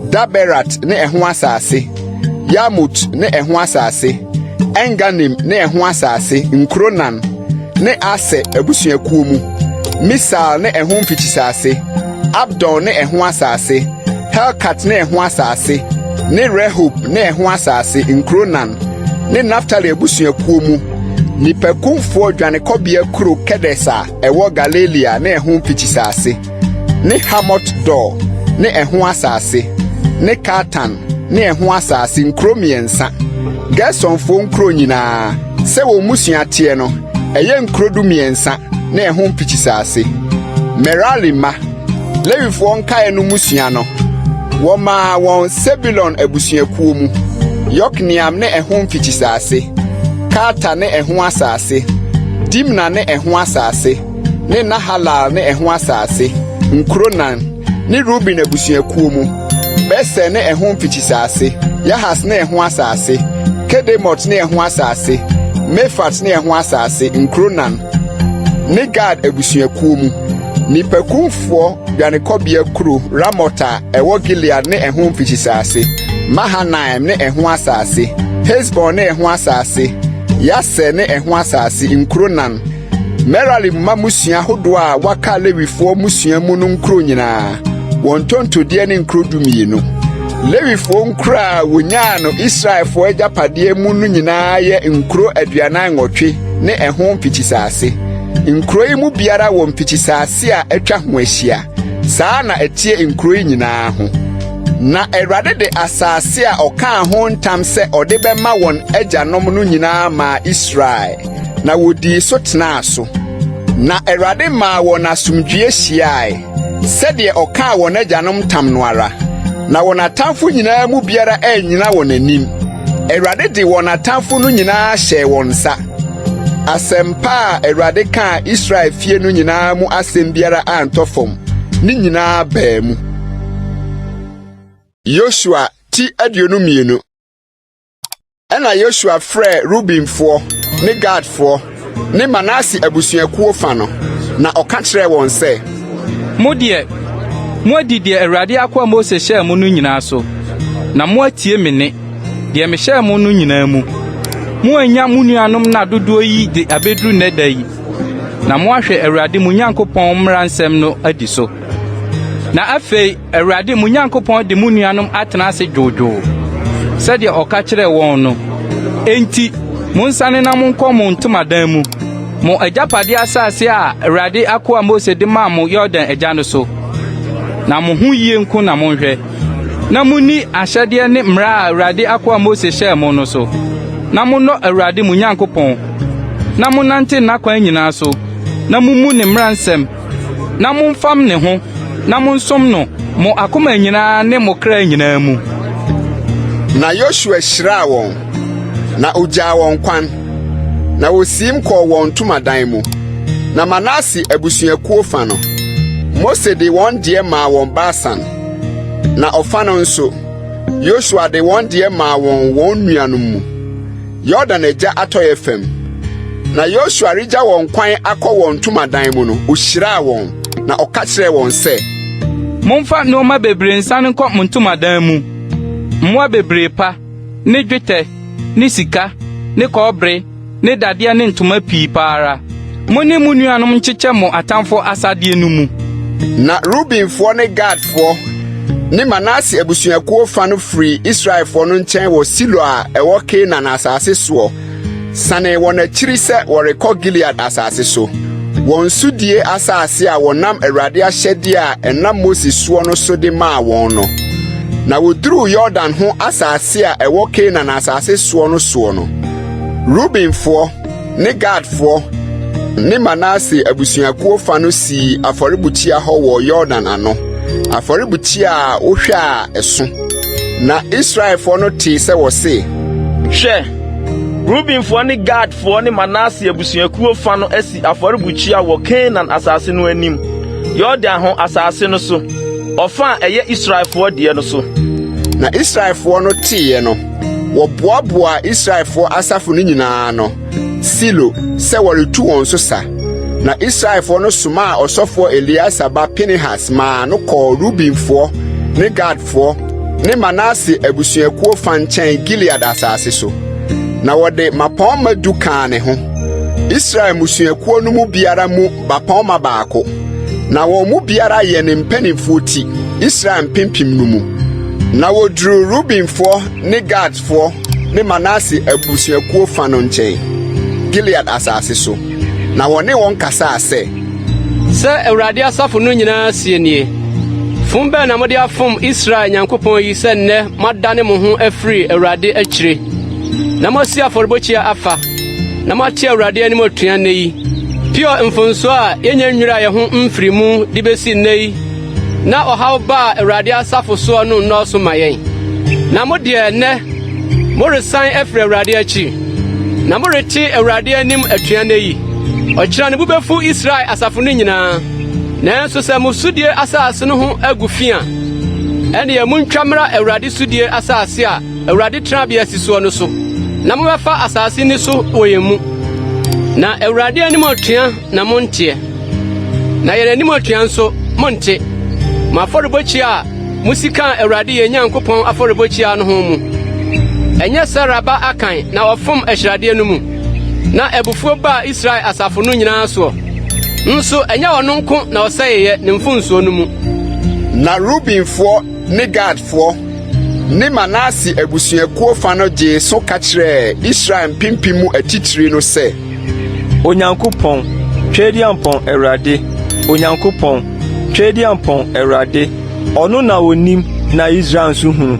Daberat ne ɛho asase, Yarmut ne ɛho asase, Enganim ne ɛho asase, nkuro nan, ne Aser abusuakuo mu, Misal ne ɛho mfikyisase, Abdon ne ɛho asase, Helkat ne ɛho asase, ne Rehob ne ɛho asase, nkuro nan, ne Naftali abusuakuo mu, nnipakumfoɔ dwanekɔbea kuro Kedes a ɛwɔ Galilea ne ɛho mfikyisase, ne Hamot-Dor ne ɛho asase, ne Kartan ne ɛho asase, nkuro mmiɛnsa. Gersonfoɔ nkuro nyinaa, sɛ wɔn mmusua teɛ no, ɛyɛ nkuro dumiɛnsa ne ɛho mfikyisase. Merari mma, Lewifoɔ nkaeɛ no mmusua no, wɔmaa wɔn Sebulon abusuakuo mu, Yokneam ne ɛho mfikyisase, Karta ne ɛho asase, Dimna ne ɛho asase, ne Nahalal ne ɛho asase, nkuro nan, ne Ruben abusuakuo mu, Beser ne ɛho mfikyisase, Yahas ne ɛho asase, Kedemot ne ɛho asase, Mefaat ne ɛho asase, nkuro nan, ne Gad abusuakuo mu, nnipakumfoɔ dwanekɔbea kuro Ramot a ɛwɔ Gilead ne ɛho mfikyisase, Mahanaim ne ɛho asase, Hesbon ne ɛho asase, Yaser ne ɛho asase, nkuro nan, Merari mma mmusua ahodoɔ a wɔaka Lewifoɔ mmusua mu no nkuro nyinaa, wɔn ntontodeɛ ne nkuro dumienu. Lewifoɔ nkuro a wɔnyaa no Israelfoɔ agyapadeɛ mu no nyinaa yɛ nkuro 48 ne ɛho mfikyisase. Nkuro yi mu biara wɔ mfikyisase a atwa ho ahyia. Saa na ɛteɛ nkuro yi nyinaa ho. Na Awurade de asase a ɔkaa ho ntam sɛ ɔde bɛma wɔn agyanom no nyinaa maa Israel. na wodii so tenaa so. Na Awurade maa wɔn asomdwoe hyiae, sɛdeɛ ɔkaa wɔn agyanom ntam no ara, na wɔn atamfo nyinaa mu biara annyina wɔn anim. Awurade de wɔn atamfo no nyinaa hyɛɛ wɔn nsa. Asɛmpa a Awurade kaa Israel fie no nyinaa mu asɛm biara antɔ fam, ne nyinaa baa mu. Yosua ti 22. Ɛnna Yosua frɛɛ Rubenfoɔ ne Gadfoɔ ne Manase abusuakuo fa no, na ɔka kyerɛɛ wɔn sɛ. Mo deɛ, moadi deɛ Awurade akoa Mose hyɛɛ mo no nyinaa so, na moatie me nne, deɛ mehyɛɛ mo no nyinaa mu. Moannya mo nuanom nna dodoɔ yi de abɛduru nnɛ da yi, na moahwɛ Awurade mo Nyankopɔn mmara nsɛm no adi so. Na afei Awurade mo Nyankopɔn de mo nuanom atena ase dwoodwoo, sɛdeɛ ɔka kyerɛɛ wɔn no. Enti, monsane na monkɔ mo ntomadan mu, mo agyapadeɛ asase a Awurade akoa Mose de maa mo Yordan agya no so. Na mo ho yie nko na monhwɛ, na munni ahyɛdeɛ ne mmara a Awurade akoa Mose hyɛɛ mo no so, na monnɔ Awurade mo Nyankopɔn, na monnante n'akwan nyinaa so, na mummu ne mmara nsɛm na momfam ne ho na monsom no mo akoma nyinaa ne mo kra nyinaa mu. Na Yosua hyiraa wɔn, na ogyaa wɔn kwan, na wosiim kɔɔ wɔn ntomadan mu. Na Manase abusuakuo fa no, Mose de wɔn deɛ maa wɔn Basan, na ɔfa no nso, Yosua de wɔn deɛ maa wɔn wɔn nuanom mu. Yordan agya atɔeɛ fam. Na Yosua regya wɔn kwan akɔ wɔn ntomadan mu no, ohyiraa wɔn, na ɔka kyerɛɛ wɔn sɛ. Momfa nneɛma bebree nsan nkɔ mo ntomadan mu, mmoa bebree pa, ne dwetɛ, ne sika, ne kɔbere, ne dadeɛ ne ntoma pii pa ara. Mo ne mo nuanom nkyekyɛ mo atamfo asadeɛ no mu. Na Rubenfoɔ ne Gadfoɔ ne Manase abusuakuo fa no firii Israelfoɔ no nkyɛn wɔ Silo a ɛwɔ Kanaan asase soɔ sanee wɔn akyiri sɛ wɔrekɔ Gilead asase so, wɔn sodie asase a wɔnam Awurade ahyɛdeɛ a ɛnam Mose soɔ no so de maa wɔn no. Na wɔduruu Yordan ho asase a ɛwɔ Kanaan asase soɔ no soɔ no, Rubenfoɔ ne Gadfoɔ ne Manase abusuakuo fa no sii afɔrebukyia hɔ wɔ Yordan ano, afɔrebukyia a wohwɛ a ɛso. Na Israelfoɔ no tee sɛ wɔse, Hwɛ, Rubenfoɔ ne Gadfoɔ ne Manase abusuakuo fa no asi afɔrebukyia wɔ Kanaan asase no anim, Yordan ho asase no so, ɔfa a ɛyɛ Israelfoɔ deɛ no so. Na Israelfoɔ no teeɛ no, wɔboaboaa Israelfoɔ asafo no nyinaa ano Silo sɛ wɔretu wɔn so sa. Na Israelfoɔ no somaa ɔsɔfoɔ Eleasa ba Pinehas maa no kɔɔ Rubenfoɔ ne Gadfoɔ ne Manase abusuakuo fa nkyɛn Gilead asase so. Na wɔde mmapɔmma du kaa ne ho, Israel mmusuakuo no mu biara mu bapɔmma baako. Na wɔn mu biara yɛ ne mpanimfoɔ ti, Israel mpempem no mu. Na wɔduruu Rubenfoɔ ne Gadfoɔ ne Manase abusuakuo fa no nkyɛn, Gilead asase so, na wɔne wɔn kasaa sɛ. Sɛ Awurade asafo no nyinaa seɛ nie, Fom bɛn na mode afom Israel Nyankopɔn yi sɛ nnɛ moadane mo ho afiri Awurade akyire, na moasi afɔrebukyia afa, na moate Awurade anim atua nnɛ yi? Peor mfomsoɔ a yɛnnya nnwiraa yɛn ho mfirii mu de besi nnɛ yi na ɔhaw baa Awurade asafo soɔ no nnɔɔso ma yɛn. Na mo deɛ nnɛ moresan afiri Awurade akyi, na morete Awurade anim atua nnɛ yi. Ɔkyena ne bo befu Israel asafo no nyinaa. Nanso sɛ mo sodie asase no ho agu fi a, ɛnneɛ muntwa mmra Awurade sodie asase a Awurade tenabea si soɔ no so, na mobɛfa asase nni so wɔ yɛn mu. Na Awurade anim atua na monteɛ, na yɛn anim atua nso monte, mo afɔrebukyia a musi kaa Awurade yɛn Nyankopɔn afɔrebukyia no ho mu. Ɛnyɛ Sera ba Akan na ɔfom ahyiradeɛ no mu, na abufuo baa Israel asafo no nyinaa soɔ. Nso ɛnyɛ ɔno nko na ɔsɛeɛ ne mfomsoɔ no mu. Na Rubenfoɔ ne Gadfoɔ ne Manase abusuakuo fa no gyee so ka kyerɛɛ Israel mpempem mu atitire no sɛ. Onyankopɔn, Tweaduampɔn Awurade, Onyankopɔn, Tweaduampɔn Awurade, ɔno na onim na Israel nso hunu.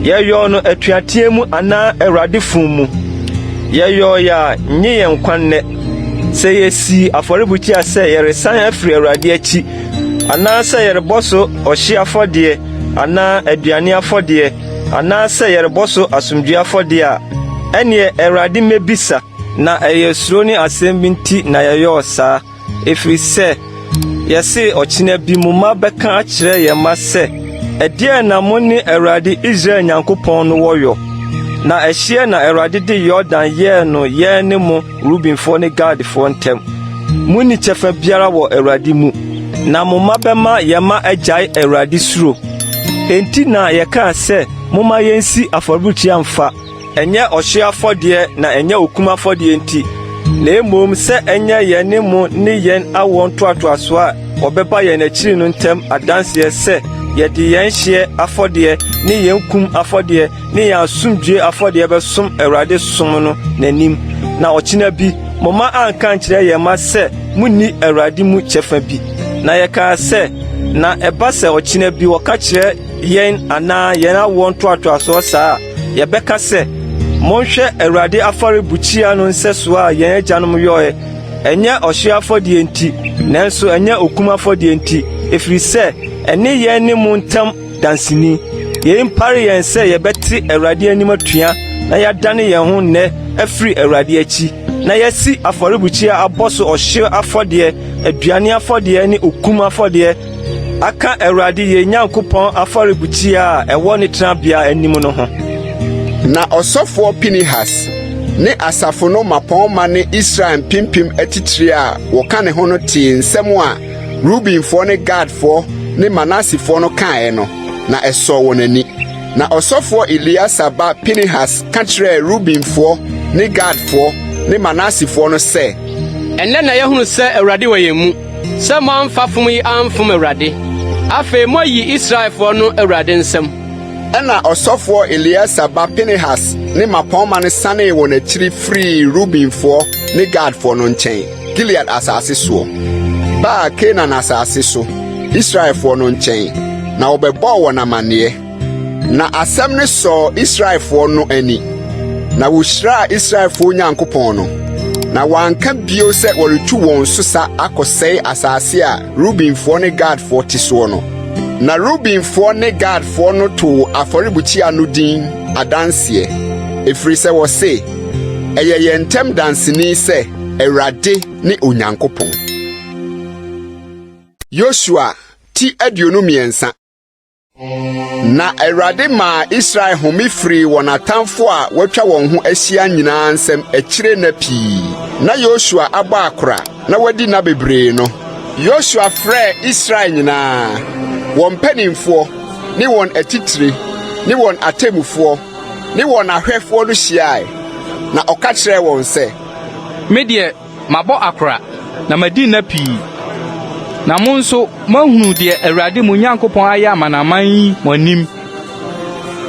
Yɛyɔɔ no atuateɛ mu anaa Awurade fom mu? Yɛyɔe a, nnye yɛn nkwa nnɛ. Sɛ yesii afɔrebukyia sɛ yɛresan afiri Awurade akyi, anaasɛ yɛrebɔ so ɔhye afɔdeɛ anaa aduane afɔdeɛ, anaasɛ yɛrebɔ so asomdwoe afɔdeɛ a, ɛnneɛ Awurade mmebisa. Na ɛyɛ suro ne asɛm bi nti na yɛyɔɔ saa, ɛfiri sɛ yɛse ɔkyena bi mo mma bɛka akyerɛ yɛn mma sɛ, 'Ɛdeɛn na mo ne Awurade Israel Nyankopɔn no wɔ yɔ? Na ɛhyeɛ na Awurade de Yordan yɛɛ no yɛn ne mo Rubenfoɔ ne Gadfoɔ ntam. Monni kyɛfa biara wɔ Awurade mu, na mo mma bɛma yɛn mma agyae Awurade suro. Enti na yɛkaa sɛ, Momma yensi afɔrebukyia mfa, ɛnyɛ ɔhyew afɔdeɛ na ɛnyɛ okum afɔdeɛ nti, na mmom sɛ ɛnyɛ yɛn ne mo ne yɛn awoɔ ntoatoasoɔ a wɔbɛba yɛn akyiri no ntam adanseɛ sɛ yɛde yɛn hyeɛ afɔdeɛ ne yɛn kum afɔdeɛ ne yɛn asomdwoe afɔdeɛ bɛsom Awurade som no n'anim, na ɔkyena bi mo mma anka ankyerɛ yɛn mma sɛ, Munni Awurade mu kyɛfa bi. Na yɛkaa sɛ, Na ɛba sɛ ɔkyena bi wɔka kyerɛ yɛn anaa yɛn awoɔ ntoatoasoɔ saa a, yɛbɛka sɛ, 'Monhwɛ Awurade afɔrebukyia no nsɛsoɔ a yɛn agyanom yɔeɛ, ɛnyɛ ɔhyeɛ afɔdeɛ nti, nanso ɛnyɛ okum afɔdeɛ nti, ɛfiri sɛ ɛne yɛn ne mo ntam danseni. Yei mpare yɛn sɛ yɛbɛte Awurade anim atua na yɛadane yɛn ho nnɛ afiri Awurade akyi, na yɛasi afɔrebukyia abɔ so ɔhyeɛ afɔdeɛ, aduane afɔdeɛ ne okum afɔdeɛ aka Awurade yɛn Nyankopɔn afɔrebukyia a ɛwɔ ne tenabea anim no ho. Na ɔsɔfoɔ Pinehas ne asafo no mmapɔmma ne Israel mpempem atitire a wɔka ne ho no tee nsɛm a Rubenfoɔ ne Gadfoɔ ne Manasefoɔ no kaeɛ no, na ɛsɔɔ wɔn ani. Na ɔsɔfoɔ Eleasa ba Pinehas ka kyerɛɛ Rubenfoɔ ne Gadfoɔ ne Manasefoɔ no sɛ. Ɛnnɛ na yɛahunu sɛ Awurade wɔ yɛn mu, sɛ moamfa fom yi amfom Awurade. Afei moayi Israelfoɔ no Awurade nsam. Ɛnna ɔsɔfoɔ Eleasa ba Pinehas ne mmapɔmma no sanee wɔn akyiri firii Rubenfoɔ ne Gadfoɔ no nkyɛn. Gilead asase soɔ, baa Kanaan asase so, Israelfoɔ no nkyɛn, na wɔbɛbɔɔ wɔn amanneɛ. Na asɛm no sɔɔ Israelfoɔ no ani, na wɔhyiraa Israelfoɔ Nyankopɔn no. Na wɔanka bio sɛ wɔretu wɔn so sa akɔsɛe asase a Rubenfoɔ ne Gadfoɔ te soɔ no. Na Rubenfoɔ ne Gadfoɔ no too afɔrebukyia no din Adanseɛ, ɛfiri sɛ wɔse, Ɛyɛ yɛn ntam danseni sɛ Awurade ne Onyankopɔn. Yosua ti 23. Na Awurade maa Israel home firii wɔn atamfo a wɔatwa wɔn ho ahyia nyinaa nsam akyire nna pii. Na Yosua abɔ akora na wadi nna bebree no, Yosua frɛɛ Israel nyinaa, wɔn mpanimfoɔ ne wɔn atitire ne wɔn atemmufoɔ ne wɔn ahwɛfoɔ no hyiae, na ɔka kyerɛɛ wɔn sɛ, Me deɛ, Mabɔ akora, na madi nna pii. Na mo nso moahunu deɛ Awurade mo Nyankopɔn ayɛ amanaman yi mo anim.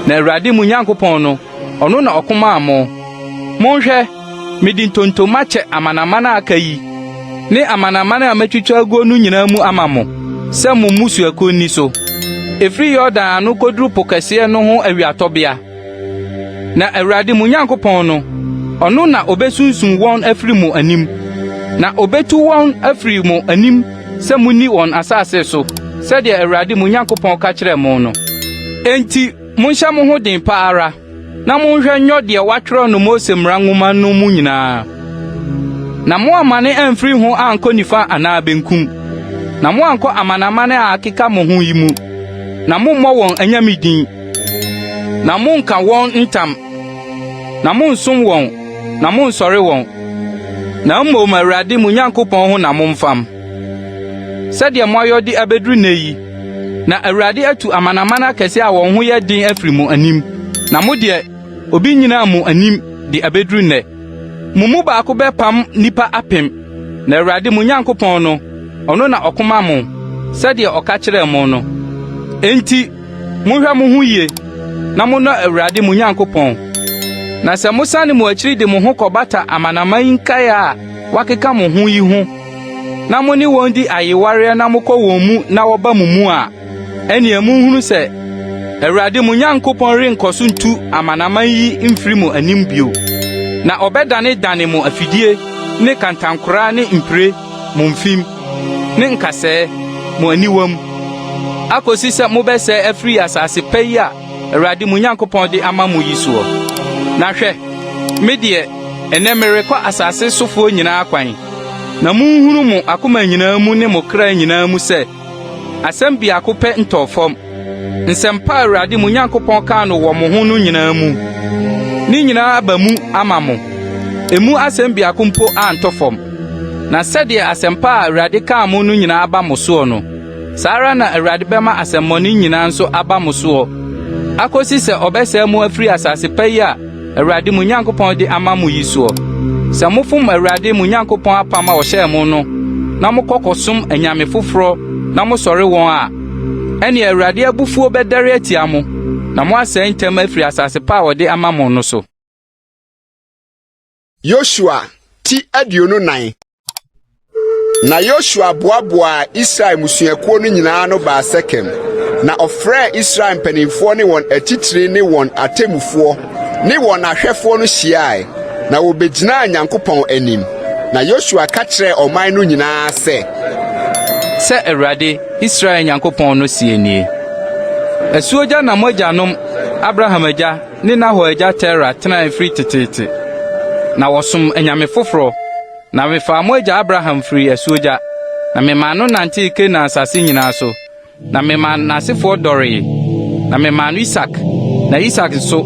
Na Awurade mo Nyankopɔn no, ɔno na ɔko maa mo. Monhwɛ, mede ntonto makyɛ amanaman a aka yi ne amanaman a matwitwa aguo no nyinaa mu ama mo sɛ mo mmusuakuo nni so, ɛfiri Yordan ano kɔduru Po Kɛseɛ no ho awiatɔbea. Na Awurade mo Nyankopɔn no, ɔno na obesunsum wɔn afiri mo anim, na obetu wɔn afiri mo anim sɛ munni wɔn asase so sɛdeɛ Awurade mo Nyankopɔn ka kyerɛɛ mo no. Enti monhyɛ mo ho den pa ara, na monhwɛ nyɔ deɛ wɔatwerɛ no Mose mmara nwoma no mu nyinaa. Na moammane amfiri ho ankɔ nifa anaa benkum, na moankɔ amanaman a akeka mo ho yi mu, na mommɔ wɔn anyame din. Na monnka wɔn ntam, na monnsom wɔn, na monnsɔre wɔn. Na mmom Awurade mo Nyankopɔn ho na momfam, sɛdeɛ moayɔ de abɛduru nnɛ yi. Na Awurade atu amanaman akɛse a wɔn ho yɛ den afiri mo anim, na mo deɛ, obi nnyinaa mo anim de abɛduru nnɛ. Mo mu baako bɛpam nnipa apem, na Awurade mo Nyankopɔn no, ɔno na ɔko ma mo, sɛdeɛ ɔka kyerɛɛ mo no. Enti monhwɛ mo ho yie, na monnɔ Awurade mo Nyankopɔn. Na sɛ mosane mo akyiri de mo ho kɔbata amanaman nkae a wɔakeka mo ho yi ho, na mo ne wɔn di ayewareɛ na mokɔ wɔn mu na wɔba mo mu a, ɛnneɛ monhunu sɛ Awurade mo Nyankopɔn renkɔ so ntu amanaman yi mfiri mo anim bio. Na ɔbɛdanedane mo afidie ne kantankoraa ne mpire, mo mfem, ne nkasɛɛ, mo aniwa mu, akosi sɛ mobɛsɛe afiri asase pa yi a Awurade mo Nyankopɔn de ama mo yi soɔ. Na hwɛ, me deɛ, ɛnnɛ merekɔ asase sofoɔ nyinaa kwan, na monhunu mo akoma nyinaa mu ne mo kra nyinaa mu sɛ, Asɛm biako pɛ ntɔɔ fam. Nsɛm pa a Awurade mo Nyankopɔn kaa no wɔ mo ho no nyinaa mu, ne nyinaa aba mu ama mo. Emu asɛm biako mpo antɔ fam. Na sɛdeɛ asɛm pa a Awurade kaa mo no nyinaa aba mo soɔ no, saa ara na Awurade bɛma asɛmmɔne nyinaa nso aba mo soɔ, akosi sɛ ɔbɛsɛe mo afiri asase pa yi a Awurade mo Nyankopɔn de ama mo yi soɔ. Sɛ mofom Awurade mo Nyankopɔn apam a ɔhyɛɛ mo no na mokɔ kɔsom anyame foforɔ na mosɔre wɔn a, ɛnneɛ Awurade abufuo bɛdɛre atia mo, na moasɛe ntɛm afiri asase pa a ɔde ama mo no so. Yosua ti 24. Na Yosua boaboaa Israel mmusuakuo no nyinaa ano baa Sekem, na ɔfrɛɛ Israel mpanimfoɔ ne wɔn atitire ne wɔn atemmufoɔ ne wɔn ahwɛfoɔ no hyiae, na wɔbɛgyinaa Nyankopɔn anim. Na Yosua ka kyerɛɛ ɔman no nyinaa sɛ. Sɛ Awurade, Israel Nyankopɔn no seɛ nie, Asuogya na mo agyanom, Abraham agya ne Nahor agya Tera tenae firi teteete, na wɔsom anyame foforɔ. Na mefaa mo agya Abraham firii asuogya, na memaa no nantee Kanaan asase nyinaa so, na memaa n'asefoɔ dɔree, na memaa no Isak, na Isak nso,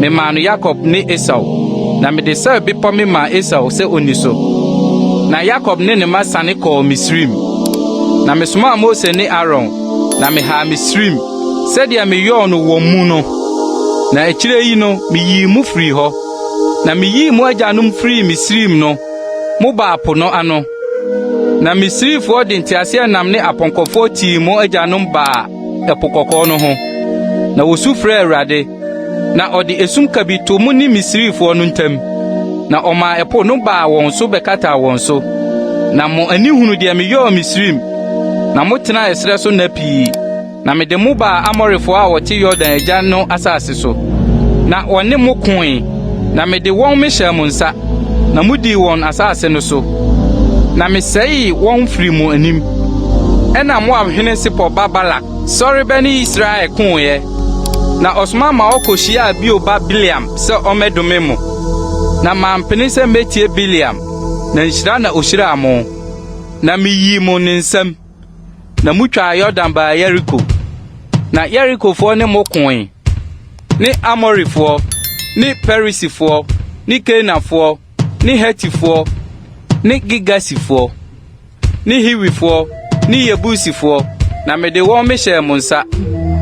memaa no Yakob ne Esau. Na mede Seir bepɔ memaa Esau sɛ onni so. Na Yakob ne ne mma siane kɔɔ Misraim. Na mesomaa Mose ne Aaron, na mehaa Misraim, sɛdeɛ meyɔɔ no wɔn mu no. Na akyire yi no miyii mo firii hɔ. Na miyii mo agyanom firii Misraim no, mobaa po no ano. Na Misraimfoɔ de nteaseɛnam ne apɔnkɔfoɔ tii mo agyanom baa Ɛpo Kɔkɔɔ no ho. Na wosu frɛɛ Awurade, na ɔde esum kabii too mo ne Misraimfoɔ no ntam, na ɔmaa ɛpo no baa wɔn so bɛkataa wɔn so. Na mo ani hunuu deɛ meyɔɔ Misraim, na motenaa ɛserɛ so nna pii. Na mede mo baa Amorifoɔ a wɔte Yordan agya no asase so, na wɔne mo koe, na mede wɔn mehyɛɛ mo nsa. na mudii wɔn asase no so, na mesɛee wɔn firii mo anim. Ɛnna Moab hene Sipor ba Balak sɔre bɛne Israel koeɛ, na ɔsoma ma wɔkɔhyiaa Beor ba Bileam sɛ ɔmmɛdome mo. Na mampene sɛ metie Bileam, na nhyira na ohyiraa mo, na miyii mo ne nsam. Na mutwaa Yordan baa Yeriko. Na Yerikofoɔ ne mo koe, ne Amorifoɔ, ne Perisifoɔ, ne Kanaanfoɔ, ne Hetifoɔ, ne Girgasifoɔ, ne Hiwifoɔ, ne Yebusifoɔ, na mede wɔn mehyɛɛ mo nsa.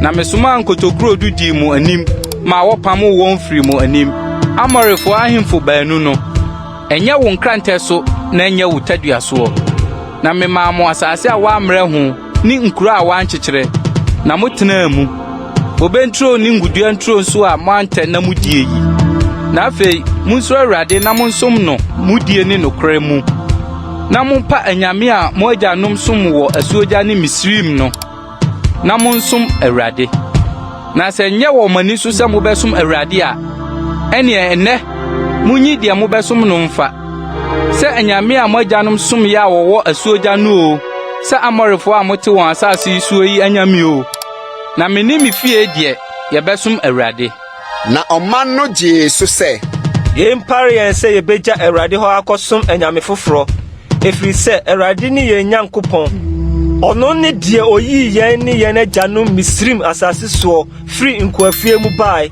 Na mesomaa nkotokurodu dii mo anim maa wɔpamoo wɔn firii mo anim, Amorifoɔ ahemfo baanu no. Ɛnyɛ wo nkrantɛ so na ɛnyɛ wo tadua soɔ. Na memaa mo asase a wɔammrɛ ho ne nkuro a wɔankyekyerɛ, na motenaa mu, bobe nturo ne ngodua nturo nso a moantɛ na modie yi. Na afei monsuro Awurade na monsom no mudie ne nokorɛ mu, na mompa anyame a mo agyanom som wɔ asuogya ne Misraim no. na monsom Awurade. Na sɛ ɛnyɛ wɔ mo ani so sɛ mobɛsom Awurade a, ɛnneɛ ɛnnɛ munyi deɛ mobɛsom no mfa, sɛ anyame a mo agyanom somee a wɔwɔ asuogya no oo, sɛ Amorifoɔ a mote wɔn asase yi soɔ yi anyame oo, na me ne me fie deɛ, yɛbɛsom Awurade. Na ɔman no gyee so sɛ. Yei mpare yɛn sɛ yɛbɛgya Awurade hɔ akɔsom anyame foforɔ, ɛfiri sɛ Awurade ne yɛn Nyankopɔn. Ɔno ne deɛ ɔyii yɛn ne yɛn agyanom Misraim asase soɔ firii nkoafie mu baeɛ.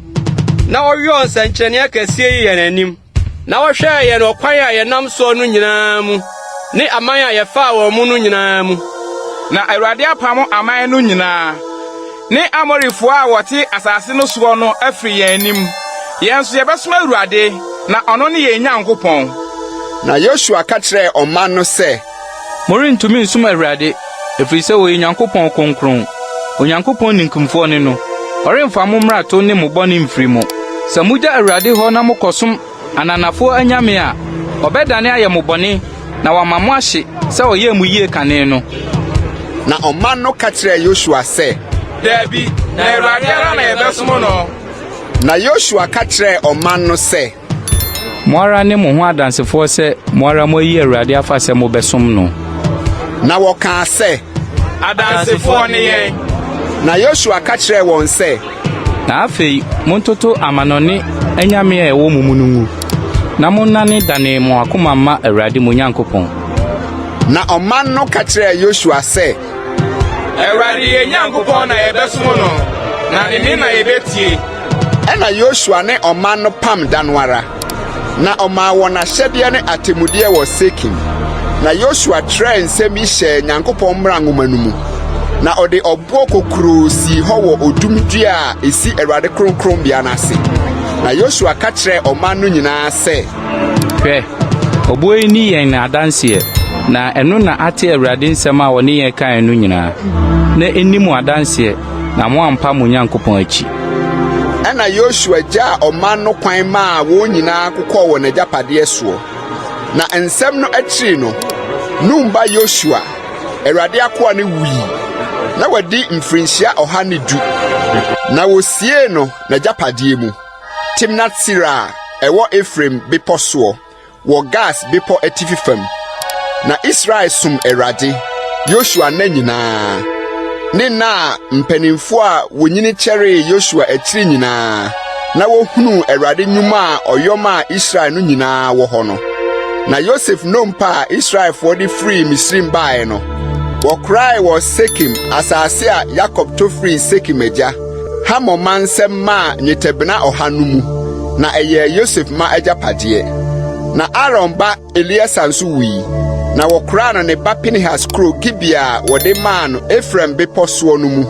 Na ɔyɔɔ nsɛnkyerɛnne akɛseɛ yi yɛn anim. Na wɔhwɛɛ yɛn ɔkwan a yɛnam soɔ no nyinaa mu, ne aman a yɛfaa wɔn mu no nyinaa mu. Na Awurade apamo aman no nyinaa, ne Amorifoɔ a wɔte asase no soɔ no afiri yɛn anim. Yɛn nso yɛbɛsom Awurade, na ɔno ne yɛn Nyankopɔn. Na Yosua ka kyerɛɛ ɔman no sɛ. Morentumi nsom Awurade, ɛfiri sɛ ɔyɛ Onyankopɔn kronkron, Onyankopɔn ninkunfoɔ ne no. Ɔremfa mo mmarato ne mo bɔne mfiri mo. Sɛ mugya Awurade hɔ na mokɔsom ananafoɔ anyame a, ɔbɛdane ayɛ mo bɔne na wama moahye sɛ ɔyɛɛ mo yie kane no. Na ɔman no ka kyerɛɛ Yosua sɛ. Dabi, na Awurade ara na yɛbɛsom no. Na Yosua ka kyerɛɛ ɔman no sɛ. Mo ara ne mo ho adansefoɔ sɛ mo ara moayi Awurade afa sɛ mobɛsom no. Na wɔkaa sɛ. Adansefoɔ ne yɛn. Na Yosua ka kyerɛɛ wɔn sɛ. Na afei montoto amannɔne anyame a ɛwɔ mo mu no ngu, na monnanedane mo akoma mma Awurade mo Nyankopɔn. Na ɔman no ka kyerɛɛ Yosua sɛ. Awurade yɛn Nyankopɔn na yɛbɛsom no, na ne nne na yebetie. Ɛnna Yosua ne ɔman no pam da no ara, na ɔmaa wɔn ahyɛdeɛ ne atemmudeɛ wɔ Sekem. Na Yosua twerɛɛ nsɛm yi hyɛɛ Nyankopɔn mmara nwoma no mu, na ɔde ɔboɔ kokuroo sii hɔ wɔ odum dua a ɛsi Awurade kronkronbea no ase. Na Yosua ka kyerɛɛ ɔman no nyinaa sɛ. Hwɛ, ɔboɔ yi nni yɛn adanseɛ, na ɛno na ate Awurade nsɛm a ɔne yɛn kaeɛ no nyinaa, na ɛnni mo adanseɛ, na moampa mo Nyankopɔn akyi. Ɛnna Yosua gyaa ɔman no kwan maa wɔn nyinaa kokɔɔ wɔn agyapadeɛ soɔ. Na nsɛm no akyiri no, Nun ba Yosua, Awurade akoa no wui, na wadi mfirinhyia 110. Na wɔsiee no n'agyapadeɛ mu. Timnat-Sera a ɛwɔ Efraim bepɔ soɔ, wɔ Gaas bepɔ atifi fam. Na Israel som Awurade, Yosua nna nyinaa, ne nna a mpanimfoɔ a wɔnyini kyɛree Yosua akyiri nyinaa, na wɔhunuu Awurade nnwuma a ɔyɔ maa Israel no nyinaa wɔ hɔ no. Na Yosef nnompe a Israelfoɔ de firii Misraim baeɛ no, wɔkorae wɔ Sekem asase a Yakob tɔ firii Sekem agya, Hamor mma nsam maa nnwetɛbena ɔha no mu, na ɛyɛɛ Yosef mma agyapadeɛ. Na Aaron ba Eleasa nso wui, na wɔkoraa no ne ba Pinehas kuro Gibea a wɔde maa no Efraim bepɔ soɔ no mu.